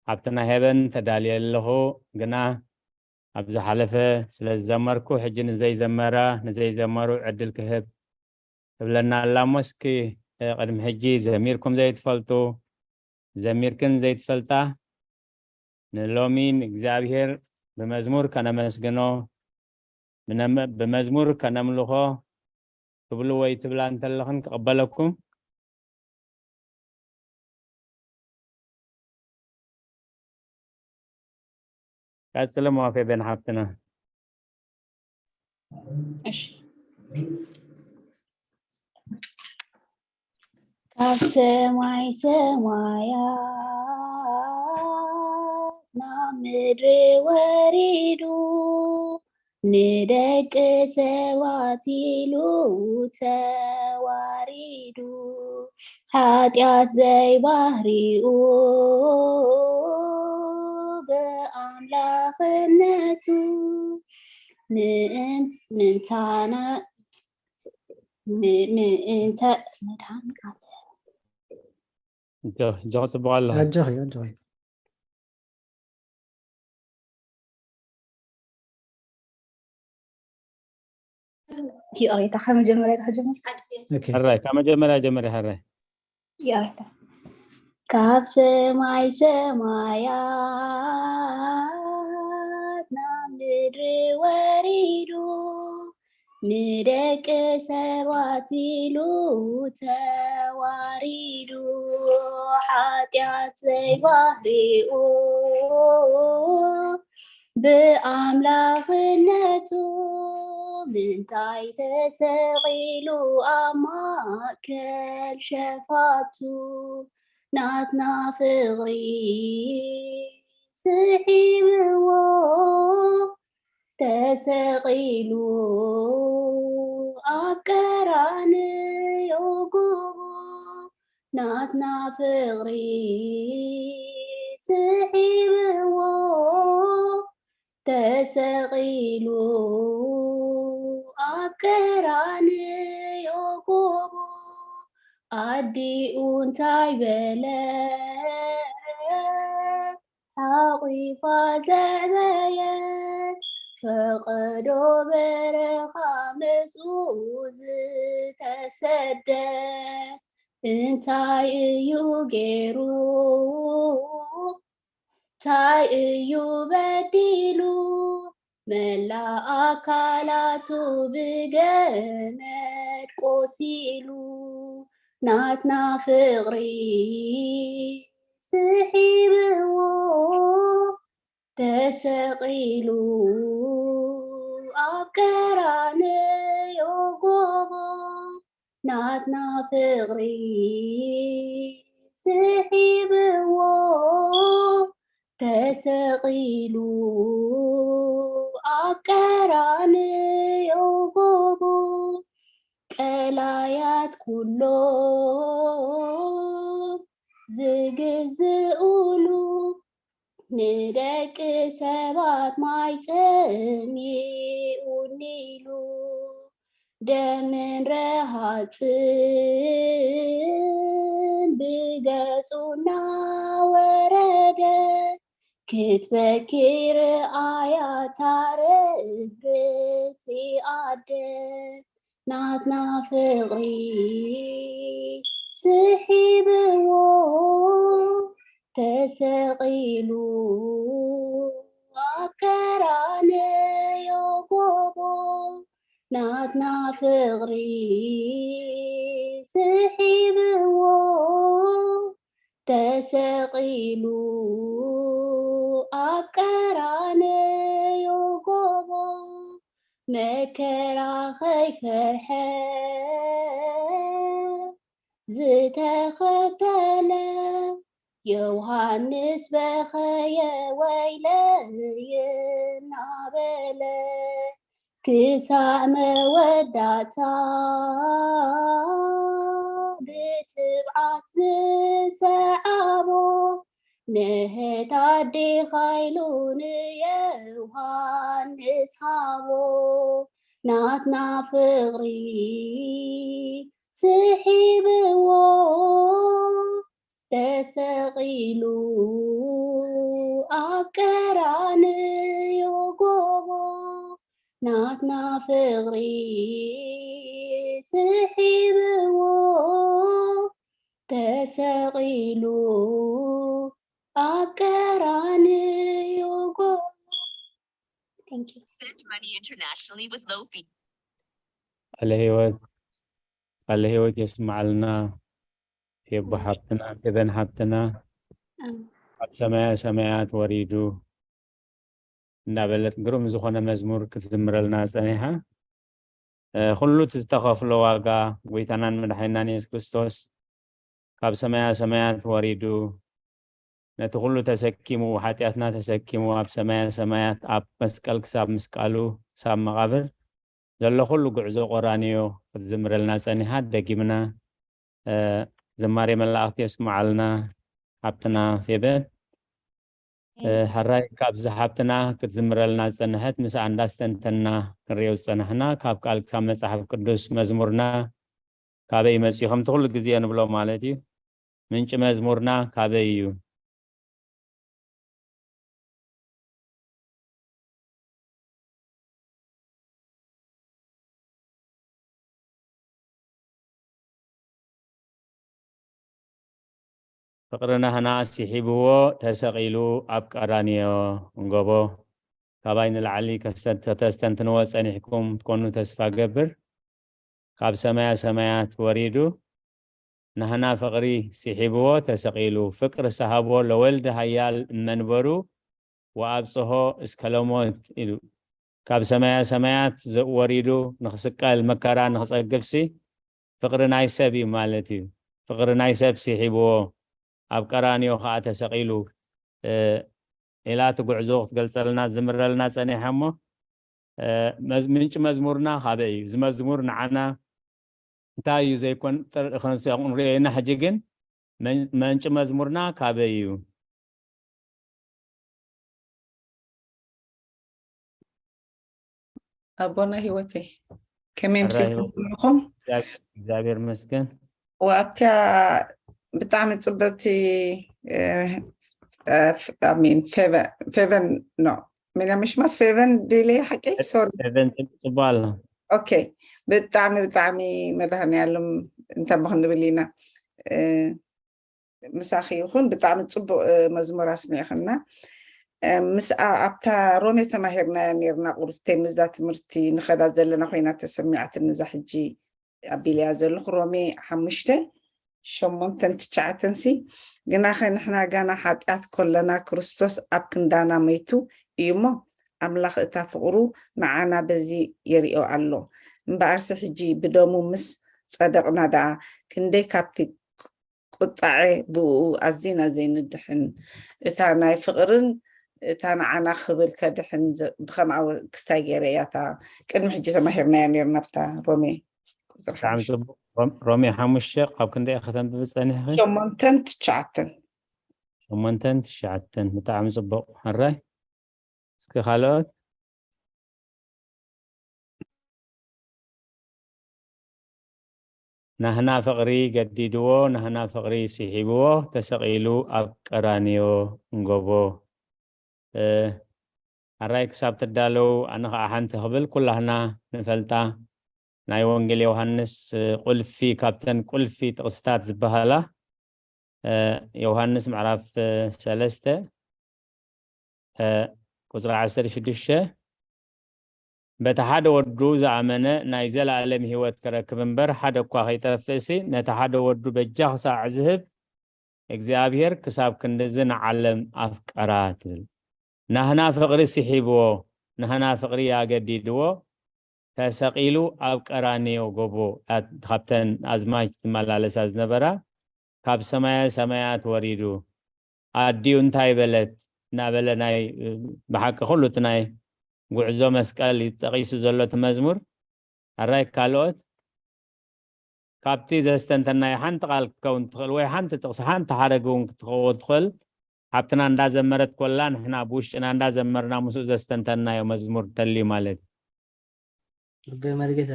ሓብትና ሄበን ተዳልየ ኣለኹ፣ ግና ኣብ ዝሓለፈ ስለ ዝዘመርኩ፣ ሕጂ ንዘይዘመራ፣ ንዘይዘመሩ ዕድል ክህብ እብለና ኣላ እሞ፣ እስኪ፣ እ፣ ቅድሚ ሕጂ ዘሚርኩም ዘይትፈልጡ፣ ዘሚርክን ዘይትፈልጣ፣ ንሎሚ ንእግዚኣብሔር ብመዝሙር ከነመስግኖ፣ ብነመ-፣ ብመዝሙር ከነምልኾ ትብሉ ወይ ትብላ እንተለኽን ክቕበለኩም። ቀጽሊ እሞ ፌበን ሓፍትና። እሺ። ካብ ሰማይ ሰማያት ናብ ምድሪ ወሪዱ፣ ንደቂ ሰባት ኢሉ ተዋሪዱ፣ ሓጢኣት ዘይባህሪኡ ብኣምላኽነቱ ምእንት ምንታና ምእንተ መድሃን ቃል ጆ ጆ ጽቡቕ ኣሎ ኣጆኺ ኣጆኺ ቲኦሪታ ካብ መጀመርያ ክጀምር ኦኬ ሕራይ ካብ መጀመርያ ጀመሪ ሕራይ ቲኦሪታ ካብ ሰማይ ሰማያት ናብ ምድሪ ወሪዱ ንደቂ ሰባት ኢሉ ተዋሪዱ ሓጢኣት ዘይባህሪኡ ብኣምላኽነቱ ምንታይ ተሰቒሉ ኣብ ማእከል ሸፋቱ ናትና ፍቕሪ ስሒብዎ ተሰቒሉ ኣብ ቀራንዮ ጎቦ ናትና ፍቕሪ ስሒብዎ ተሰቒሉ ኣብ ቀራንዮ ጎቦ ኣዲኡ እንታይ በለ ሓቒፋ ዘዕበየት ፈቐዶ በረኻ ምስኡ ዝተሰደ እንታይ እዩ ገይሩ እንታይ እዩ በዲሉ መላእ ኣካላቱ ብገመድ ቆሲሉ ናትና ፍቕሪ ስሒብዎ ተሰቒሉ ኣብ ቀራንዮ ጎቦ ናትና ፍቕሪ ስሒብዎ ተሰቒሉ ኣብ ቀራንዮ ጎቦ ቀላያት ኩሎም ዝግዝኡሉ ንደቂ ሰባት ማይ ጸሚኡኒ ኢሉ ደምን ረሃጽን ብገጹ እናወረደ ክትበኪ ርኣያ ታርህርህቲ ኣደ ናትና ፍቕሪ ስሒብዎ ተሰቒሉ ኣብ ቀራንዮ ጎቦ ናትና ፍቕሪ ስሒብዎ ተሰቒሉ ኣብ ቀራንዮ ጎቦ መከራ ከይፈርሐ ዝተኸተለ ዮሃንስ በኸየ ወይለይ እናበለ ክሳዕ መወዳእታ ብትብዓት ዝሰዓቦ ንህታዴ ኻይሉ ንዮሃንስ ሃቦ ናትና ፍቕሪ ስሒብዎ ተሰቒሉ ኣብ ቀራንዮ ጎቦ ናትና ፍቕሪ ስሒብዎ ተሰቒሉ ኣብ ቀራንዮ ጎቦ Thank you. Send money internationally with low fee. ቃለ ህይወት ቃለ ህይወት የስማዓልና የቦ ሓብትና ፌበን ሓብትና ኣብ ሰማያ ሰማያት ወሪዱ እናበለት ግሩም ዝኾነ መዝሙር ክትዝምረልና ጸኒሓ ኩሉ እቲ ዝተኸፍሎ ዋጋ ጎይታናን መድሓኒናን የሱስ ክርስቶስ ካብ ሰማያ ሰማያት ወሪዱ ነቲ ኩሉ ተሰኪሙ ሓጢኣትና ተሰኪሙ ኣብ ሰማያ ሰማያት ኣብ መስቀል ክሳብ ምስቃሉ ክሳብ መቓብር ዘሎ ኩሉ ጉዕዞ ቆራንዮ ክትዝምረልና ጸኒሓ ደጊምና ዝማሬ መላእኽቲ የስምዓልና ሓብትና ፌበን። እ፣ ሕራይ ካብዚ ሓብትና ክትዝምረልና ዝጸንሐት ምስኣ እንዳስተንተና ክንሪኦ ዝጸናሕና ካብ ቃል ክሳብ መጽሓፍ ቅዱስ መዝሙርና ካበይ መጽኡ ከምቲ ኩሉ ግዜ ንብሎ ማለት እዩ። ምንጪ መዝሙርና ካበይ እዩ? ፍቕሪ ናህና ስሒብዎ ተሰቒሉ ኣብ ቀራንዮ እንጎቦ። ካባይ ንላዕሊ ከስተን-፣ ከተስተንትንዎ ጸኒሕኩም ትኮኑ ተስፋ ገብር። ካብ ሰማያ ሰማያት ወሪዱ ናህና ፍቕሪ ስሒብዎ ተሰቒሉ። ፍቅር ሰሃቦ ለወልድ ኃያል እመንበሩ ወኣብጽሖ እስከ ለሞት ኢሉ። ካብ ሰማያ ሰማያት ዘ-፣ ወሪዱ ንኽስቀል መከራ ንኽጸግብሲ ፍቕሪ ናይ ሰብ እዩ ማለት እዩ። ፍቕሪ ናይ ሰብ ስሒብዎ ኣብ ቀራንዮ ኸኣ ተሰቒሉ፣ እ፣ ኢላ እቲ ጉዕዞ ክትገልጸልና ዝምረልና ጸኒሓ እሞ፣ እ፣ መዝ-፣ ምንጪ መዝሙርና ካበይ እዩ? እዚ መዝሙር ንዓና እንታይ እዩ ዘይኮን ጥር-፣ ክንስ-፣ ክንሪኦ ኢና። ሕጂ ግን መን-፣ መንጪ መዝሙርና ካበይ እዩ? ኣቦና ህይወተይ፣ ከመይ ሕራይ ምስልኩም ህይወት። ኣለኹም? እግዚኣብሔር፣ እግዚኣብሔር ይመስገን። ወኣብቲያ ብጣዕሚ ጽብቕቲ፣ እ፣ እ፣ ፍ-፣ I mean፣ ፌቨን፣ ፌቨን፣ ኖ፣ ሚና ምሽማ ፌቨን ዲሌ ሓቂ? ሶሪ። ፌቨን ጽብ-፣ ጽቡቕ ኣሎ። ኦኬ። ብጣዕሚ፣ ብጣዕሚ መድሃኒኣለም እንተ ክንብል ኢና። እ፣ ምሳኺ ይኹን። ብጣዕሚ ጽቡቕ፣ እ፣ መዝሙር ኣስሚዕኽና። እ፣ ምስኣ ኣብታ ሮሜ ተማሂርናያ ኔርና ቁርብተይ፣ ምስዛ ትምህርቲ ንኸዳ ዘለና ኮይና ተሰሚዓትኒ እዛ ሕጂ ኣቢለያ ዘለኹ። ሮሜ ሓሙሽተ፣ ሸሞንተን ትሽዓተን ሲ፣ ግናኸ ንሕና ጋና ሓጢኣት ከለና ክርስቶስ ኣብ ክንዳና መይቱ እዩ እሞ፣ ኣምላኽ እታ ፍቕሩ ንዓና በዚ የርእዮ ኣሎ። እምበኣርሲ ሕጂ ብደሙ ምስ ጸደቕና ደኣ፣ ክንደይ ካብቲ ቁጣዐ ብእኡ ኣዚና ዘይንድሕን፣ እታ ናይ ፍቕርን እታ ንዓና ክብል ከድሕን ዘ-፣ ብኸምኣ ወ-፣ ክስታይ ገይረ እያ እታ ቅድሚ ሕጂ ተማሂርናያ ኔርና ኣብታ ሮሜ ቁጽሪ ብጣዕሚ ሓሙሽተ። ጽቡቕ። ሮም-፣ ሮሜ ሓሙሽተ ካብ ክንደይ ኢኻ ከተንብቢ ጸኒሕኺ? ሸሞንተን ትሽዓተን። ሸሞንተን ትሽዓተን። ብጣዕሚ ጽቡቕ። ሕራይ። እስኪ ካልኦት? ናህና ፍቕሪ ገዲድዎ፣ ናህና ፍቕሪ ስሒብዎ፣ ተሰቒሉ ኣብ ቀራንዮ እንጎቦ። እ፣ ሕራይ ክሳብ ትዳለው፣ ኣነ ኸዓ ሓንቲ ክብል፣ ኩላህና ንፈልጣ ናይ ወንጌል ዮሃንስ፣ እ፣ ቁልፊ፣ ካብተን ቁልፊ ጥቕስታት ዝበሃላ፣ እ፣ ዮሃንስ ምዕራፍ፣ እ፣ ሰለስተ፣ እ፣ ቁጽሪ ዓሰርተ ሽዱሽተ፣ በቲ ሓደ ወዱ ዝኣመነ ናይ ዘለኣለም ህይወት ክረክብ እምበር፣ ሓደ እኳ ከይጠፍእሲ፣ ነቲ ሓደ ወዱ በጃ ክሳዕ ዝህብ፣ እግዚኣብሔር ክሳብ ክንድዚ ንዓለም ኣፍቀራ ትብል። ናህና ፍቕሪ ስሒብዎ፣ ናህና ፍቕሪ ኣገዲድዎ፣ ተሰቒሉ ኣብ ቀራንዮ ጎቦ፣ ኣት-፣ ካብተን ኣዝማች ዝመላለሳ ዝነበራ፣ ካብ ሰማየ ሰማያት ወሪዱ፣ ኣዲኡ እንታይ በለት እናበለ ናይ፣ ብሓቂ ኩሉ እቲ ናይ ጉዕዞ መስቀል እዩ ጠቒሱ ዘሎ እቲ መዝሙር። ኣራይ ካልኦት ካብቲ ዘስተንተናዮ ሓንቲ ቃል ክትከውን ትኽእል ወይ ሓንቲ ጥቕሲ፣ ሓንቲ ሓረግ እውን ክትኸውን ትኽእል። ሓብትና እንዳዘመረት ኮላ ንሕና ብውሽጥና እንዳዘመርና ምስኡ ዘስተንተናዮ መዝሙር ተልዩ ማለት እዩ። ጽቡቅ መርጌታ።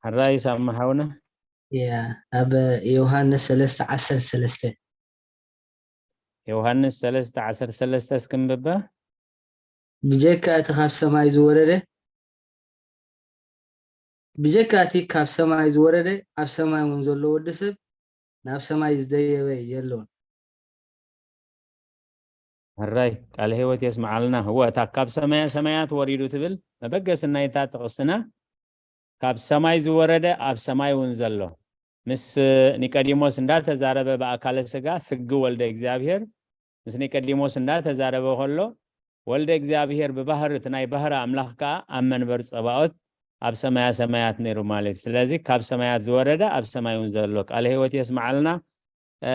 ሕራይ ሳሚ ሓውና። ያ፣ ኣብ ዮሃንስ ሰለስተ ዓሰርተ ሰለስተ። ዮሃንስ ሰለስተ ዓሰርተ ሰለስተ እስኪ እንብባ። ብጀካ እቲ ካብ ሰማይ ዝወረደ፣ ብጀካ እቲ ካብ ሰማይ ዝወረደ፣ ኣብ ሰማይ እውን ዘሎ ወዲ ሰብ ናብ ሰማይ ዝደየበ የሎን። ሕራይ ቃለ ህይወት የስምዓልና። እወ፣ እታ ካብ ሰማየ ሰማያት ወሪዱ ትብል መበገሲ ናይታ ጥቕስና፣ ካብ ሰማይ ዝወረደ ኣብ ሰማይ እውን ዘሎ። ምስ ኒቆዲሞስ እንዳተዛረበ ብኣካለ ስጋ፣ ስግ ወልደ እግዚኣብሔር፣ ምስ ኒቆዲሞስ እንዳተዛረበ ከሎ፣ ወልደ እግዚኣብሔር ብባህሪ፣ እቲ ናይ ባህሪ ኣምላኽ ከኣ ኣብ መንበር ጸባኦት ኣብ ሰማያ ሰማያት ነይሩ ማለት እዩ። ስለዚ ካብ ሰማያት ዝወረደ ኣብ ሰማይ እውን ዘሎ። ቃለ ህይወት የስምዓልና። እ፣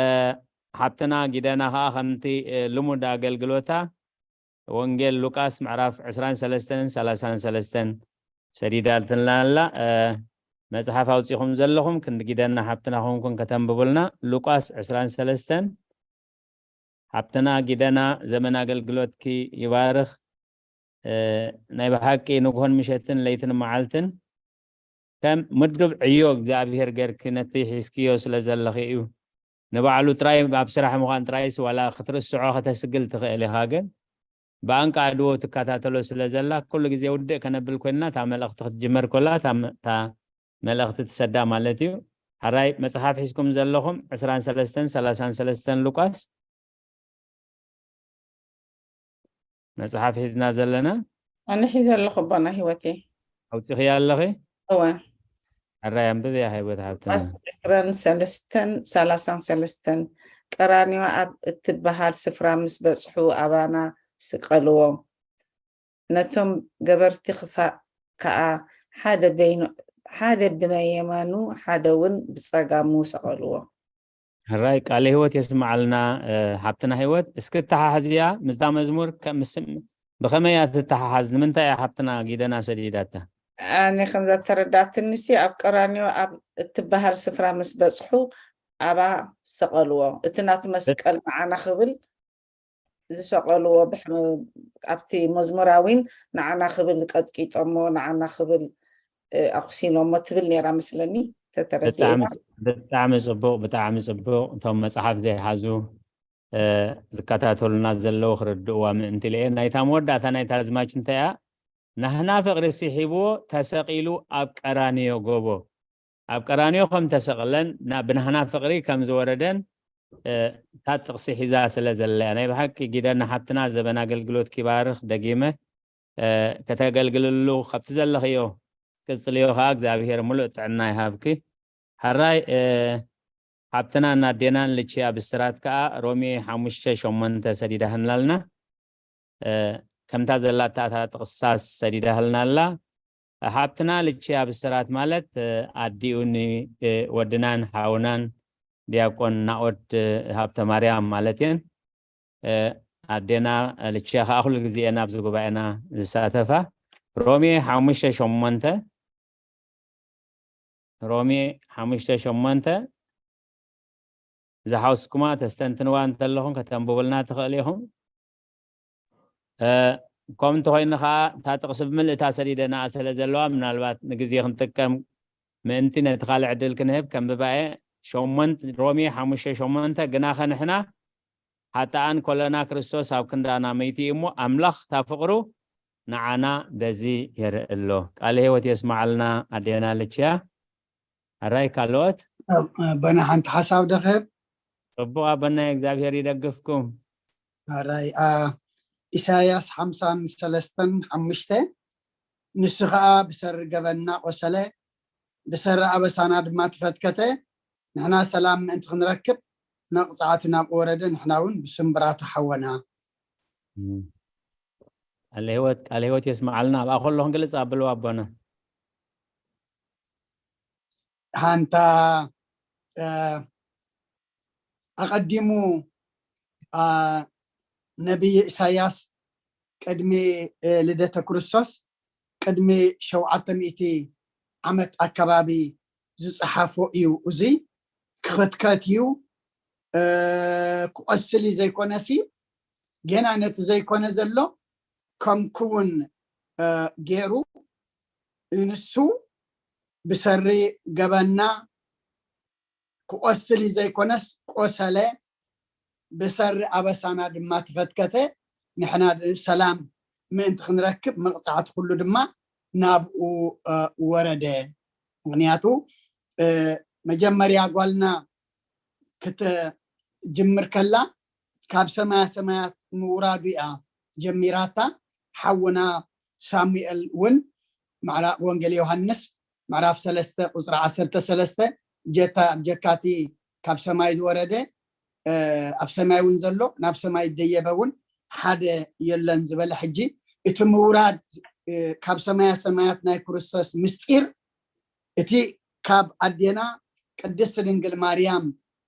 ሓብትና ጊደና ከኣ ከምቲ፣ እ፣ ልሙድ ኣገልግሎታ ወንጌል ሉቃስ ምዕራፍ ዕስራን ሰለስተን ሰላሳን ሰለስተን ሰዲዳትልና ኣላ። እ፣ መጽሓፍ ኣውጺኹም ዘለኹም ክንዲ ጊደና ሓብትና ኮንኩን ከተንብቡልና። ሉቃስ ዕስራን ሰለስተን። ሓብትና ጊደና፣ ዘመን ኣገልግሎትኪ ይባርኽ። እ፣ ናይ ብሓቂ ንግሆን ምሸትን ለይትን መዓልትን ከም ምዱብ ዕዮ እግዚኣብሔር ጌርኪ ነቲ ሒዝክዮ ስለ ዘለኺ እዩ። ንባዕሉ ጥራይ ኣብ ስራሕ ምዃን ጥራይስ ዋላ ክትርስዖ ከተስግል ትኽእል ኢኻ፣ ግን ብኣንቃ ኣድዎ ትከታተሎ ስለ ዘላ ኩሉ ግዜ ውድእ ከነብል ኮይንና እታ መልእኽቲ ክትጅመር ከላ እታ መ-፣ እታ መልእኽቲ ትሰዳ ማለት እዩ። ሕራይ መጽሓፍ ሒዝኩም ዘለኹም ዕስራን ሰለስተን ሰላሳን ሰለስተን ሉቃስ መጽሓፍ ሒዝና ዘለና። ኣነ ሒዘ ኣለኹ ኣቦና ህይወቴ። ኣውጺኽያ ኣለኺ? እወ። ሕራይ ኣንብብያ ህይወት ሓብትና። ሉቃስ ዕስራን ሰለስተን ሰላሳን ሰለስተን። ቀራንዮ ኣብ እትበሃል ስፍራ ምስ በጽሑ ኣባና ስቀልዎ። ነቶም ገበርቲ ክፋእ ከኣ ሓደ በይኑ-፣ ሓደ ብየማኑ ሓደ እውን ብጸጋሙ ሰቐልዎ። ሕራይ ቃለ ህይወት የስምዓልና፣ እ፣ ሓብትና ህይወት። እስኪ ተሓሕዝያ ምስታ መዝሙር ከ-፣ ምስ-፣ ብኸመይ እያ ትተሓሓዝ? ንምንታይ እያ ሓብትና ጊደና ሰዲዳታ? ኣነ ከምዛ ተረዳትንሲ ኣብ ቀራንዮ ኣብ እትበሃል ስፍራ ምስ በጽሑ ኣባ ሰቐልዎ። እቲ ናቱ መስቀል ንዓና ክብል ዝሰቐልዎ ብሕ-፣ ኣብቲ መዝሙራዊን ንዓና ክብል ቀጥቂጦሞ፣ ንዓና ክብል፣ እ፣ ኣቑሲሎሞ ትብል ነይራ መስለኒ፣ ተተረዲኤ። ብጣዕሚ ጽ-፣ ብጣዕሚ ጽቡቕ፣ ብጣዕሚ ጽቡቕ። እቶም መጽሓፍ ዘይሓዙ፣ እ፣ ዝከታተሉና ዘለዉ ክርድእዋ ምእንቲ ኢለ እየ። ናይታ መወዳእታ ናይታ ኣዝማች እንታይ እያ? ናህና ፍቕሪ ስሒብዎ ተሰቒሉ ኣብ ቀራንዮ ጎቦ። ኣብ ቀራንዮ ከም ተሰቕለን ና-፣ ብናህና ፍቕሪ ከም ዝወረደን፣ እ፣ እታ ጥቕሲ ሒዛ ስለ ዘላ እያ። ናይ ብሓቂ ጊደና ሓብትና ዘበን ኣገልግሎት ኪባርኽ ደጊመ፣ እ፣ ከተገልግልሉ ካብቲ ዘለኽዮ ቅጽልዮ ኸኣ እግዚኣብሔር ምሉእ ጥዕና ይሃብኪ። ሕራይ፣ እ፣ ሓብትናን ኣዴናን ልችያ ብስራት ከኣ ሮሜ ሓሙሽተ ሸሞንተ ሰዲዳህናልና። እ፣ ከምታ ዘላታ እታ ጥቕሳስ ሰዲዳህልና ኣላ። ሓብትና ልችያ ብስራት ማለት፣ እ፣ ኣዲኡ ን-፣ እ፣ ወድናን ሓውናን ዲያቆን ናኦድ፣ እ፣ ሃብተ ማርያም ማለት እየን። እ፣ ኣዴና ልችያ ከኣ ኩሉ ግዜ እየን ኣብዚ ጉባኤና ዝሳተፋ። ሮሜ ሓሙሽተ ሸሞንተ፣ ሮሜ ሓሙሽተ ሸሞንተ ዝሓውስኩማ ተስተንትንዋ እንተለኹም ከተንብቡልና ትኽእል ኢኹም። እ፣ ከምኡ እንተኾይኑ ኸዓ እታ ጥቕሲ ብምልእታ ሰዲደናኣ ስለ ዘለዋ ምናልባት ንግዜ ክንጥቀም ምእንቲ ነቲ ካልእ ዕድል ክንህብ ከንብባ እየ። ሸሞንተ፣ ሮሜ ሓሙሽተ ሸሞንተ፣ ግናኸ ንሕና ሓጥኣን ኮለና ክርስቶስ ኣብ ክንዳና መይቱ እዩ እሞ ኣምላኽ እታ ፍቕሩ ንዓና በዚ የርኢ ኣሎ። ቃለ ህይወት የስምዓልና ኣዴና ልችያ። ኣራይ ካልኦት? ኣቦና ሓንቲ ሓሳብ ዶ ክህብ? ጽቡቕ ኣቦናይ፣ እግዚኣብሔር ይደግፍኩም። ኣራይ፣ ኣ፣ ኢሳያስ ሓምሳን ሰለስተን ሓሙሽተ፣ ንሱ ኸኣ ብሰሪ ገበንና ቆሰለ፣ ብሰሪ ኣበሳና ድማ ተኸትከተ፣ ንሕና ሰላም ምእንቲ ክንረክብ መቕጻዕቲ ናብኡ ወረደ፣ ንሕና እውን ብስምብራቱ ሓወና። እም። ቃለ ህይወት፣ ቃለ ህይወት የስምዓልና። ኣብኣ ከሎ ክንገልጽ ኣብልዎ ኣቦና። ሃንታ፣ እ፣ ኣቐዲሙ፣ ኣ፣ ነቢይ ኢሳያስ ቅድሚ፣ እ፣ ልደተ ክርስቶስ ቅድሚ ሸውዓተ ሚእቲ ዓመት ኣከባቢ ዝጸሓፎ እዩ። እዚ ክኽትከት እዩ፣ እ፣ ክቆስል እዩ ዘይኮነሲ፣ ጌና ነቲ ዘይኮነ ዘሎ ከም ክውን፣ እ፣ ገይሩ ንሱ ብሰሪ ገበንና ክቆስል እዩ ዘይኮነስ ቆሰለ፣ ብሰሪ ኣበሳና ድማ ተኸትከተ፣ ንሕና ሰላም ምእንቲ ክንረክብ መቕጻዕቲ ኩሉ ድማ ናብኡ፣ እ፣ ወረደ። ምኽንያቱ፣ እ፣ መጀመርያ ጓልና ክትጅምር ከላ ካብ ሰማያ ሰማያት ምውራዱ እያ ጀሚራታ። ሓውና ሳሙኤል እውን ምዕራ-፣ ወንጌል ዮሃንስ ምዕራፍ ሰለስተ ቁጽሪ ዓሰርተ ሰለስተ፣ ጀታ ኣብ ጀካቲ ካብ ሰማይ ዝወረደ፣ እ፣ ኣብ ሰማይ እውን ዘሎ፣ ናብ ሰማይ ዝደየበ እውን ሓደ የለን ዝበለ። ሕጂ እቲ ምውራድ፣ እ፣ ካብ ሰማያ ሰማያት ናይ ክርስቶስ ምስጢር፣ እቲ ካብ ኣዴና ቅድስት ድንግል ማርያም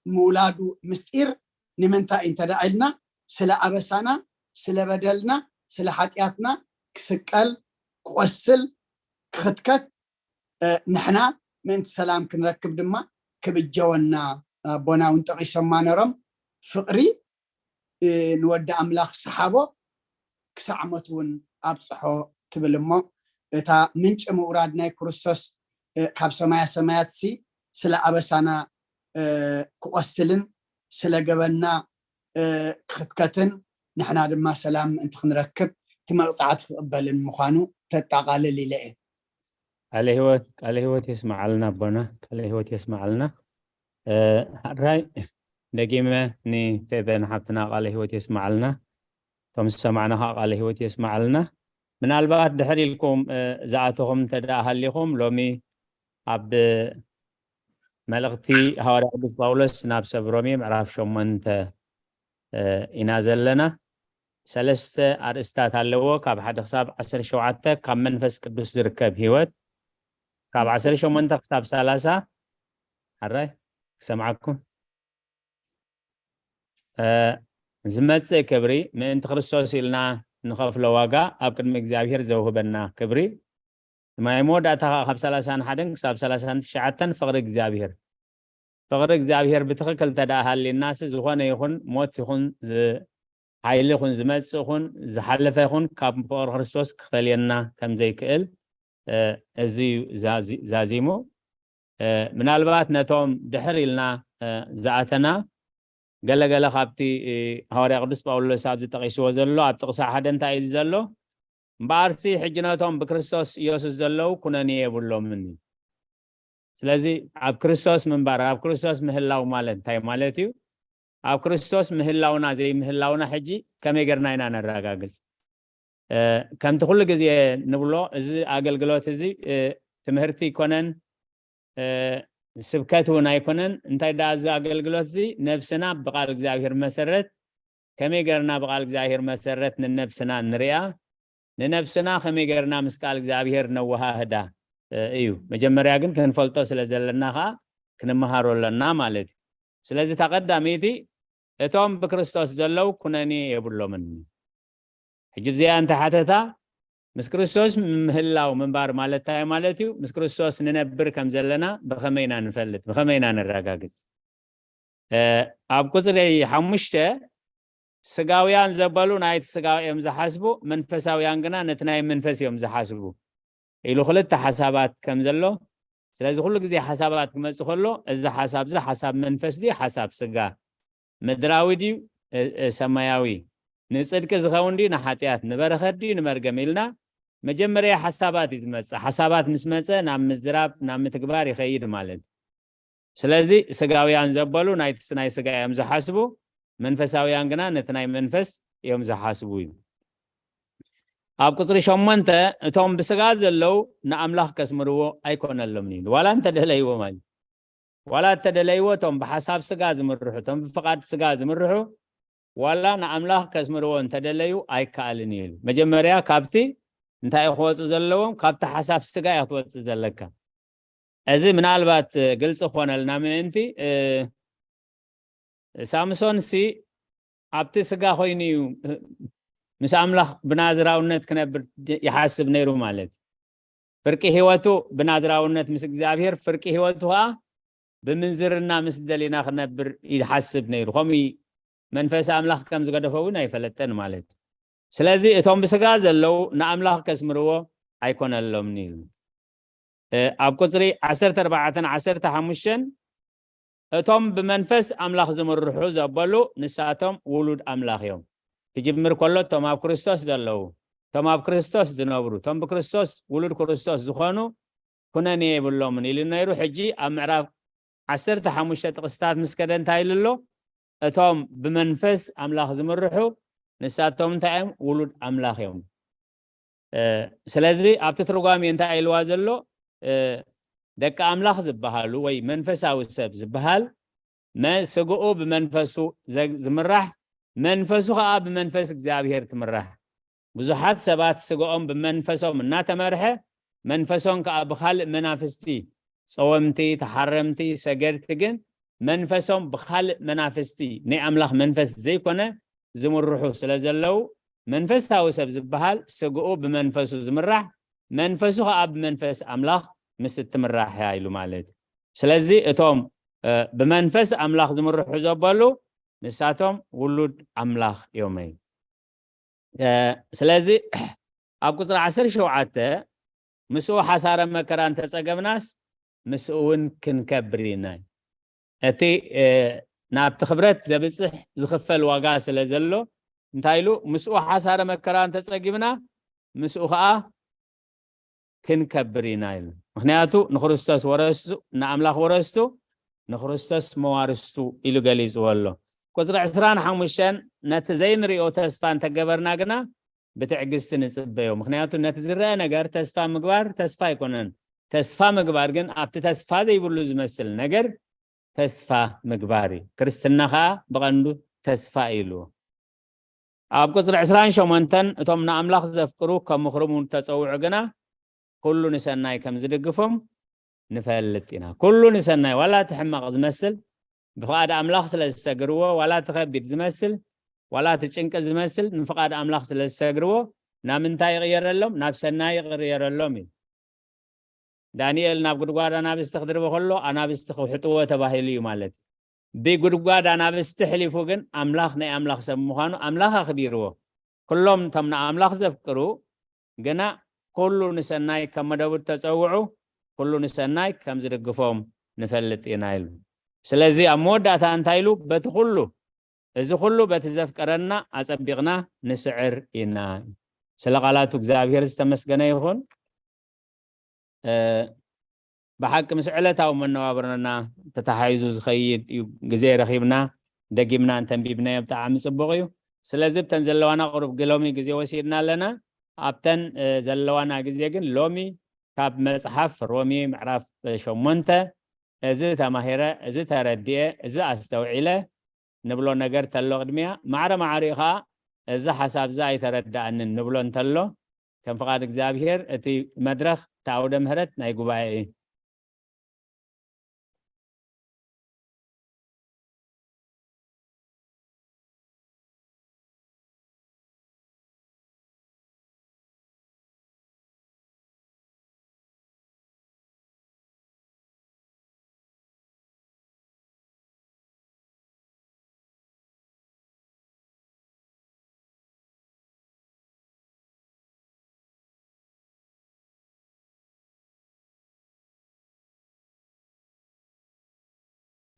ምውላዱ ምስጢር ንምንታይ እንተ ደኣ ኢልና፣ ስለ ኣበሳና፣ ስለ በደልና፣ ስለ ሓጢኣትና ክስቀል፣ ክቆስል፣ ክኽትከት፣ እ፣ ንሕና ምእንቲ ሰላም ክንረክብ ድማ ክብጀወና ኣቦና እውን ጠቒሶማ ነሮም። ፍቕሪ ንወዲ ኣምላኽ ሰሓቦ፣ ክሳዕ ሞት እውን ኣብፅሖ ትብል እሞ፣ እታ ምንጪ ምውራድ ናይ ክርስቶስ ካብ ሰማያ ሰማያት ሲ ስለ ኣበሳና ክቆስልን ስለ ገበንና ክኽትከትን ንሕና ድማ ሰላም ምእንቲ ክንረክብ እቲ መቕፃዕቲ ክቕበልን ምዃኑ ተጣቓልል ኢለ እየ። ቃለ ህይወት ቃለ ህይወት የስመዓልና ኣቦና፣ ቃለ ህይወት የስመዓልና። ሕራይ ደጊመ ንፌበን ሓብትና ቃለ ህይወት የስመዓልና። እቶም ዝሰማዕና ከዓ ቃለ ህይወት የስመዓልና። ምናልባት ድሕር ኢልኩም ዝኣተኹም እንተ ደኣ ሃሊኹም፣ ሎሚ ኣብ መልእኽቲ ሃዋርያ ቅዱስ ጳውሎስ ናብ ሰብ ሮሜ ምዕራፍ ሸሞንተ ኢና ዘለና። ሰለስተ ኣርእስታት ኣለዎ። ካብ ሓደ ክሳብ ዓሰርተ ሸውዓተ ካብ መንፈስ ቅዱስ ዝርከብ ህይወት፣ ካብ ዓሰርተ ሸሞንተ ክሳብ ሰላሳ። ሕራይ ክሰምዓኩም። ዝመጽእ ክብሪ፣ ምእንቲ ክርስቶስ ኢልና ንኸፍሎ ዋጋ፣ ኣብ ቅድሚ እግዚኣብሔር ዘውህበና ክብሪ። ማይ መወዳእታ ከዓ ካብ ሰላሳን ሓደን ክሳብ ሰላሳን ትሽዓተን ፍቕሪ እግዚኣብሔር። ፍቕሪ እግዚኣብሔር ብትኽክል እንተ ደኣ ሃልየናሲ፣ ዝኾነ ይኹን ሞት ይኹን ሓይሊ ይኹን ዝመጽእ ይኹን ዝሓለፈ ይኹን ካብ ፍቕሪ ክርስቶስ ክፈልየና ከም ዘይክእል እዚ እዩ ዛዚሙ። ምናልባት ነቶም ድሕር ኢልና ዝኣተና ገለገለ ካብቲ ሃዋርያ ቅዱስ ጳውሎስ ኣብዚ ጠቒስዎ ዘሎ ኣብ ጥቕሲ ሓደ እንታይ እዩ ዘሎ? እምበኣርሲ ሕጂ ነቶም ብክርስቶስ ኢየሱስ ዘለዉ ኩነኔ የብሎምን እዩ። ስለዚ ኣብ ክርስቶስ ምንባር፣ ኣብ ክርስቶስ ምህላው ማለት እንታይ ማለት እዩ? ኣብ ክርስቶስ ምህላውና ዘይምህላውና ሕጂ ከመይ ጌርና ኢና ነረጋግጽ? ከምቲ ኩሉ ግዜ ንብሎ፣ እዚ ኣገልግሎት እዚ ትምህርቲ ኣይኮነን፣ ስብከት እውን ኣይኮነን። እንታይ ደኣ እዚ ኣገልግሎት እዚ ነብስና ብቃል እግዚኣብሔር መሰረት ከመይ ጌርና ብቃል እግዚኣብሔር መሰረት ንነብስና ንሪኣ፣ ንነብስና ከመይ ጌርና ምስ ቃል እግዚኣብሔር ነወሃህዳ እዩ። መጀመርያ ግን ክንፈልጦ ስለ ዘለና ከዓ ክንመሃሮ ኣለና ማለት እዩ። ስለዚ እታ ቀዳመይቲ እቶም ብክርስቶስ ዘለዉ ኩነኔ የብሎምን። ሕጂ ብዚኣ እንተ ሓተታ ምስ ክርስቶስ ምህላው ምንባር ማለት እንታይ ማለት እዩ? ምስ ክርስቶስ ንነብር ከም ዘለና ብኸመይ ኢና ንፈልጥ? ብኸመይ ኢና ነረጋግጽ? ኣብ ቁፅሪ ሓሙሽተ ስጋውያን ዘበሉ ናይቲ ስጋ እዮም ዝሓስቡ፣ መንፈሳውያን ግና ነቲ ናይ መንፈስ እዮም ዝሓስቡ ኢሉ ክልተ ሓሳባት ከም ዘሎ። ስለዚ ኩሉ ግዜ ሓሳባት ክመፅእ ከሎ እዚ ሓሳብ እዚ ሓሳብ መንፈስ ድዩ ሓሳብ ስጋ? ምድራዊ ድዩ ሰማያዊ? ንፅድቂ ዝኸውን ድዩ ንሓጢኣት? ንበረኸት ድዩ ንመርገም? ኢልና መጀመርያ ሓሳባት እዩ ዝመፅእ። ሓሳባት ምስ መፀ ናብ ምዝራብ ናብ ምትግባር ይኸይድ ማለት እዩ። ስለዚ ስጋውያን ዘበሉ ናይቲ ናይ ስጋ እዮም ዝሓስቡ፣ መንፈሳውያን ግና ነቲ ናይ መንፈስ እዮም ዝሓስቡ እዩ። ኣብ ቁፅሪ ሸሞንተ እቶም ብስጋ ዘለዉ ንኣምላኽ ከስምርዎ ኣይኮነሎምን እዩ። ዋላ እንተደለይዎ ማለት ዋላ እተደለይዎ እቶም ብሓሳብ ስጋ ዝምርሑ እቶም ብፍቓድ ስጋ ዝምርሑ ዋላ ንኣምላኽ ከስምርዎ እንተደለዩ ኣይከኣልን እዩ ኢሉ። መጀመርያ ካብቲ እንታይ እዩ ክወፅእ ዘለዎም? ካብቲ ሓሳብ ስጋ እዩ ክትወፅእ ዘለካ። እዚ ምናልባት ግልፂ ክኾነልና ምእንቲ ሳምሶን ሲ ኣብቲ ስጋ ኮይኑ እዩ ምስ ኣምላኽ ብናዝራውነት ክነብር ይሓስብ ነይሩ ማለት። ፍርቂ ህይወቱ ብናዝራውነት ምስ እግዚኣብሔር፣ ፍርቂ ህይወቱ ከዓ ብምንዝርና ምስ ደሊና ክነብር ይሓስብ ነይሩ። ከምኡ መንፈስ ኣምላኽ ከም ዝገደፎ እውን ኣይፈለጠን ማለት እዩ። ስለዚ እቶም ብስጋ ዘለዉ ንኣምላኽ ከስምርዎ ኣይኮነሎምን ኢሉ። ኣብ ቁፅሪ ዓሰርተ ኣርባዕተን ዓሰርተ ሓሙሽተን እቶም ብመንፈስ ኣምላኽ ዝምርሑ ዘበሉ ንሳቶም ውሉድ ኣምላኽ እዮም። ክጅምር ከሎ እቶም ኣብ ክርስቶስ ዘለዉ፣ እቶም ኣብ ክርስቶስ ዝነብሩ፣ እቶም ብክርስቶስ ውሉድ ክርስቶስ ዝኾኑ ኩነኔ የብሎምን ኢሉ ነይሩ። ሕጂ ኣብ ምዕራፍ ዓሰርተ ሓሙሽተ ጥቕስታት ምስ ከደ እንታይ ኢሉ ኣሎ? እቶም ብመንፈስ ኣምላኽ ዝምርሑ ንሳቶም እንታይ እዮም? ውሉድ ኣምላኽ እዮም። ስለዚ ኣብቲ ትርጓሜ እንታይ ኢልዋ ዘሎ? ደቂ ኣምላኽ ዝበሃሉ ወይ መንፈሳዊ ሰብ ዝበሃል ስግኡ ብመንፈሱ ዝምራሕ፣ መንፈሱ ከዓ ብመንፈስ እግዚኣብሔር ትምራሕ። ብዙሓት ሰባት ስግኦም ብመንፈሶም እናተመርሐ መንፈሶም ከዓ ብካልእ መናፍስቲ፣ ፀወምቲ፣ ተሓረምቲ፣ ሰገድቲ ግን መንፈሶም ብካልእ መናፍስቲ ናይ ኣምላኽ መንፈስ ዘይኮነ ዝምርሑ ስለ ዘለዉ መንፈሳዊ ሰብ ዝበሃል ስግኡ ብመንፈሱ ዝምራሕ መንፈሱ ከዓ ብመንፈስ ኣምላኽ ምስ እትምራሕ እያ ኢሉ ማለት እዩ። ስለዚ እቶም ብመንፈስ ኣምላኽ ዝምርሑ ዘበሉ ንሳቶም ውሉድ ኣምላኽ እዮም። ስለዚ ኣብ ቁፅሪ ዓሰርተ ሸውዓተ ምስኡ ሓሳረ መከራ እንተፀገብናስ ምስኡ እውን ክንከብር ኢና። እቲ ናብቲ ክብረት ዘብፅሕ ዝኽፈል ዋጋ ስለ ዘሎ እንታይ ኢሉ? ምስኡ ሓሳረ መከራ እንተፀጊብና ምስኡ ከዓ ክንከብር ኢና ኢሉ። ምክንያቱ ንክርስቶስ ወረስቱ፣ ንኣምላኽ ወረስቱ፣ ንክርስቶስ መዋርስቱ ኢሉ ገሊፅዎ ኣሎ። ቁፅሪ ዕስራን ሓሙሽተን ነቲ ዘይንሪኦ ተስፋ እንተገበርና ግና ብትዕግስቲ ንፅበዮ። ምክንያቱ ነቲ ዝረአ ነገር ተስፋ ምግባር ተስፋ ኣይኮነን። ተስፋ ምግባር ግን ኣብቲ ተስፋ ዘይብሉ ዝመስል ነገር ተስፋ ምግባር እዩ። ክርስትና ከዓ ብቐንዱ ተስፋ እዩ ኢልዎ። ኣብ ቁፅሪ ዕስራን ሸሞንተን እቶም ንኣምላኽ ዘፍቅሩ ከም ምኽሮም ተፀውዑ ግና ኩሉ ንሰናይ ከም ዝድግፎም ንፈልጥ ኢና። ኩሉ ንሰናይ፣ ዋላ እቲ ሕማቕ ዝመስል ብፍቓድ ኣምላኽ ስለ ዝሰግርዎ፣ ዋላ እቲ ከቢድ ዝመስል፣ ዋላ እቲ ጭንቂ ዝመስል ንፍቓድ ኣምላኽ ስለ ዝሰግርዎ ናብ ምንታይ ይቕየረሎም? ናብ ሰናይ ይቕየረሎም እዩ። ዳንኤል ናብ ጉድጓድ ኣናብስቲ ክድርበ ከሎ ኣናብስቲ ክውሕጥዎ ተባሂሉ እዩ ማለት እዩ። ብጉድጓድ ኣናብስቲ ሕሊፉ ግን ኣምላኽ ናይ ኣምላኽ ሰብ ምዃኑ ኣምላኽ ኣኽቢርዎ። ኩሎም እቶም ንኣምላኽ ዘፍቅሩ ግና ኩሉ ንሰናይ ከም መደቡ ተጸውዑ፣ ኩሉ ንሰናይ ከም ዝድግፎም ንፈልጥ ኢና ኢሉ። ስለዚ ኣብ መወዳእታ እንታይ ኢሉ? በቲ ኩሉ፣ እዚ ኩሉ በቲ ዘፍቀረና ኣጸቢቕና ንስዕር ኢና። ስለ ቃላቱ እግዚኣብሔር ዝተመስገነ ይኹን። ብሓቂ ምስ ዕለታዊ መነባብሮና ተተሓሒዙ ዝኸይድ እዩ። ግዜ ረኺብና ደጊምና እንተንቢብናዮ ብጣዕሚ ጽቡቕ እዩ። ስለዚ ብተን ዘለዋና ቁሩብ ሎሚ ግዜ ወሲድና ኣለና። ኣብተን ዘለዋና ግዜ ግን ሎሚ ካብ መጽሓፍ ሮሜ ምዕራፍ ሸሞንተ እዚ ተማሂረ፣ እዚ ተረዲኤ፣ እዚ ኣስተውዒለ ንብሎ ነገር ተሎ ቅድሚያ ማዕረ ማዕሪኡ ኸዓ እዚ ሓሳብ እዚ ኣይተረዳእንን ንብሎ እንተሎ ከም ፍቓድ እግዚኣብሔር እቲ መድረኽ እቲ ኣውደ ምህረት ናይ ጉባኤ እዩ።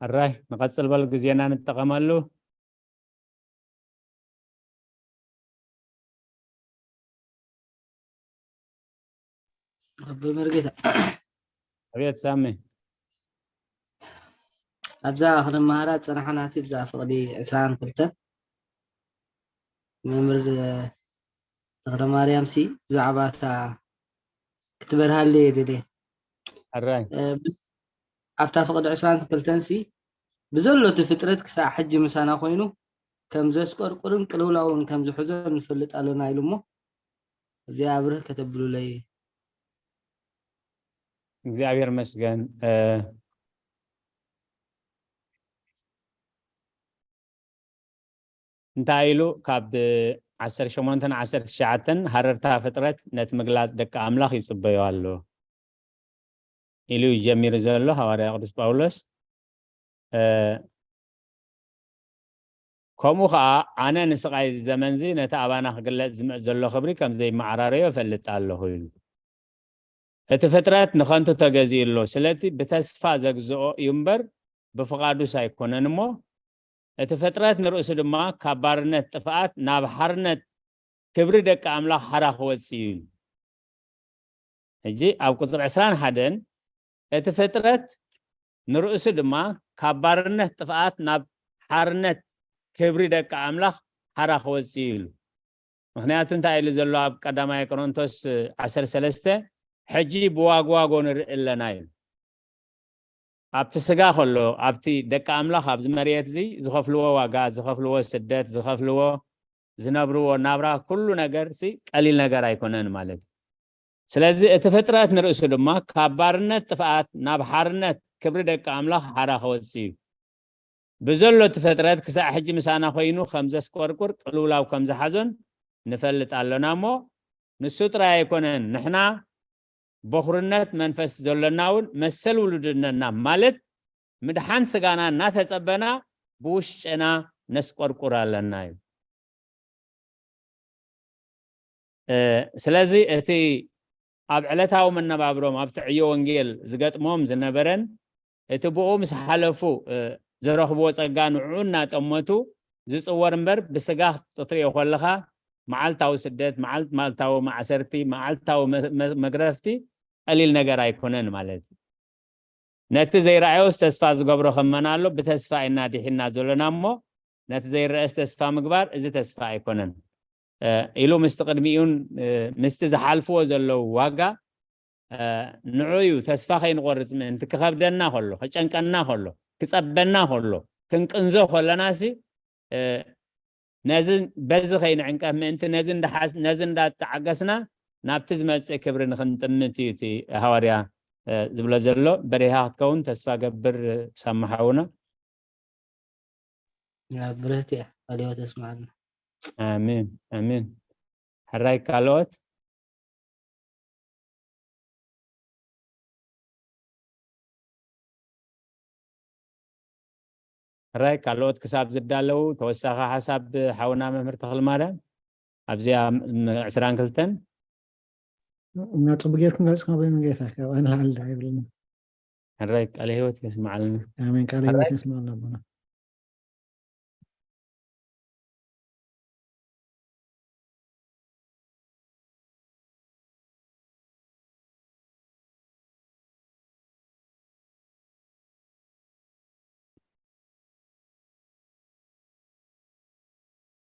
ኣራይ ንቐጽል በሉ፣ ግዜና ንጠቐመሉ። ኣቦይ መርጌታ ኣብየት ሳሚ ኣብዛ ክንመሃራ ዝፀናሓና ሲ ብዛ ፍቕዲ ዕስራን ክልተን መምህር ተኽለ ማርያም ሲ ብዛዕባ እታ ክትበርሃለይ የደልየ ኣራይ ኣብታ ፍቕዲ ዕስራን ክልተን ሲ ብዘሎ እቲ ፍጥረት ክሳዕ ሕጂ ምሳና ኮይኑ ከም ዘስቆርቁርን ቅልውላውን ከም ዝሕዞ ንፈልጥ ኣሎና ኢሉ እሞ እዚኣ ኣብርህ ከተብሉለይ እግዚኣብሔር መስገን እንታይ ኢሉ ካብ ዓሰርተ ሸሞንተን ዓሰርተ ትሽዓተን ሃረርታ ፍጥረት ነቲ ምግላፅ ደቂ ኣምላኽ ይፅበዮ ኣሎ ኢሉ እዩ ጀሚሩ ዘሎ ሃዋርያ ቅዱስ ጳውሎስ። ከምኡ ኸዓ ኣነ ንስቓይ እዚ ዘመንዚ ነቲ ኣባና ክግለጽ ዝምዕ ዘሎ ክብሪ ከም ዘይመዓራረዮ እፈልጥ ኣለኹ ኢሉ። እቲ ፍጥረት ንኸንቱ ተገዚኡ ኣሎ፣ ስለቲ ብተስፋ ዘግዝኦ እዩ እምበር ብፍቓዱስ ኣይኮነን እሞ፣ እቲ ፍጥረት ንርእሱ ድማ ካብ ባርነት ጥፍኣት ናብ ሓርነት ክብሪ ደቂ ኣምላኽ ሓራ ክወጽእ እዩ። ሕጂ ኣብ ቁፅሪ ዕስራን ሓደን እቲ ፍጥረት ንርእሱ ድማ ካብ ባርነት ጥፍኣት ናብ ሓርነት ክብሪ ደቂ ኣምላኽ ሓራ ክወፅእ እዩ ኢሉ። ምክንያቱ እንታይ ኢሉ ዘሎ ኣብ ቀዳማይ ቆሮንቶስ ዓሰርተ ሰለስተ ሕጂ ብዋግዋጎ ንርኢ ኣለና እዩ። ኣብቲ ስጋ ከሎ ኣብቲ ደቂ ኣምላኽ ኣብዚ መሬት እዚ ዝኸፍልዎ ዋጋ ዝኸፍልዎ ስደት ዝኸፍልዎ ዝነብርዎ ናብራ ኩሉ ነገር ሲ ቀሊል ነገር ኣይኮነን ማለት እዩ። ስለዚ እቲ ፍጥረት ንርእሱ ድማ ካብ ባርነት ጥፍኣት ናብ ሓርነት ክብሪ ደቂ ኣምላኽ ሓራ ክወጽእ እዩ። ብዘሎ እቲ ፍጥረት ክሳዕ ሕጂ ምሳና ኮይኑ ከም ዘስቆርቁር ቅልውላው ከም ዝሓዞን ንፈልጥ ኣሎና እሞ ንሱ ጥራይ ኣይኮነን ንሕና በኹርነት መንፈስ ዘሎና እውን መሰል ውሉድነትና ማለት ምድሓን ስጋና እናተጸበና ብውሽጥና ነስቆርቁር ኣለና እዩ። ስለዚ እቲ ኣብ ዕለታዊ መነባብሮም ኣብቲ ዕዮ ወንጌል ዝገጥሞም ዝነበረን እቲ ብኡ ምስ ሓለፉ ዝረኽብዎ ጸጋ ንዕኡ እናጠመቱ ዝጽወር እምበር ብስጋ ክትርእዮ ከለኻ መዓልታዊ ስደት፣ መዓልታዊ ማዕሰርቲ፣ መዓልታዊ መግረፍቲ ቀሊል ነገር ኣይኮነን ማለት እዩ። ነቲ ዘይረኣዮስ ተስፋ ዝገብሮ ከመና ኣሎ፣ ብተስፋ ኢና ድሒና ዘሎና እሞ ነቲ ዘይረኣስ ተስፋ ምግባር እዚ ተስፋ ኣይኮነን ኢሉ ምስቲ ቅድሚኡን ምስቲ ዝሓልፍዎ ዘለዉ ዋጋ ንዑ እዩ ተስፋ ከይንቆርጽ ምእንቲ ክኸብደና ከሎ ክጨንቀና ከሎ ክጸበና ከሎ ክንቅንዞ ከለናሲ ነዚ በዚ ከይንዕንቀፍ ምእንቲ ነዚ እንዳሓስ ነዚ እንዳተዓገስና ናብቲ ዝመጽእ ክብሪ ንክንጥምት እዩ እቲ ሃዋርያ ዝብሎ ዘሎ። በሪኻ ክትከውን ተስፋ ገብር ሳማ ሓውና። ብርህቲ እያ። ቃለ ሕይወት የስምዓልና። ኣሜን ኣሜን። ሕራይ ካልኦት ሕራይ ካልኦት ክሳብ ዝዳለዉ ተወሳኺ ሓሳብ ሓውና መምህር ተኽልማርያም ኣብዚኣ ዕስራን ክልተን እና ጽቡቅ ጌርኩም ገለጽኩም ኣቦይ መንጌታ ካብ ኣነ ላዕሊ ኣይብልን። ሕራይ ቃለ ህይወት የስምዓልና። ኣሜን። ቃለ ህይወት የስምዓልና ኣቦና።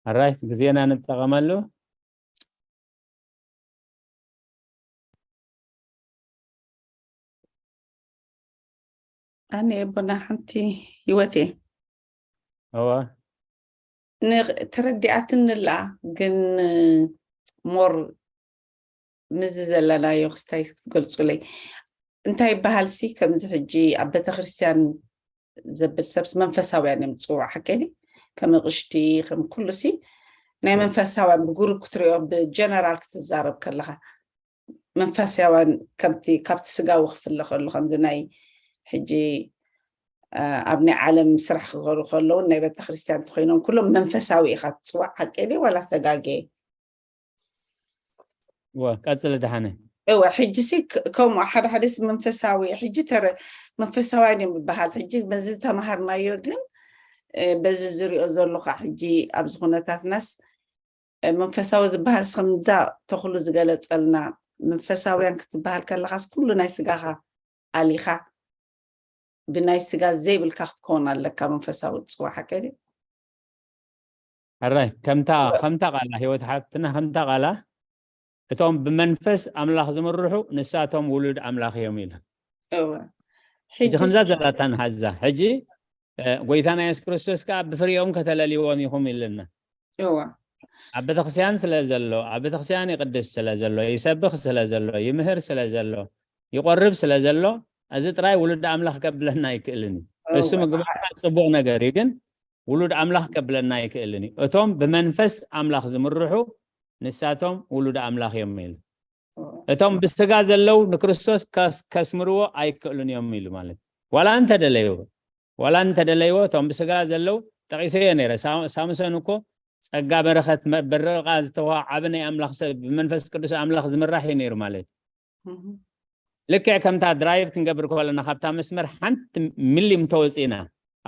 ኣራይት ግዜና ንጠቐመሉ። ኣነ ኣቦና ሓንቲ ህይወት እየ እወ ተረዲኣትኒ ኣላ ግን ሞር ምዚ ዘለናዮ ክስታይ ክትገልፁለይ እንታይ ይበሃል ሲ ከምዚ ሕጂ ኣብ ቤተክርስትያን ዘብል ሰብስ መንፈሳውያን እዮም ዝፅውዑ ሓቀኒ ከም ቅሽቲ ከም ኩሉ ሲ ናይ መንፈሳውያን ብጉሩብ ክትሪኦ ብጀነራል ክትዛረብ ከለካ መንፈሳውያን ከምቲ ካብቲ ስጋዊ ክፍለ ከሉ ከምዚ ናይ ሕጂ ኣብ ናይ ዓለም ስራሕ ክገሩ ከለውን ናይ ቤተክርስትያን እንተኮይኖም ኩሎም መንፈሳዊ ኢካ ትፅዋዕ ሓቂ ድዩ ዋላ ተጋጌ ወ ቀፅሊ ደሓነ እወ ሕጂ ሲ ከምኡ ሓደ ሓደ ሲ መንፈሳዊ ሕጂ ተረ መንፈሳውያን እዮም ይበሃል ሕጂ በዚ ዝተማሃርናዮ ግን በዚ ዝሪኦ ዘለኹ ሕጂ ኣብዚ ኩነታትናስ መንፈሳዊ ዝበሃል ከምዛ ተኽሉ ዝገለፀልና መንፈሳውያን ክትበሃል ከለካስ ኩሉ ናይ ስጋኻ ኣሊኻ ብናይ ስጋ ዘይብልካ ክትከውን ኣለካ መንፈሳዊ ትፅዋዕ ሓቂ ድዩ ሕራይ ከምታ ከምታ ቃላ ህይወት ሓብትና ከምታ ቃላ እቶም ብመንፈስ ኣምላኽ ዝምርሑ ንሳቶም ውሉድ ኣምላኽ እዮም ኢሉ ሕጂ ከምዛ ዘላታ ንሃዛ ሕጂ ጎይታና የሱስ ክርስቶስ ከዓ ብፍሪኦም ከተለልዎም ኢኹም ኢልና ኣብ ቤተክርስቲያን ስለ ዘሎ ኣብ ቤተክርስቲያን ይቅድስ ስለ ዘሎ ይሰብኽ ስለ ዘሎ ይምህር ስለ ዘሎ ይቆርብ ስለ ዘሎ እዚ ጥራይ ውሉድ ኣምላኽ ከብለና ኣይክእልን እዩ እሱ ምግባር ጽቡቅ ነገር እዩ ግን ውሉድ ኣምላኽ ከብለና ኣይክእልን እዩ እቶም ብመንፈስ ኣምላኽ ዝምርሑ ንሳቶም ውሉድ ኣምላኽ እዮም ኢሉ እቶም ብስጋ ዘለው ንክርስቶስ ከስምርዎ ኣይክእሉን እዮም ኢሉ ማለት ዋላ እንተደለይዎ ዋላ እንተደለይዎ እቶም ብስጋ ዘለው ጠቂሰዮ ነይረ ሳምሶን እኮ ጸጋ በረኸት በረቃ ዝተዋሃብ ዓቢ ናይ ኣምላኽ ሰብ ብመንፈስ ቅዱስ ኣምላኽ ዝምራሕ እዩ ነይሩ ማለት ልክዕ ከምታ ድራይቭ ክንገብር ከለና ካብታ መስመር ሓንቲ ሚሊም ተወፂና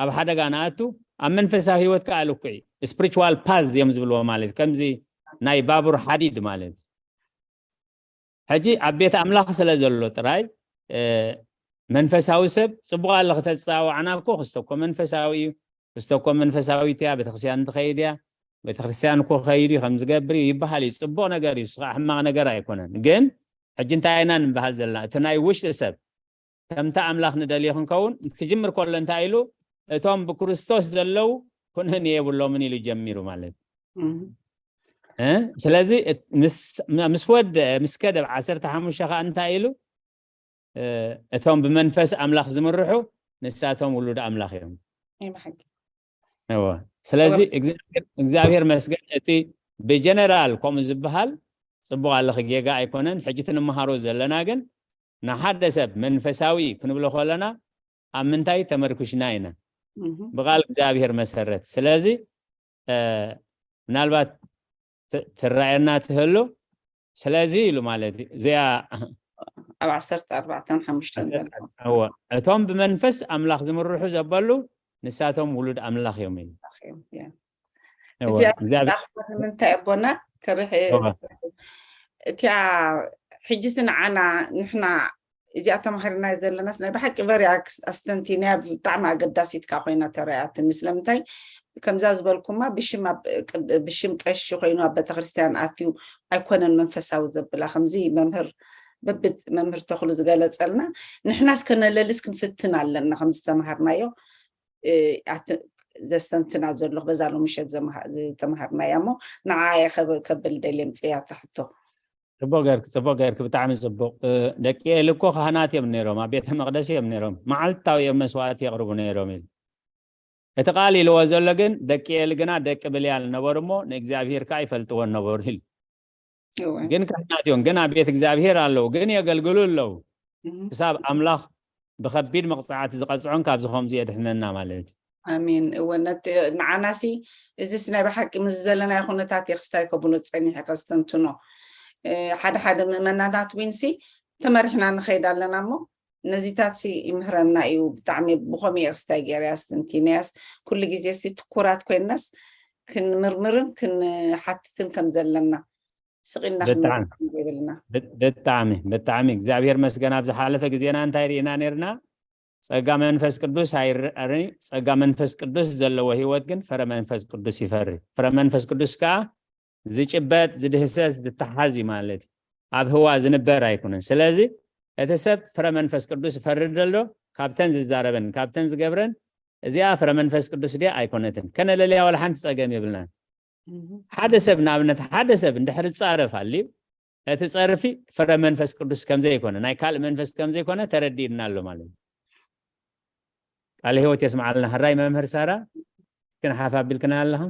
ኣብ ሓደጋ ንኣቱ ኣብ መንፈሳዊ ህይወት ከዓ ልኩዕ spiritual path እዮም ዝብልዎ ማለት ከምዚ ናይ ባቡር ሓዲድ ማለት ሕጂ ኣብ ቤት ኣምላኽ ስለ ዘሎ ጥራይ መንፈሳዊ ሰብ ፅቡቅ ኣለ ክተፃዋዕና እኮ ክስተኮ መንፈሳዊ እዩ ክስተኮ መንፈሳዊት እያ ቤተክርስትያን ትኸይድ እያ ቤተክርስትያን እኮ ከይዱ ከም ዝገብር እዩ ይበሃል እዩ ፅቡቅ ነገር እዩ ስኻ ሕማቅ ነገር ኣይኮነን ግን ሕጂ እንታይ ኢና ንበሃል ዘለና እቲ ናይ ውሽጢ ሰብ ከምቲ ኣምላኽ ንደልዮ ክንከውን ክጅምር ከሎ እንታይ ኢሉ እቶም ብክርስቶስ ዘለዉ ኩነን የብሎምን ኢሉ ጀሚሩ ማለት ስለዚ ምስ ወደ ምስ ከደ ዓሰርተ ሓሙሽተ ከዓ እንታይ ኢሉ እቶም ብመንፈስ ኣምላኽ ዝምርሑ ንሳቶም ውሉድ ኣምላኽ እዮም ስለዚ እግዚኣብሔር መስገን እቲ ብጀነራል ከምኡ ዝበሃል ፅቡቅ ኣለኺ ጌጋ ኣይኮነን ሕጂ ትንመሃሮ ዘለና ግን ንሓደ ሰብ መንፈሳዊ ክንብሎ ከለና ኣብ ምንታይ ተመርኩሽና ኢና? ብቃል እግዚኣብሔር መሰረት። ስለዚ ምናልባት ትረኣየና ትህሉ። ስለዚ ኢሉ ማለት እዩ። እዚኣ ኣብ ዓሰርተ ኣርባዕተን ሓሙሽተን ዘሎ እቶም ብመንፈስ ኣምላኽ ዝምርሑ ዘበሉ ንሳቶም ውሉድ ኣምላኽ እዮም ኢሉ። ንምንታይ ኣቦና ክርሕ እቲያ ሕጅስ ንዓና ንሕና እዚኣ ተማሃርና ዘለናስ ናይ ብሓቂ ቨሪ ኣስተንቲንያ ብጣዕሚ ኣገዳሲት ካ ኮይና ተረኣያትኒ። ስለምንታይ ከምዛ ዝበልኩማ ብሽም ቀሺ ኮይኑ ኣብ ቤተክርስትያን ኣትዩ ኣይኮነን መንፈሳዊ ዘብላ ከምዚ መምህር በብት መምህር ተኽሉ ዝገለጸልና ንሕናስ ከነለልስ ክንፍትን ኣለና ከምዚ ተማሃርናዮ ዘስተንትና ዘለኹ በዛ ሎምሸት ዝተምሃርናያ እሞ ንዓ ከብል ደልየ ምፅያ ታሕቶ ፅቡቅ ገርክ ፅቡቅ ገርክ ብጣዕሚ ፅቡቅ። ደቂ ኤል እኮ ካህናት እዮም ነይሮም፣ ኣብ ቤተ መቅደስ እዮም ነይሮም፣ መዓልታዊ እዮም መስዋዕቲ የቅርቡ ነይሮም ኢሉ። እቲ ቃል ኢልዎ ዘሎ ግን ደቂ ኤል ግና ደቂ ብልያል ነበሩ እሞ ንእግዚኣብሔር ከዓ ይፈልጥዎ ነበሩ ኢሉ። ግን ካህናት እዮም፣ ግን ኣብ ቤት እግዚኣብሔር ኣለዉ፣ ግን የገልግሉ ኣለዉ። ክሳብ ኣምላኽ ብከቢድ መቕፃዕቲ ዝቐፅዖን ካብዚ ከምዚ የድሕነና ማለት እዩ። ኣሜን። እወ ነቲ ንዓናሲ እዚስ ናይ ብሓቂ ምስ ዘለናዮ ኩነታት እየ ክስታይ ከብሎ ፀኒሐ ከስተንትኖ። ሓደ ሓደ ምእመናናት ዊንሲ ተመሪሕና ንኸይድ ኣለና እሞ ነዚታት ሲ ይምህረና እዩ። ብጣዕሚ ብኸምኡ እየ ክስታይ ገይረያ ኣስተንቲነያስ ኩሉ ግዜ ሲ ትኩራት ኮይናስ ክንምርምርን ክንሓትትን ከም ዘለና ስቕ ኢልና ክንብል የብልና። ብጣዕሚ ብጣዕሚ እግዚኣብሔር መስገን ኣብ ዝሓለፈ ግዜና እንታይ ርኢና ነርና? ጸጋ መንፈስ ቅዱስ ኣይርኣርን። ጸጋ መንፈስ ቅዱስ ዘለዎ ህይወት ግን ፍረ መንፈስ ቅዱስ ይፈሪ። ፍረ መንፈስ ቅዱስ ከኣ ዝጭበጥ ዝድህሰስ ዝተሓዝ እዩ ማለት እዩ። ኣብ ህዋ ዝንበር ኣይኮነን። ስለዚ እቲ ሰብ ፍረ መንፈስ ቅዱስ ይፈሪ ዘሎ ካብተን ዝዛረበን ካብተን ዝገብረን እዚኣ ፍረ መንፈስ ቅዱስ ድያ ኣይኮነትን ከነለልያ ዋላ ሓንቲ ጸገም የብልናን። ሓደ ሰብ ንኣብነት ሓደ ሰብ እንድሕር ዝጻረፍ ኣልዩ እቲ ጸርፊ ፍረ መንፈስ ቅዱስ ከምዘይኮነ ናይ ካልእ መንፈስ ከምዘይኮነ ተረዲእና ኣሎ ማለት እዩ። ቃለ ህይወት የስምዓልና። ሕራይ መምህር ሳራ ግን ሓፍ ኣቢልክና ኣለኻ።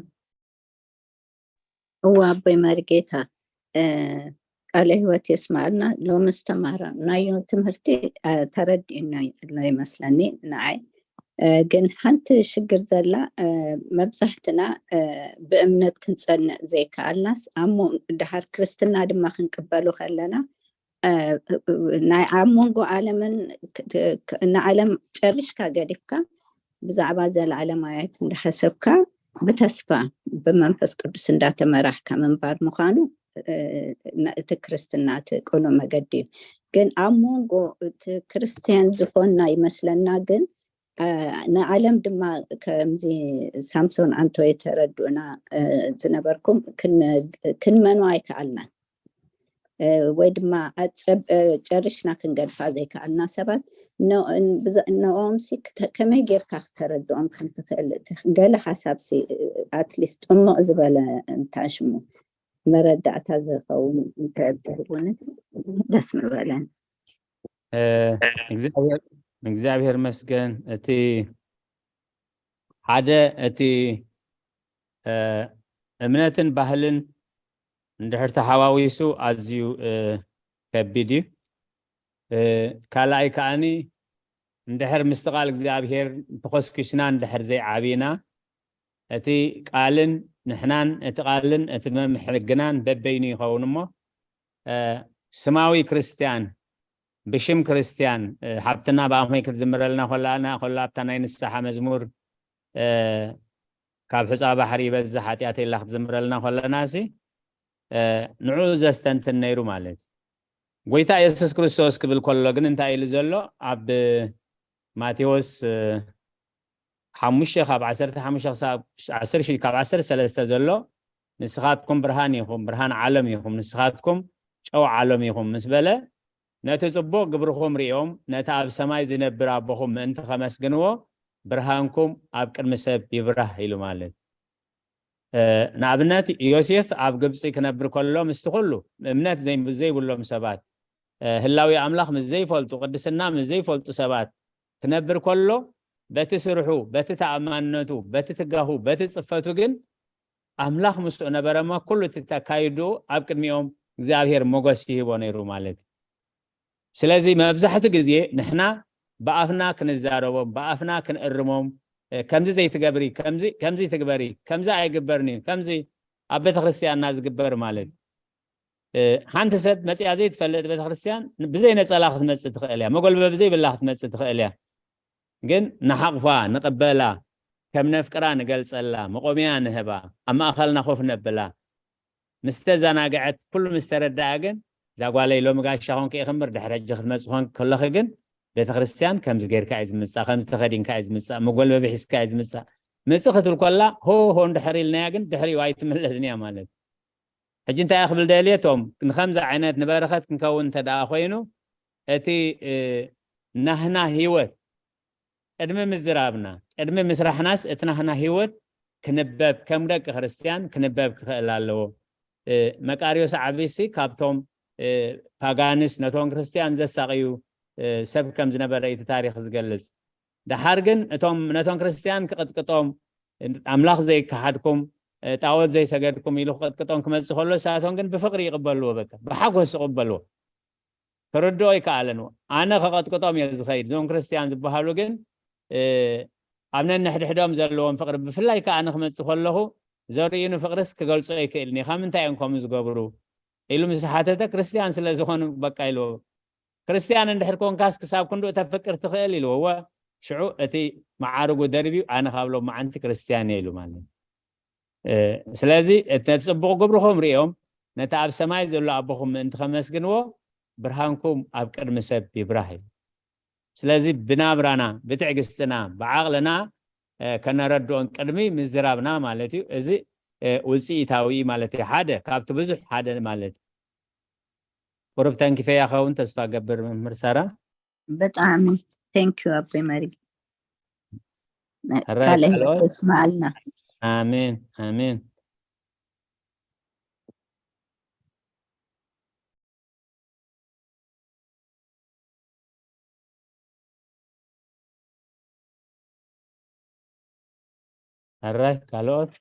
እዋ ኣቦይ መርጌታ ቃለ ህይወት የስምዓልና። ሎምስ ተማህርናዮ ትምህርቲ ተረዲእና ኣሎ ይመስለኒ ንዓይ። ግን ሓንቲ ሽግር ዘላ መብዛሕትና ብእምነት ክንጸንዕ ዘይከኣልናስ ኣሞ ድሓር ክርስትና ድማ ክንቅበሉ ከለና ናይ ኣብ መንጎ ዓለምን ንዓለም ጨሪሽካ ገዲፍካ ብዛዕባ ዘለዓለማውያት እንዳሓሰብካ ብተስፋ ብመንፈስ ቅዱስ እንዳተመራሕካ ምንባር ምዃኑ እቲ ክርስትና እቲ ቅኑዕ መገዲ እዩ። ግን ኣብ መንጎ እቲ ክርስትያን ዝኾንና ይመስለና ግን ንዓለም ድማ ከምዚ ሳምሶን ኣንቶይ ተረድኡና ዝነበርኩም ክንመኑ ኣይከኣልናን ወይ ድማ ጨሪሽና ክንገድፋ ዘይከኣልና ሰባት ንኦም ሲ ከመይ ጌርካ ክተረድኦም ከም ትኽእል ገለ ሓሳብ ሲ ኣትሊስት ጥሙቕ ዝበለ እንታይ ሽሙ መረዳእታ ዝኸውን እንተትህቡኒ ደስ ምበለን። እግዚኣብሔር መስገን። እቲ ሓደ እቲ እምነትን ባህልን እንድሕር ተሓዋዊሱ ኣዝዩ ከቢድ እዩ። ካልኣይ ከዓኒ እንድሕር ምስቲ ቃል እግዚኣብሔር ተኾስኪስና እንድሕር ዘይዓቢና እቲ ቃልን ንሕናን እቲ ቃልን እቲ መምሕግናን በበይኑ ይኸውን እሞ ስማዊ ክርስትያን ብሽም ክርስትያን ሓብትና ብኣመይ ክትዝምረልና ኮላና ኮላ ኣብታ ናይ ንስሓ መዝሙር ካብ ሕፃ ባሕሪ ይበዝሕ ሓጢኣት ኢላ ክትዝምረልና ኮለና ሲ ንዑ ዘስተንትን ነይሩ ማለት እዩ። ጎይታ የሱስ ክርስቶስ ክብል ከሎ ግን እንታይ ኢሉ ዘሎ ኣብ ማቴዎስ ሓሙሽተ ካብ ዓሰርተ ሓሙሽተ ክሳብ ዓሰርተ ሽዱሽተ ካብ ዓሰርተ ሰለስተ ዘሎ ንስኻትኩም ብርሃን ኢኹም፣ ብርሃን ዓለም ኢኹም፣ ንስኻትኩም ጨው ዓለም ኢኹም ምስ በለ ነቲ ጽቡቕ ግብርኹም ርእዮም ነቲ ኣብ ሰማይ ዝነብር ኣቦኹም ምእንቲ ከመስግንዎ ብርሃንኩም ኣብ ቅድሚ ሰብ ይብራህ ኢሉ ማለት። ንኣብነት ዮሴፍ ኣብ ግብፂ ክነብር ከሎ ምስቲ ኩሉ እምነት ዘይብሎም ሰባት ህላዊ ኣምላኽ ምስ ዘይፈልጡ ቅድስና ምስ ዘይፈልጡ ሰባት ክነብር ከሎ በቲ ስርሑ በቲ ተኣማንነቱ በቲ ትጋሁ በቲ ፅፈቱ ግን ኣምላኽ ምስኡ ነበረ እሞ ኩሉ እቲ ተካይዱ ኣብ ቅድሚኦም እግዚኣብሔር ሞገስ ይህቦ ነይሩ ማለት እዩ። ስለዚ መብዛሕቱ ግዜ ንሕና ብኣፍና ክንዛረቦም፣ ብኣፍና ክንእርሞም፣ እ፣ ከምዚ ዘይትገብሪ፣ ከምዚ፣ ከምዚ ትግበሪ፣ ከምዚ ኣይግበርን እዩ፣ ከምዚ ኣብ ቤተክርስትያንና ዝግበር ማለት እዩ። እ፣ ሓንቲ ሰብ መፅያ ዘይትፈልጥ ቤተክርስትያን ብዘይ ነፀላ ክትመፅእ ትኽእል እያ፣ መጎልበቢ ዘይብላ ክትመፅእ ትኽእል እያ። ግን ንሓቕፋ፣ ንቕበላ፣ ከም ነፍቅራ ንገልፀላ፣ መቆምያ ንህባ፣ ኣብ ማእኸልና ኮፍ ነብላ። ምስ ተዘናግዐት፣ ኩሉ ምስ ተረድኣ ግን፣ እዛ ጓለይ ሎሚ ጋሻ ኮንኪ ኢኺ እምበር ድሕሪ ሕጂ ክትመፂ ኮን-፣ ከለኺ ግን ቤተክርስትያን ከምዚ ጌርካ እዩ ዝምፃእ፣ ከምዚ ተኸዲንካ እዩ ዝምፃእ፣ መጎልበቢ ሒዝካ እዩ ዝምፃእ። ምፅእ ክትብል ኮላ ሆ ሆ እንድሕር ኢልናያ ግን ድሕሪኡ ኣይትምለስን እያ ማለት። ሕጂ እንታይ ክብል ደልየ፣ እቶም ንኸምዚ ዓይነት ንበረኸት ክንከውን እንተ ደኣ ኮይኑ፣ እቲ፣ እ፣ ናህና ህይወት ቅድሚ ምዝራብና፣ ቅድሚ ምስራሕናስ እቲ ናህና ህይወት ክንበብ፣ ከም ደቂ ክርስትያን ክንበብ ክኽእል ኣለዎ። እ፣ መቃርዮስ ዓቢሲ ካብቶም፣ እ፣ ፓጋንስ ነቶም ክርስትያን ዘሳቕዩ፣ እ፣ ሰብ ከም ዝነበረ እዩ እቲ ታሪኽ ዝገልጽ። ደሓር ግን እቶም ነቶም ክርስትያን ክቕጥቅጦም፣ ኣምላኽ ዘይከሓድኩም፣ እ፣ ጣዖት ዘይሰገድኩም ኢሉ ክቕጥቅጦም ክመጽእ ከሎ፣ ንሳቶም ግን ብፍቕሪ ይቕበልዎ፣ በቃ ብሓጎስ ይቕበልዎ። ክርድኦ ይከኣለን። ኣነ ከቐጥቅጦም እየ ዝኸይድ። እዞም ክርስትያን ዝበሃሉ ግን፣ እ፣ ኣብ ነንሕድሕዶም ዘለዎም ፍቕሪ፣ ብፍላይ ከኣ ኣነ ክመጽእ ከለኹ ዘርእዩኒ ፍቕርስ ክገልጾ ኣይክእልን እየ። ካብ ምንታይ እዮም ከምኡ ዝገብሩ? ኢሉ ምስ ሓተተ፣ ክርስትያን ስለ ዝኾኑ በቃ ኢልዎ። ክርስትያን እንድሕር ኮንካስ ክሳብ ክንድኡ ተፍቅር ትኽእል ኢልዎ። እወ፣ ሽዑ እቲ መዓርጉ ደርብዩ፣ ኣነ ካብ ሎማዓንቲ ክርስትያን እየ ኢሉ ማለት እዩ። እ፣ ስለዚ እቲ ነቲ ጽቡቕ ግብርኹም ርእዮም፣ ነቲ ኣብ ሰማይ ዘሎ ኣቦኹም ምእንቲ ከመስግንዎ፣ ብርሃንኩም ኣብ ቅድሚ ሰብ ይብራህ እዩ። ስለዚ ብናብራና፣ ብትዕግስትና፣ ብዓቕልና፣ እ፣ ከነረድኦን ቅድሚ ምዝራብና ማለት እዩ። እዚ፣ እ፣ ውጽኢታዊ ማለት እዩ። ሓደ ካብቲ ብዙሕ ሓደ ማለት እዩ። ቁሩብ ተንኪፈያ ኸውን ተስፋ ገብር፣ መምህር ሳራ። ብጣዕሚ thank you ኣቦይ መሪ። ሕራይ ካልእ ካልኦት? ህይወት የስምዓልና። ኣሜን፣ ኣሜን። ሕራይ ካልኦት?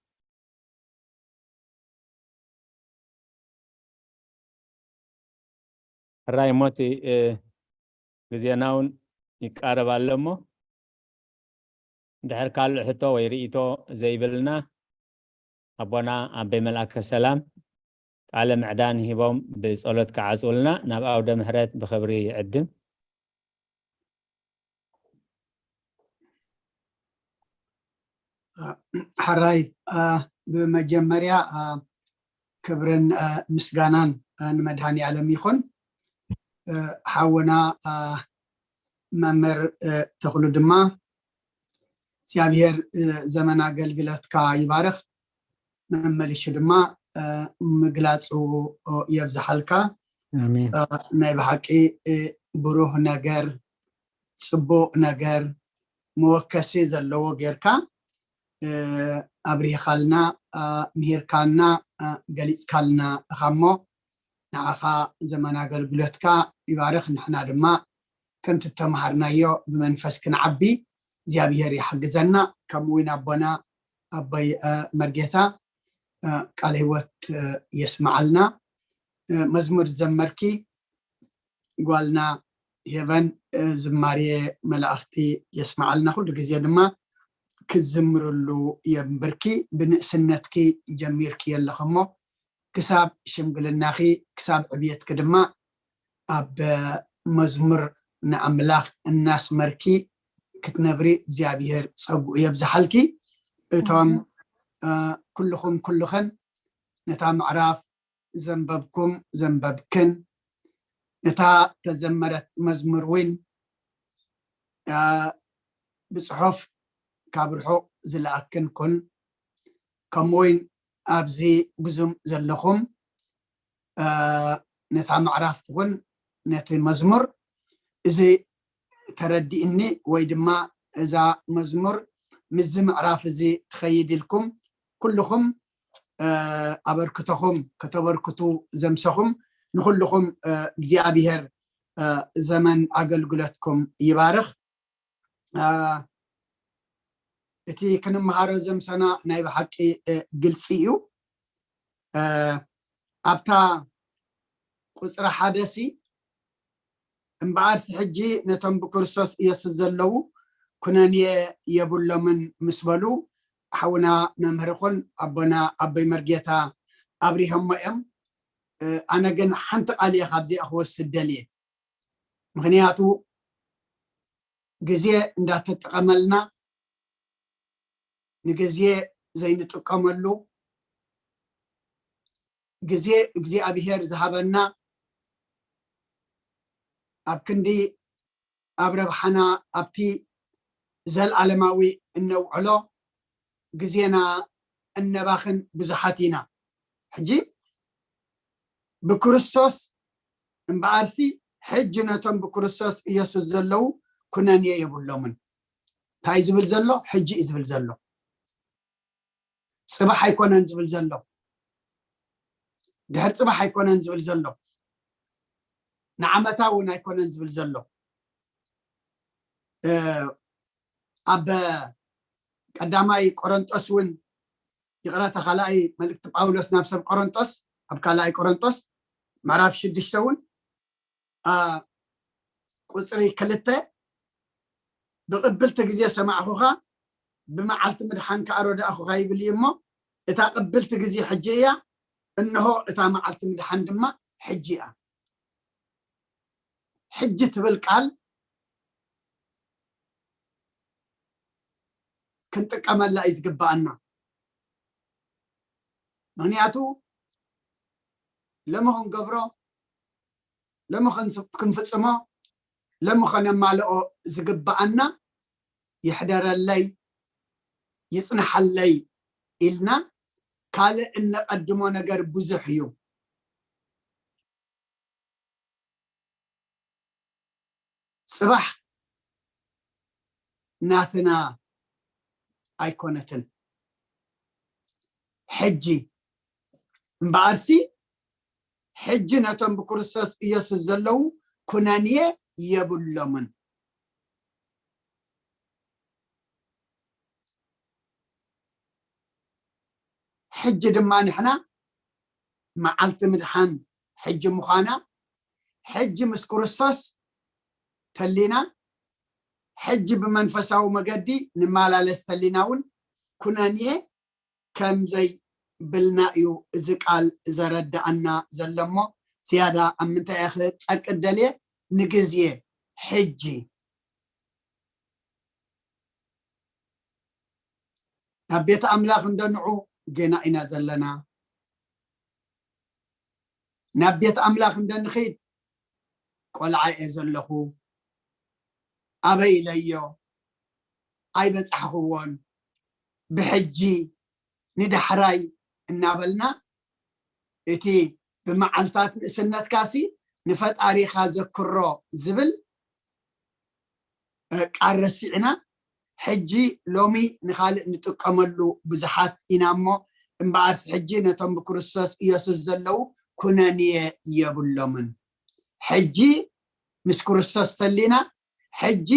ሕራይ እሞ እቲ፣ እ፣ ግዜና እውን ይቃረብ ኣሎ እሞ፣ እንድሕር ካልእ ሕቶ ወይ ርእይቶ ዘይብልና፣ ኣቦና ኣበይ መልኣከ ሰላም ቃለ ምዕዳን ሂቦም ብጸሎት ክዓጽውልና ናብ ኣውደ ምሕረት ብኽብሪ ይዕድም። ሕራይ፣ እ፣ ብመጀመርያ፣ እ፣ ክብርን፣ እ፣ ምስጋናን፣ እ፣ ንመድሃኔ ዓለም ይኹን። እ፣ ሓውና፣ እ፣ መምህር፣ እ፣ ተኽሉ ድማ እግዚኣብሔር፣ እ፣ ዘመን ኣገልግሎትካ ይባርኽ። መመሊሹ ድማ፣ እ፣ ምግላጹ፣ እ፣ የብዝሓልካ። ኣሜን። እ፣ ናይ ብሓቂ፣ እ፣ ብሩህ ነገር፣ ጽቡቕ ነገር፣ መወከሲ ዘለዎ ጌርካ፣ እ፣ ኣብሪህኻልና፣ እ፣ ምሂርካልና፣ እ፣ ገሊጽካልና ኢኻ እሞ፣ ንዓኻ ዘመን ኣገልግሎትካ ይባርኽ። ንሕና ድማ ከምቲ እተምሃርናዮ ብመንፈስ ክንዓቢ እግዚኣብሔር ይሓግዘና። ከምኡ እውን ኣቦና ኣቦይ፣ እ፣ መርጌታ፣ እ፣ ቃለ ህይወት፣ እ፣ የስምዓልና። እ፣ መዝሙር ዘመርኪ ጓልና ሄቨን፣ እ፣ ዝማሬ መላእኽቲ የስምዓልና። ኩሉ ግዜ ድማ ክዝምርሉ የንብርኪ። ብንእስነትኪ ጀሚርኪ የለኺ እሞ ክሳብ ሽምግልናኺ፣ ክሳብ ዕብየትኪ ድማ ኣብ መዝሙር ንኣምላኽ እናስመርኪ ክትነብሪ እግዚኣብሔር ጸግኡ የብዝሓልኪ። እቶም፣ እ፣ ኩልኹም ኩልኽን ነታ ምዕራፍ ዘንበብኩም ዘንበብክን፣ ነታ ተዘመረት መዝሙር እውን፣ እ፣ ብጽሑፍ ካብ ርሑቕ ዝለኣክን ኩን። ከምኡ እውን ኣብዚ ብዙም ዘለኹም፣ እ፣ ነታ ምዕራፍ ትኹን ነቲ መዝሙር እዚ ተረዲእኒ ወይ ድማ እዛ መዝሙር ምስዚ ምዕራፍ እዚ ትኸይድ ኢልኩም ኩልኹም፣ እ፣ ኣበርክቶኹም ከተበርክቱ ዘምሰኹም ንኹልኹም፣ እ፣ እግዚኣብሔር፣ እ፣ ዘመን ኣገልግሎትኩም ይባርኽ። እ፣ እቲ ክንመሃሮ ዘምሰና ናይ ብሓቂ፣ እ፣ ግልጺ እዩ። እ፣ ኣብታ ቁጽሪ ሓደ ሲ እምበኣርሲ ሕጂ ነቶም ብክርስቶስ ኢየሱስ ዘለዉ ኩነኔ የብሎምን ምስ በሉ፣ ሓውና መምህርኹን ኣቦና ኣቦይ መርጌታ ኣብሪሆሞ እዮም። ኣነ ግን ሓንቲ ቃል እየ ካብዚኣ ክወስድ ደልየ። ምኽንያቱ ግዜ እንዳተጠቐመልና፣ ንግዜ ዘይንጥቀመሉ፣ ግዜ እግዚኣብሔር ዝሃበና ኣብ ክንዲ ኣብ ረብሓና ኣብቲ ዘልኣለማዊ እነውዕሎ ግዜና እነባኽን ብዙሓት ኢና። ሕጂ ብክርስቶስ እምበኣርሲ ሕጂ ነቶም ብክርስቶስ ኢየሱስ ዘለዉ ኩነኔ የብሎምን። እንታይ ዝብል ዘሎ? ሕጂ እዩ ዝብል ዘሎ። ጽባሕ ኣይኮነን ዝብል ዘሎ። ድሕር ጽባሕ ኣይኮነን ዝብል ዘሎ። ንዓመታ እውን ኣይኮነን ዝብል ዘሎ። ኣብ ቀዳማይ ቆሮንጦስ እውን፣ ይቕረታ፣ ካልኣይ መልእክቲ ጳውሎስ ናብ ሰብ ቆሮንጦስ፣ ኣብ ካልኣይ ቆሮንጦስ ምዕራፍ ሽዱሽተ እውን ቁፅሪ ክልተ፣ ብቕብልቲ ግዜ ሰማዕኹኻ፣ ብመዓልቲ ምድሓን ከዓ ረዳእኹኻ ይብል እዩ እሞ፣ እታ ቅብልቲ ግዜ ሕጂ እያ፣ እንሆ እታ መዓልቲ ምድሓን ድማ ሕጂ እያ። ሕጂ ትብል ቃል ክንጥቀመላ እዩ ዝግባኣና። ምኽንያቱ ሎሚ ክንገብሮ፣ ሎሚ ክንፍፅሞ፣ ሎሚ ከነማልኦ ዝግባኣና ይሕደረለይ፣ ይፅንሓለይ ኢልና ካልእ እነቐድሞ ነገር ብዙሕ እዩ። ፅባሕ ናትና ኣይኮነትን። ሕጂ እምበኣርሲ ሕጂ ነቶም ብክርስቶስ ኢየሱስ ዘለዉ ኩነንየ የብሎምን። ሕጂ ድማ ንሕና መዓልቲ ምድሓን ሕጂ ምዃና፣ ሕጂ ምስ ክርስቶስ ተሊና፣ ሕጂ ብመንፈሳዊ መገዲ ንመላለስ ተሊና እውን ኩነንየ ከም ዘይብልና እዩ እዚ ቃል ዘረድኣና ዘሎ እሞ፣ ዝያዳ ኣብ ምንታይ እየ ክጸቅጥ ደልየ? ንግዜ ሕጂ ናብ ቤት ኣምላኽ እንደ ንዑ ገና ኢና ዘለና። ናብ ቤት ኣምላኽ እንደ ንኺድ ቆልዓ እየ ዘለኹ፣ ኣበይ ኢለዮ፣ ኣይበጻሕኽዎን፣ ብሕጂ፣ ንዳሕራይ እናበልና፣ እቲ ብመዓልታት ንእስነትካሲ ንፈጣሪኻ ዘክሮ ዝብል ቃል ረሲዕና፣ ሕጂ ሎሚ ንኻልእ ንጥቀመሉ ብዙሓት ኢና እሞ፣ እምበኣርስ ሕጂ ነቶም ብክርስቶስ ኢየሱስ ዘለዉ ኩነንየ የብሎምን። ሕጂ ምስ ክርስቶስ ተሊና፣ ሕጂ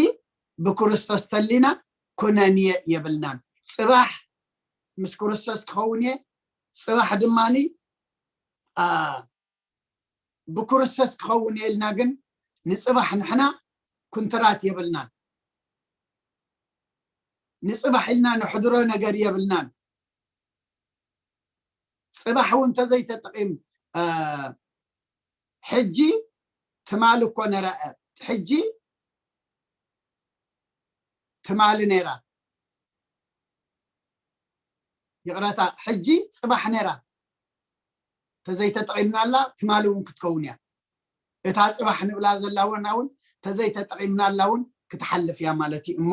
ብክርስቶስ ተሊና ኩነንየ የብልናን። ጽባሕ ምስ ክርስቶስ ክኸውን እየ፣ ጽባሕ ድማኒ ብክርስቶስ ክኸውን እየ ኢልና ግን ንጽባሕ ንሕና ኩንትራት የብልናን። ንጽባሕ ኢልና ንሕድሮ ነገር የብልናን። ጽባሕ እውን እንተዘይተጠቒም ሕጂ ትማሊ እኮ ነራ፣ ሕጂ ትማሊ ነራ፣ ይቕረታ፣ ሕጂ ጽባሕ ነራ። ተዘይተጠቒምናላ ትማሊ እውን ክትከውን እያ። እታ ጽባሕ ንብላ ዘላወና እውን ተዘይተጠቒምናላ እውን ክትሓልፍ እያ ማለት እዩ። እሞ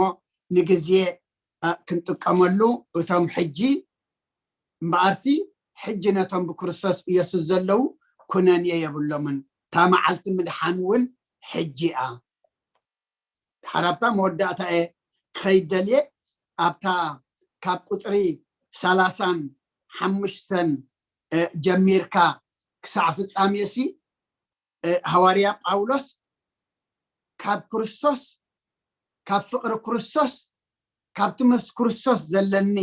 ንግዜ ክንጥቀመሉ እቶም ሕጂ እምበኣርሲ ሕጂ ነቶም ብክርስቶስ ኢየሱስ ዘለዉ ኩነንየ የብሎምን። እታ መዓልቲ ምድሓን እውን ሕጂ እያ። ሓራብታ መወዳእታ እየ ክኸይድ ደልየ። ኣብታ ካብ ቁፅሪ ሰላሳን ሓሙሽተን ጀሚርካ ክሳዕ ፍጻሜ ሲ፣ ሃዋርያ ጳውሎስ ካብ ክርስቶስ፣ ካብ ፍቕሪ ክርስቶስ፣ ካብቲ ምስ ክርስቶስ ዘለኒ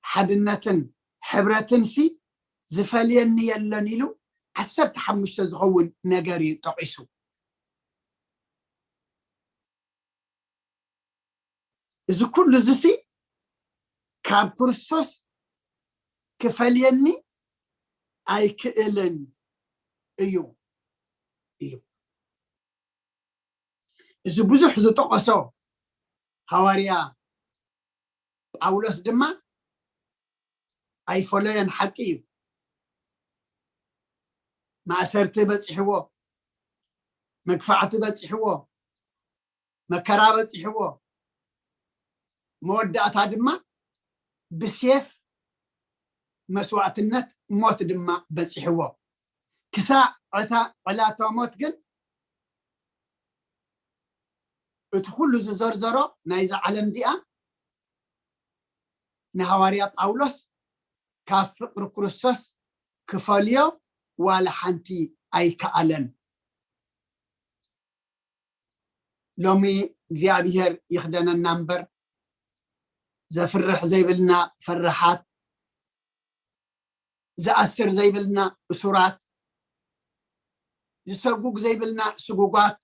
ሓድነትን ሕብረትን ሲ ዝፈልየኒ የለን ኢሉ ዓሰርተ ሓሙሽተ ዝኸውን ነገር እዩ ጠቒሱ። እዚ ኩሉ እዚሲ ካብ ክርስቶስ ክፈልየኒ ኣይክእልን እዩ ኢሉ። እዚ ብዙሕ ዝጠቐሶ ሃዋርያ ጳውሎስ ድማ ኣይፈለዮን ሓቂ እዩ። ማእሰርቲ በፂሕዎ፣ መግፋዕቲ በፂሕዎ፣ መከራ በፂሕዎ፣ መወዳእታ ድማ ብሴፍ መስዋእትነት ሞት ድማ በፂሕዎ። ክሳዕ ዕታ ዕላታ ሞት ግን እቲ ኩሉ ዝዘርዘሮ ናይዛ ዓለም እዚኣ ንሃዋርያ ጳውሎስ ካብ ፍቕሪ ክርስቶስ ክፈልዮ ዋላ ሓንቲ ኣይከኣለን። ሎሚ እግዚኣብሔር ይኽደነና እምበር ዘፍርሕ ዘይብልና ፈራሓት፣ ዝኣስር ዘይብልና እሱራት፣ ዝሰጉግ ዘይብልና ስጉጓት፣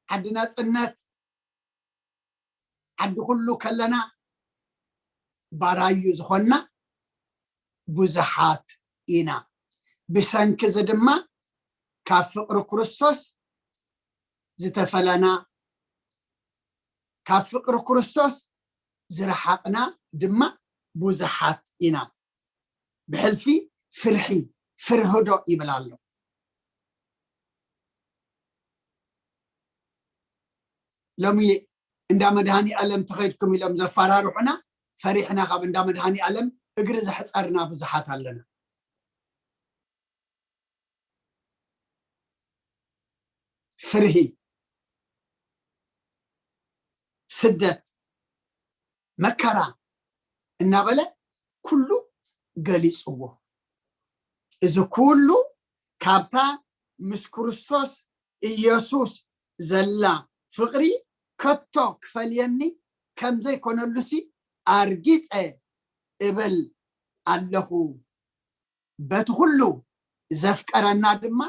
ዓዲ ናፅነት ዓዲ ኩሉ ከለና ባራዩ ዝኾንና ብዙሓት ኢና። ብሰንኪ እዚ ድማ ካብ ፍቕሪ ክርስቶስ ዝተፈለና፣ ካብ ፍቕሪ ክርስቶስ ዝረሓቕና ድማ ብዙሓት ኢና። ብሕልፊ ፍርሒ፣ ፍርህዶ ይብል ኣሎ። ሎሚ እንዳ መድሃኒ ኣለም ተኸይድኩም ኢሎም ዘፈራርሑና፣ ፈሪሕና ካብ እንዳ መድሃኒ ኣለም እግሪ ዘሕፀርና ብዙሓት ኣለና። ፍርሂ፣ ስደት፣ መከራ እናበለ ኩሉ ገሊፅዎ። እዚ ኩሉ ካብታ ምስ ክርስቶስ ኢየሱስ ዘላ ፍቕሪ ከቶ ክፈልየኒ ከም ዘይኮነሉሲ ኣርጊጸ እብል ኣለኹ። በቲ ኩሉ ዘፍቀረና ድማ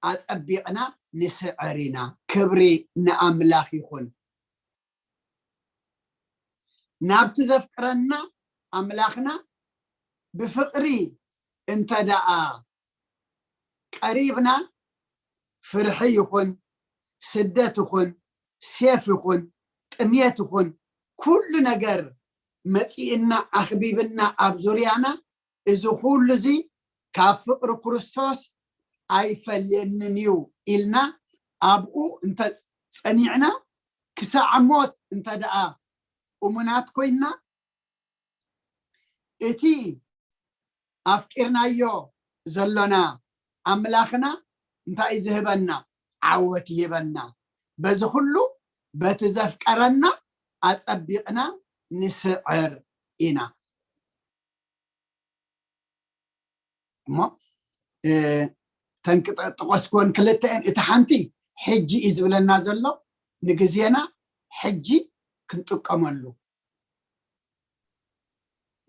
ኣጸቢቕና ንስዕር ኢና። ክብሪ ንኣምላኽ ይኹን። ናብቲ ዘፍቅረና ኣምላኽና ብፍቕሪ እንተ ደኣ ቀሪብና፣ ፍርሒ ይኹን፣ ስደት ይኹን፣ ሴፍ ይኹን፣ ጥሜት ይኹን፣ ኩሉ ነገር መጺእና ኣኽቢብና ኣብ ዙርያና፣ እዚ ኩሉ እዚ ካብ ፍቕሪ ክርስቶስ ኣይፈልየንን እዩ ኢልና ኣብኡ እንተ ጸኒዕና፣ ክሳዕ ሞት እንተ ደኣ እሙናት ኮይንና፣ እቲ ኣፍቂርናዮ ዘሎና ኣምላኽና እንታይ እዩ ዝህበና? ዓወት ይህበና። በዚ ኩሉ በቲ ዘፍቀረና ኣጸቢቕና ንስዕር ኢና። እሞ፣ እ፣ ተን ክጠ-፣ ጠቐስክወን ክልተኤን፣ እቲ ሓንቲ ሕጂ እዩ ዝብለና ዘሎ፣ ንግዜና ሕጂ ክንጥቀመሉ።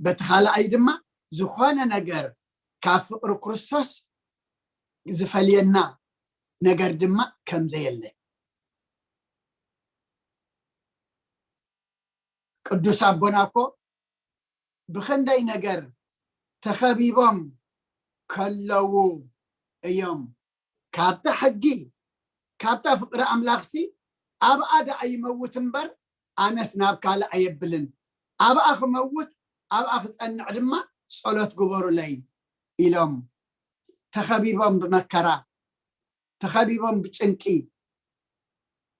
በቲ ካልኣይ ድማ ዝኾነ ነገር ካብ ፍቕሪ ክርስቶስ ዝፈልየና ነገር ድማ ከም ዘየለ። ቅዱስ ኣቦና እኮ ብኽንደይ ነገር ተኸቢቦም ከለዉ እዮም ካብታ ሕጊ፣ ካብታ ፍቕሪ ኣምላኽሲ ኣብኣ ደኣ ይመውት እምበር ኣነስ ናብ ካልእ ኣየብልን፣ ኣብኣ ክመውት ኣብኣ ክጸንዕ ድማ ጸሎት ግበሩለይ ኢሎም ተኸቢቦም ብመከራ፣ ተኸቢቦም ብጭንቂ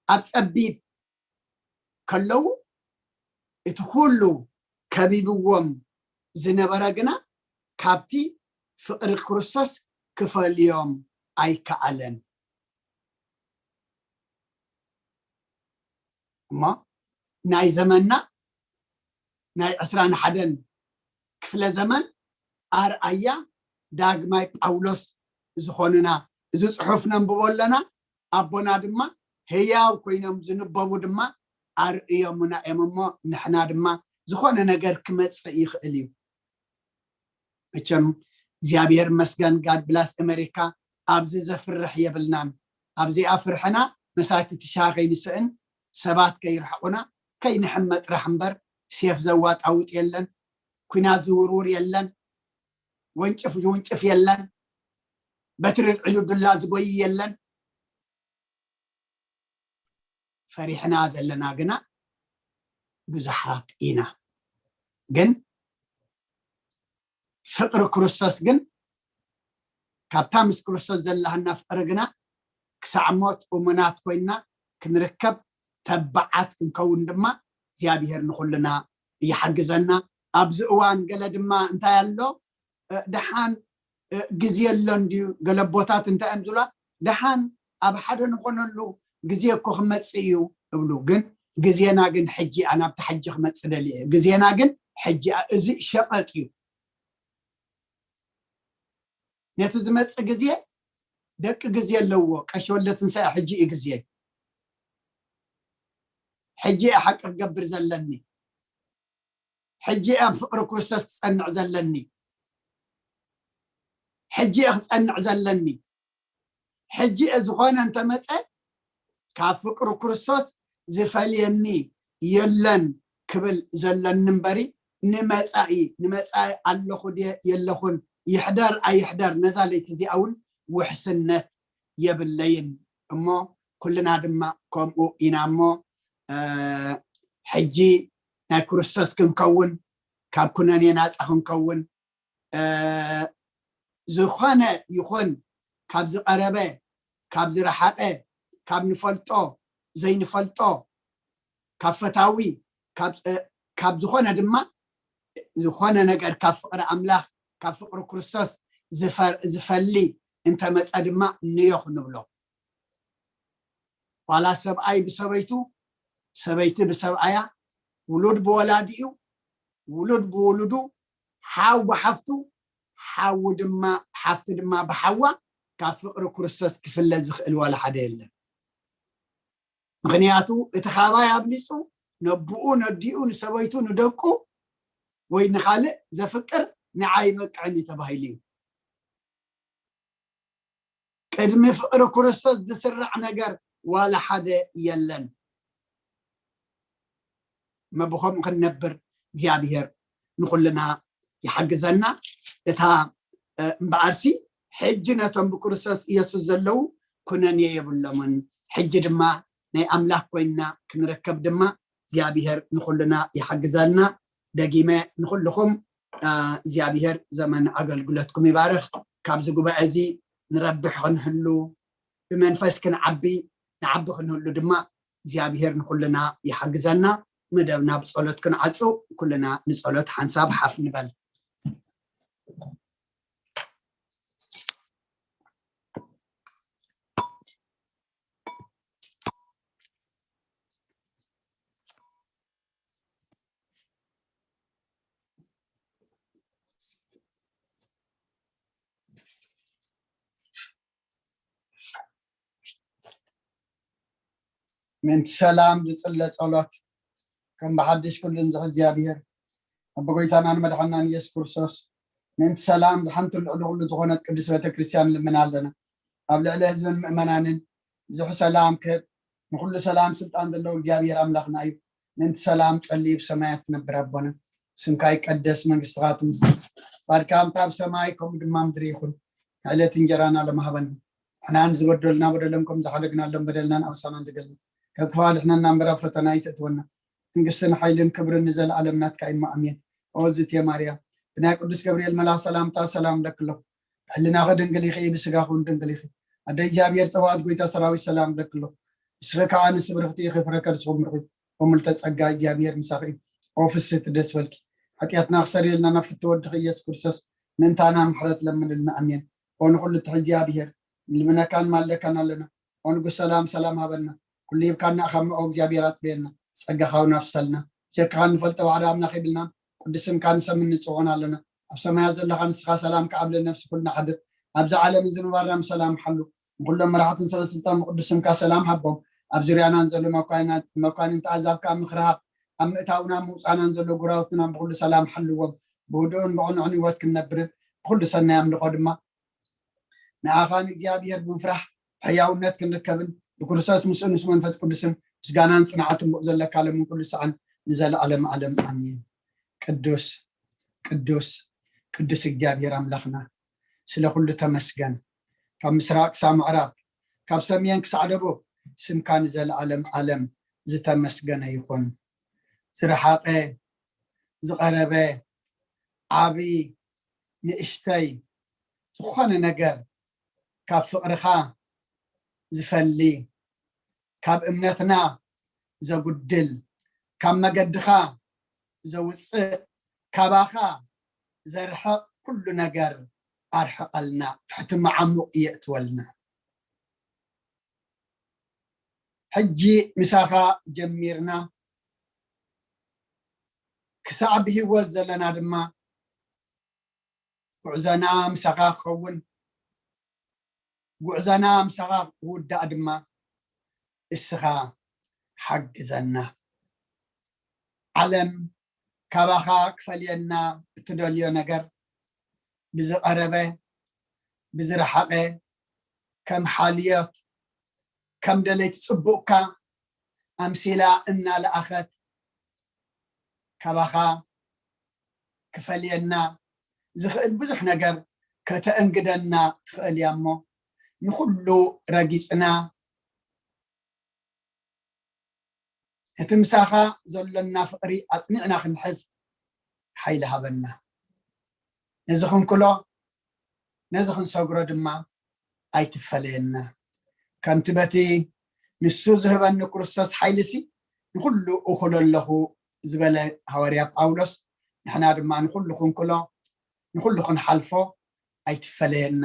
ኣብ ጸቢብ ከለዉ እቲ ኩሉ ከቢብዎም ዝነበረ ግና ካብቲ ፍቕሪ ክርስቶስ ክፈልዮም ኣይከኣለን። እሞ ናይ ዘመንና ናይ ዕስራን ሓደን ክፍለ ዘመን ኣርኣያ ዳግማይ ጳውሎስ ዝኾኑና እዚ ጽሑፍ ነንብቦ ኣለና። ኣቦና ድማ ህያው ኮይኖም ዝንበቡ ድማ ኣርእዮምና እዮም እሞ ንሕና ድማ ዝኾነ ነገር ክመጽእ ይኽእል እዩ። መቸም እግዚኣብሔር መስገን ጋድ ብላስ ኣሜሪካ ኣብዚ ዘፍርሕ የብልናን። ኣብዚኣ ፍርሕና መሳቲ ትሻ ከይንስእን ሰባት ከይርሕቑና ከይንሕመ ጥራሕ እምበር፣ ሴፍ ዘዋጣውጥ የለን፣ ኩናት ዝውርውር የለን፣ ወንጭፍ ዝውንጭፍ የለን፣ በትሪ ኣልዒሉ ዱላ ዝጎይ የለን። ፈሪሕና ዘለና ግና ብዙሓት ኢና። ግን ፍቕሪ ክርስቶስ ግን፣ ካብታ ምስ ክርስቶስ ዘላህና ፍቕሪ ግና ክሳዕ ሞት እሙናት ኮይና ክንርከብ ተባዓት ክንከውን ድማ እግዚኣብሔር ንኹልና ይሓግዘና። ኣብዚ እዋን ገለ ድማ እንታይ ኣሎ፣ እ፣ ደሓን፣ እ፣ ግዜ ኣሎ እንድዩ፣ ገለ ኣቦታት እንታይ እዮም ዝብላ፣ ደሓን ኣብ ሓደ ንኾነሉ ግዜ እኮ ክመጽእ እዩ እብሉ። ግን ግዜና ግን ሕጂ እያ፣ ናብቲ ሕጂ ክመጽእ ደልየ እየ። ግዜና ግን ሕጂ እያ። እዚ ሸቐጥ እዩ። ነቲ ዝመጽእ ግዜ ደቂ ግዜ ኣለዎ። ቀሺ ወልደ ትንሳኤ፣ ሕጂ እዩ ግዜ። ሕጂ እየ ሓቂ ክገብር ዘለኒ። ሕጂ እየ ኣብ ፍቕሪ ክርስቶስ ክጸንዕ ዘለኒ። ሕጂ እየ ክጸንዕ ዘለኒ። ሕጂ እየ ዝኾነ እንተመጸ ካብ ፍቕሪ ክርስቶስ ዝፈልየኒ የለን ክብል ዘለኒ እምበሪ፣ ንመጻኢ፣ ንመጻኢ ኣለኹ ድየ የለኹን፣ ይሕደር ኣይሕደር፣ ነዛ ለይቲ እዚኣ እውን ውሕስነት የብለይን። እሞ ኩልና ድማ ከምኡ ኢና። እሞ፣ እ፣ ሕጂ ናይ ክርስቶስ ክንከውን፣ ካብ ኩነኔ ናጻ ክንከውን፣ እ፣ ዝኾነ ይኹን ካብ ዝቐረበ፣ ካብ ዝረሓቐ፣ ካብ ንፈልጦ፣ ዘይንፈልጦ፣ ካብ ፈታዊ፣ ካብ፣ እ፣ ካብ ዝኾነ ድማ፣ ዝኾነ ነገር ካብ ፍቕሪ ኣምላኽ፣ ካብ ፍቕሪ ክርስቶስ ዝፈ-፣ ዝፈሊ እንተመጸ ድማ ንዮ ክንብሎ። ዋላ ሰብኣይ ብሰበይቱ፣ ሰበይቲ ብሰብኣያ፣ ውሉድ ብወላዲኡ፣ ውሉድ ብውሉዱ፣ ሓው ብሓፍቱ፣ ሓው ድማ፣ ሓፍቲ ድማ ብሓዋ፣ ካብ ፍቕሪ ክርስቶስ ክፍለ ዝኽእል ዋላ ሓደ የለን። ምኽንያቱ እቲ ካባይ ኣብሊጹ ነቦኡ፣ ነዲኡ፣ ንሰበይቱ፣ ንደቁ ወይ ንኻልእ ዘፍቅር ንዓይ ይበቅዕኒ ተባሂሉ እዩ። ቅድሚ ፍቕሪ ክርስቶስ ዝስራዕ ነገር ዋላ ሓደ የለን። እሞ ብኸምኡ ክንነብር እግዚኣብሔር ንኹልና ይሓግዘና። እታ፣ እ፣ እምበኣርሲ ሕጂ ነቶም ብክርስቶስ ኢየሱስ ዘለዉ ኩነኔ የብሎምን። ሕጂ ድማ ናይ ኣምላኽ ኮይንና ክንርከብ ድማ እግዚኣብሔር ንኹልና ይሓግዘና። ደጊመ ንኹልኹም፣ እ፣ እግዚኣብሔር ዘመን ኣገልግሎትኩም ይባርኽ። ካብዚ ጉባኤ እዚ ንረብሕ ክንህሉ፣ ብመንፈስ ክንዓቢ፣ ንዓቢ ክንህሉ ድማ እግዚኣብሔር ንኹልና ይሓግዘና። መደብና ብጸሎት ክንዓጹ፣ ኩልና ንጸሎት ሓንሳብ ሓፍ ንበል። ምእንቲ ሰላም ዝጽለ ጸሎት፣ ከም ብሓድሽ ኩሉ ንዝሕ እግዚኣብሔር፣ ኣቦ ጎይታናን መድሓናን ኢየሱስ ክርስቶስ፣ ምእንቲ ሰላም ዝሓንቲ ልዕሊ ኩሉ ዝኾነት ቅድስት ቤተክርስትያን ንልምን ኣለና። ኣብ ልዕሊ ህዝብን ምእመናንን ብዙሕ ሰላም ክህብ፣ ንኹሉ ሰላም ስልጣን ዘለዎ እግዚኣብሔር ኣምላኽና እዩ። ምእንቲ ሰላም ጸልዩ ብሰማያት ትነብር ኣቦና፣ ስምካ ይቀደስ፣ መንግስትኻ ትምጻእ፣ ፍቃድካ ከምቲ ኣብ ሰማይ ከምኡ ድማ ምድሪ ይኹን። ዕለት እንጀራና ሎሚ ሃበና፣ ንሕና ንዝበደሉና በደሎም ከም ዝሓለግናሎም በደልና ንኣበሳና ንድገልና፣ ካብ ክፉእ ኣድሕነና እምበር ኣብ ፈተና ኣይተእትወና። መንግስትን ሓይልን ክብርን ንዘለኣለም ናትካ እዩ፣ ኣሜን። ኦ ዝእቲ ማርያም፣ ብናይ ቅዱስ ገብርኤል መልኣኽ ሰላምታ ሰላም እብለኪ ኣለኹ። ብሕልናኺ ድንግል ኢኺ፣ ብስጋኺ እውን ድንግል ኢኺ። ኣደ እግዚኣብሔር ጸባኦት፣ ጎይታ ሰራዊት፣ ሰላም እብለኪ ኣለኹ። ንስኺ ከኣ ንስብርኽቲ ኢኺ፣ ፍረ ከርስኺ እውን ብሩኽ እዩ። ኦ ምልዕተ ጸጋ፣ እግዚኣብሔር ምሳኺ እዩ። ኦ ፍስህቲ፣ ደስ በልኪ። ሓጢኣትና ክሰርየልና ናብ ፍትው ወድኺ ኢየሱስ ክርስቶስ ምእንታና ምሕረት ለምንልና፣ ኣሜን። ኦ ንኹሉ እትሕዝ እግዚኣብሔር፣ ንልምነካን ንማልደካን ኣለና። ኦ ንጉስ ሰላም፣ ሰላም ሃበና። ኩሉ ሂብካና ኢኻ እሞ፣ ኦ እግዚኣብሔር ኣጥርየና፣ ጸጋኻ እውን ኣፍሰልና። ብጀካኻ ንፈልጦ ዋዕዳ ኣምላኽ የብልናን። ቅዱስ ስምካ ንሰምን ንጽውዖን ኣለና። ኣብ ሰማያት ዘለኻ ንስኻ ሰላም ከኣ ኣብ ልዕሊ ነፍሲ ኩልና ሓድር። ኣብዚ ዓለም እዚ ምንባርና ብሰላም ሓሉ። ንኹሎም መራሕትን ሰበ ስልጣን ብቅዱስ ስምካ ሰላም ሃቦም። ኣብ ዙርያና ንዘሎ መኳንና-፣ መኳንንቲ ኣዛብ ከኣ ምኽሪ ሃብ። ኣብ ምእታውናን ምውጻእናን ዘሎ ጉራውትና ብኹሉ ሰላም ሓልዎም። ብህዱእን ብቕኑዕን ህይወት ክንነብርን ብኹሉ ሰናይ ኣምልኾ ድማ ንኣኻ ንእግዚኣብሔር ብምፍራሕ ሕያውነት ክንርከብን ብክርስቶስ ምስኡ ምስ መንፈስ ቅዱስን ምስጋናን ጽንዓትን ብኡ ዘለካ ሎምን ኩሉ ሰዓን ንዘለኣለም ኣለም ኣሜን። ቅዱስ ቅዱስ ቅዱስ እግዚኣብሔር ኣምላኽና፣ ስለ ኩሉ ተመስገን። ካብ ምስራቅ ክሳብ ምዕራብ፣ ካብ ሰሜን ክሳዕ ደቡብ፣ ስምካ ንዘለኣለም ኣለም ዝተመስገነ ይኹን። ዝረሓቐ ዝቐረበ፣ ዓቢ ንእሽተይ፣ ዝኾነ ነገር ካብ ፍቕርኻ ዝፈሊ፣ ካብ እምነትና ዘጉድል፣ ካብ መገድኻ ዘውፅእ፣ ካባኻ ዘርሕቕ ኩሉ ነገር ኣርሕቐልና፣ ትሕቲ መዓሙቕ የእትወልና። ሕጂ ምሳኻ ጀሚርና ክሳዕ ብህይወት ዘለና ድማ ጉዕዞና ምሳኻ ክኸውን፣ ጉዕዞና ምሳኻ ክውዳእ ድማ እስኻ ሓግዘና። ዓለም ካባኻ ክፈልየና እትደልዮ ነገር ብዝቐረበ ብዝረሓቐ ከም ሓልዮት ከም ደለይቲ ጽቡቕካ ኣምሲላ እናለኣኸት ካባኻ ክፈልየና ዝኽእል ብዙሕ ነገር ከተእንግደና ትኽእል እያ እሞ ንኹሉ ረጊጽና እቲ ምሳኻ ዘሎና ፍቕሪ ኣጽኒዕና ክንሕዝ ሓይሊ ሃበና። ነዚ ክንክሎ ነዚ ክንሰግሮ ድማ ኣይትፈለየና። ከምቲ በቲ ንሱ ዝህበኒ ክርስቶስ ሓይሊ ሲ ንኹሉ እኹሎ ኣለኹ ዝበለ ሃዋርያ ጳውሎስ ንሕና ድማ ንኹሉ ክንክሎ ንኹሉ ክንሓልፎ ኣይትፈለየና።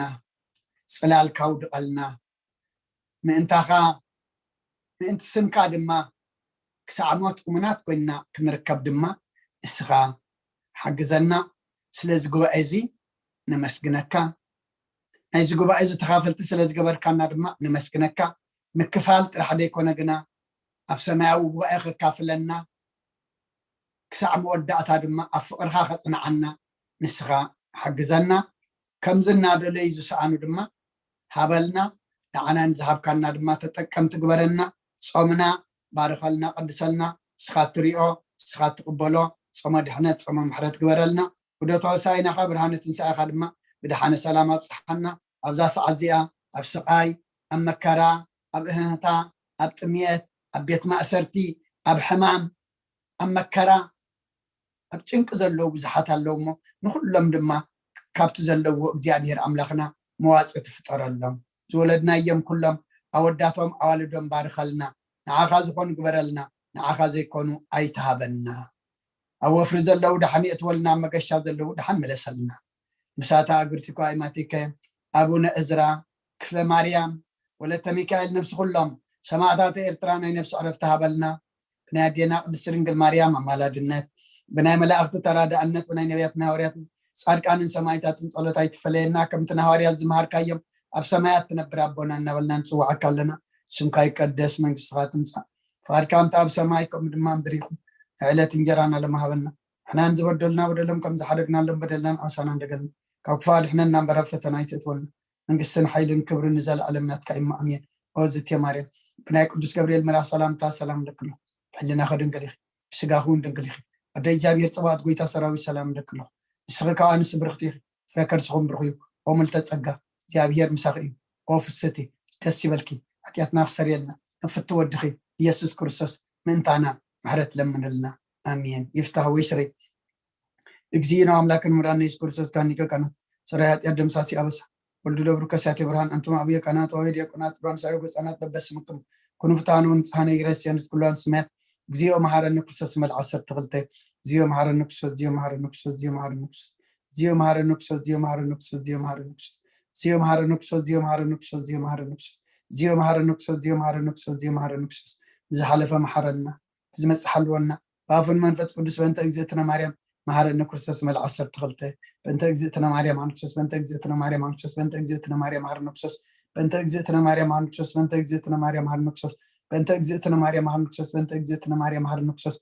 ጽላልካ ውድቐልና። ምእንታኻ ምእንቲ ስምካ ድማ ክሳዕ ሞት እሙናት ኮይንና ክንርከብ ድማ ንስኻ ሓግዘና። ስለዚ ጉባኤ እዚ ነመስግነካ። ናይዚ ጉባኤ እዚ ተኻፈልቲ ስለ ዝገበርካና ድማ ነመስግነካ። ምክፋል ጥራሕ ደይኮነ ግና ኣብ ሰማያዊ ጉባኤ ከካፍለና ክሳዕ መወዳእታ ድማ ኣብ ፍቕርኻ ከጽንዓና ንስኻ ሓግዘና። ከምዚ እናደለዩ ዝሰኣኑ ድማ ሃበልና። ንዓና ንዝሃብካና ድማ ተጠቀምቲ ግበረና። ጾምና ባርኸልና፣ ቀድሰልና። ንስኻ እትሪኦ ንስኻ እትቕበሎ ጾመ ድሕነት ጾመ ምሕረት ግበረልና። ውደት ሆሳዕናኻ ብርሃነ ትንሳኤኻ ድማ ብድሓነ ሰላም ኣብጽሓና። ኣብዛ ሰዓት እዚኣ ኣብ ስቓይ ኣብ መከራ ኣብ እህህታ ኣብ ጥምየት ኣብ ቤት ማእሰርቲ ኣብ ሕማም ኣብ መከራ ኣብ ጭንቂ ዘለዉ ብዙሓት ኣለዉ እሞ ንኹሎም ድማ ካብቲ ዘለዎ እግዚኣብሔር ኣምላኽና መዋፅእ ትፍጠረሎም። ዝወለድናዮም ኩሎም ኣወዳቶም ኣዋልዶም ባርኸልና። ንዓኻ ዝኾኑ ግበረልና፣ ንዓኻ ዘይኮኑ ኣይትሃበና። ኣብ ወፍሪ ዘለዉ ደሓን የእትወልና፣ ኣብ መገሻ ዘለዉ ደሓን ምለሰልና። ምሳታ እግርቲ ኳይማቲከ ኣቡነ እዝራ ክፍለ ማርያም ወለተ ሚካኤል ነብሲ ኩሎም ሰማዕታት ኤርትራ ናይ ነብሲ ዕረፍቲ ሃበልና። ብናይ ኣዴና ቅድስቲ ድንግል ማርያም ኣማላድነት፣ ብናይ መላእኽቲ ተራዳእነት፣ ብናይ ነቢያትን ሃዋርያትን ጻድቃንን ሰማዕታትን ጸሎት ኣይትፈለየና። ከምቲ ንሃዋርያት ዝመሃርካዮም ኣብ ሰማያት ትነብር ኣቦና እናበልና ንጽውዓካ ኣለና። ስምካ ይቀደስ፣ መንግስትኻ ትምጻእ፣ ፍቓድካ እንተ ኣብ ሰማይ ከምኡ ድማ ምድሪ ይኹን። ዕለት እንጀራና ለማሃበና። ንሕናን ዝበደሉና በደሎም ከም ዝሓደግናሎም በደልናን ዓሳና እንደገልና ካብ ክፋ ድሕነና እምበር ኣብ ፈተና ኣይትእትወና። መንግስትን ሓይልን ክብርን ንዘለኣለም ናትካ እዩ። ኣሜን። ኦ ዝቴ ማርያም ብናይ ቅዱስ ገብርኤል መልኣኽ ሰላምታ ሰላም ንለኪ ኣለኹ። ብሕልናኺ ድንግል ኢኺ፣ ብስጋኺ እውን ድንግል ኢኺ። ኣደ እግዚኣብሔር ጽባኦት ጎይታ ሰራዊት ሰላም ንለኪ ኣለኹ። ንስኺ ከኣ ኣንስቲ ብርኽቲ ኢኺ፣ ፍረ ከርስኹም ብሩኽ እዩ። ኦ ምልተ ጸጋ እግዚኣብሔር ምሳኺ እዩ። ኦ ፍስህቲ ደስ ይበልኪ፣ ሓጢኣትና ክሰርየልና ንፍቲ ወድኺ ኢየሱስ ክርስቶስ ምእንታና ምሕረት ለምንልና። ኣሜን። ይፍታህ ወይ ስረይ። እግዚእነ ኣምላክን መድኃኒነ ኢየሱስ ክርስቶስ ካህን ሊቀ ካህናት ሰራይ ኃጢአት ደምሳሲ ኣበሳ ወልዱ ደብሩ ከሳቴ ብርሃን ኣንቱም ኣቡየ ካህናት ወአቡየ ዲያቆናት ብርሃን ሳሪ ህፃናት በበስምክም ኩኑ ፍትሐነ ወንጽሐነ ይረስየን ኩሉ ስማያት እግዚኦ መሐረነ ክርስቶስ መልዓ ዓሰርተ ክልተ። እግዚኦ መሐረነ ክርስቶስ፣ እግዚኦ መሐረነ ክርስቶስ፣ እግዚኦ መሐረነ ክርስቶስ፣ እግዚኦ መሐረነ ክርስቶስ፣ እግዚኦ መሐረነ ክርስቶስ፣ እግዚኦ መሐረነ ክርስቶስ፣ እግዚኦ መሐረነ ክርስቶስ፣ እግዚኦ መሐረነ ክርስቶስ፣ እግዚኦ መሐረነ ክርስቶስ፣ እግዚኦ መሐረነ ክርስቶስ፣ እግዚኦ መሐረነ ክርስቶስ፣ ብዝሓለፈ መሐረና፣ ብዝመጽእ ሓልወና፣ ብኣፉን መንፈስ ቅዱስ በእንተ እግዝእትነ ማርያም መሐረነ ክርስቶስ መልዓ ዓሰርተ ክልተ። በእንተ እግዝእትነ ማርያም ኣንክሶስ፣ በእንተ እግዝእትነ ማርያም ኣንክሶስ፣ በእንተ እግዝእትነ ማርያም መሐረነ ክርስቶስ፣ በእንተ እግዝእትነ ማርያም መሐረነ ክርስቶስ፣ በእንተ እግዝእትነ ማርያም መሐረነ ክርስቶስ፣ በእንተ እግዝእትነ ማርያም መሐረነ ክርስቶስ፣ በእንተ እግዝእትነ ማርያም መሐረነ ክርስቶስ፣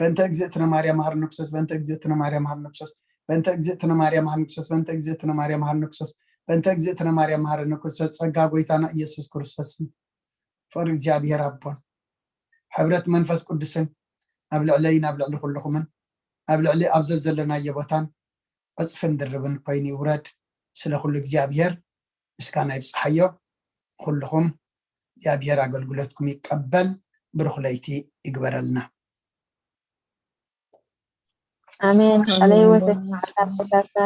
በእንተ እግዝእትነ ማርያም መሐረነ ክርስቶስ፣ በእንተ እግዝእትነ ማርያም መሐረነ ክርስቶስ፣ በእንተ እግዝእትነ ማርያም መሐረነ ክርስቶስ፣ በእንተ እግዝእትነ ማርያም መሐረነ ክርስቶስ፣ ጸጋ ጎይታና ኢየሱስ ክርስቶስን ፍቕሪ እግዚኣብሔር ኣቦን ሕብረት መንፈስ ቅዱስን ኣብ ልዕለይን ኣብ ልዕሊ ኩልኹምን ኣብ ልዕሊ ኣብ ዘዘለናዮ ቦታን ዕፅፍን ድርብን ኮይኑ ይውረድ። ስለ ኩሉ እግዚኣብሔር ምስጋና ይብፅሓዮ። ኩልኹም እግዚኣብሔር ኣገልግሎትኩም ይቀበል። ብሩኽ ለይቲ ይግበረልና። ኣሜን። ቃለ ህይወት የስማዕና ኣቦታትና።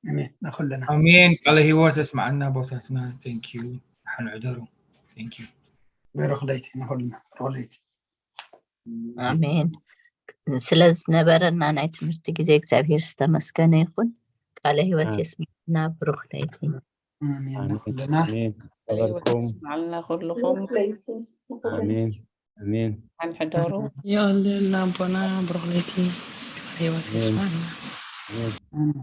ኣሜን። ንኩልና ኣሜን። ቃለ ህይወት የስማዕና ኣቦታትና። Thank you። ደሓን ሕደሩ። Thank you። ብሩኽ ለይቲ ንኩልና። ብሩኽ ለይቲ። ኣሜን። ስለ ዝነበረና ናይ ትምህርቲ ግዜ እግዚኣብሔር ዝተመስገነ ይኹን። ቃለ ህይወት የስማዕና። ብሩኽ ለይቲ። ኣሜን። ንኩልና ኣሜን። ነበርኩም። ስማዕልና ኩልኹም። ኣሜን። ኣሜን። ደሓን ሕደሩ። የቐንየልና ኣቦና። ብሩኽ ለይቲ። ቃለ ህይወት ኣሜን። የስማዕና። ኣሜን።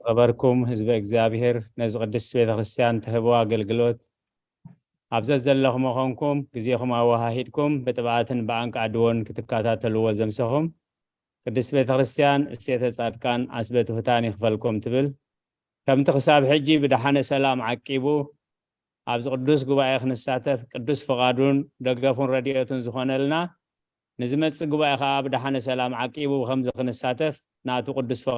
ዝኸበርኩም ህዝበ እግዚኣብሔር፣ ነዚ ቅድስት ቤተክርስትያን ትህቦ ኣገልግሎት ኣብ ዘዘለኹም ኮንኩም ግዜኹም ኣወሃሂድኩም ብጥብኣትን ብኣንቃዕድዎን ክትከታተልዎ ዘምሰኹም፣ ቅድስት ቤተክርስትያን እሴተ ጻድቃን ዓስበ ትሑታን ይኽፈልኩም ትብል። ከምቲ ክሳብ ሕጂ ብደሓነ ሰላም ዓቂቡ ኣብዚ ቅዱስ ጉባኤ ክንሳተፍ ቅዱስ ፍቓዱን ደገፉን ረድኤቱን ዝኾነልና፣ ንዝመጽእ ጉባኤ ኸዓ ብደሓነ ሰላም ዓቂቡ ከምዚ ክንሳተፍ ናቱ ቅዱስ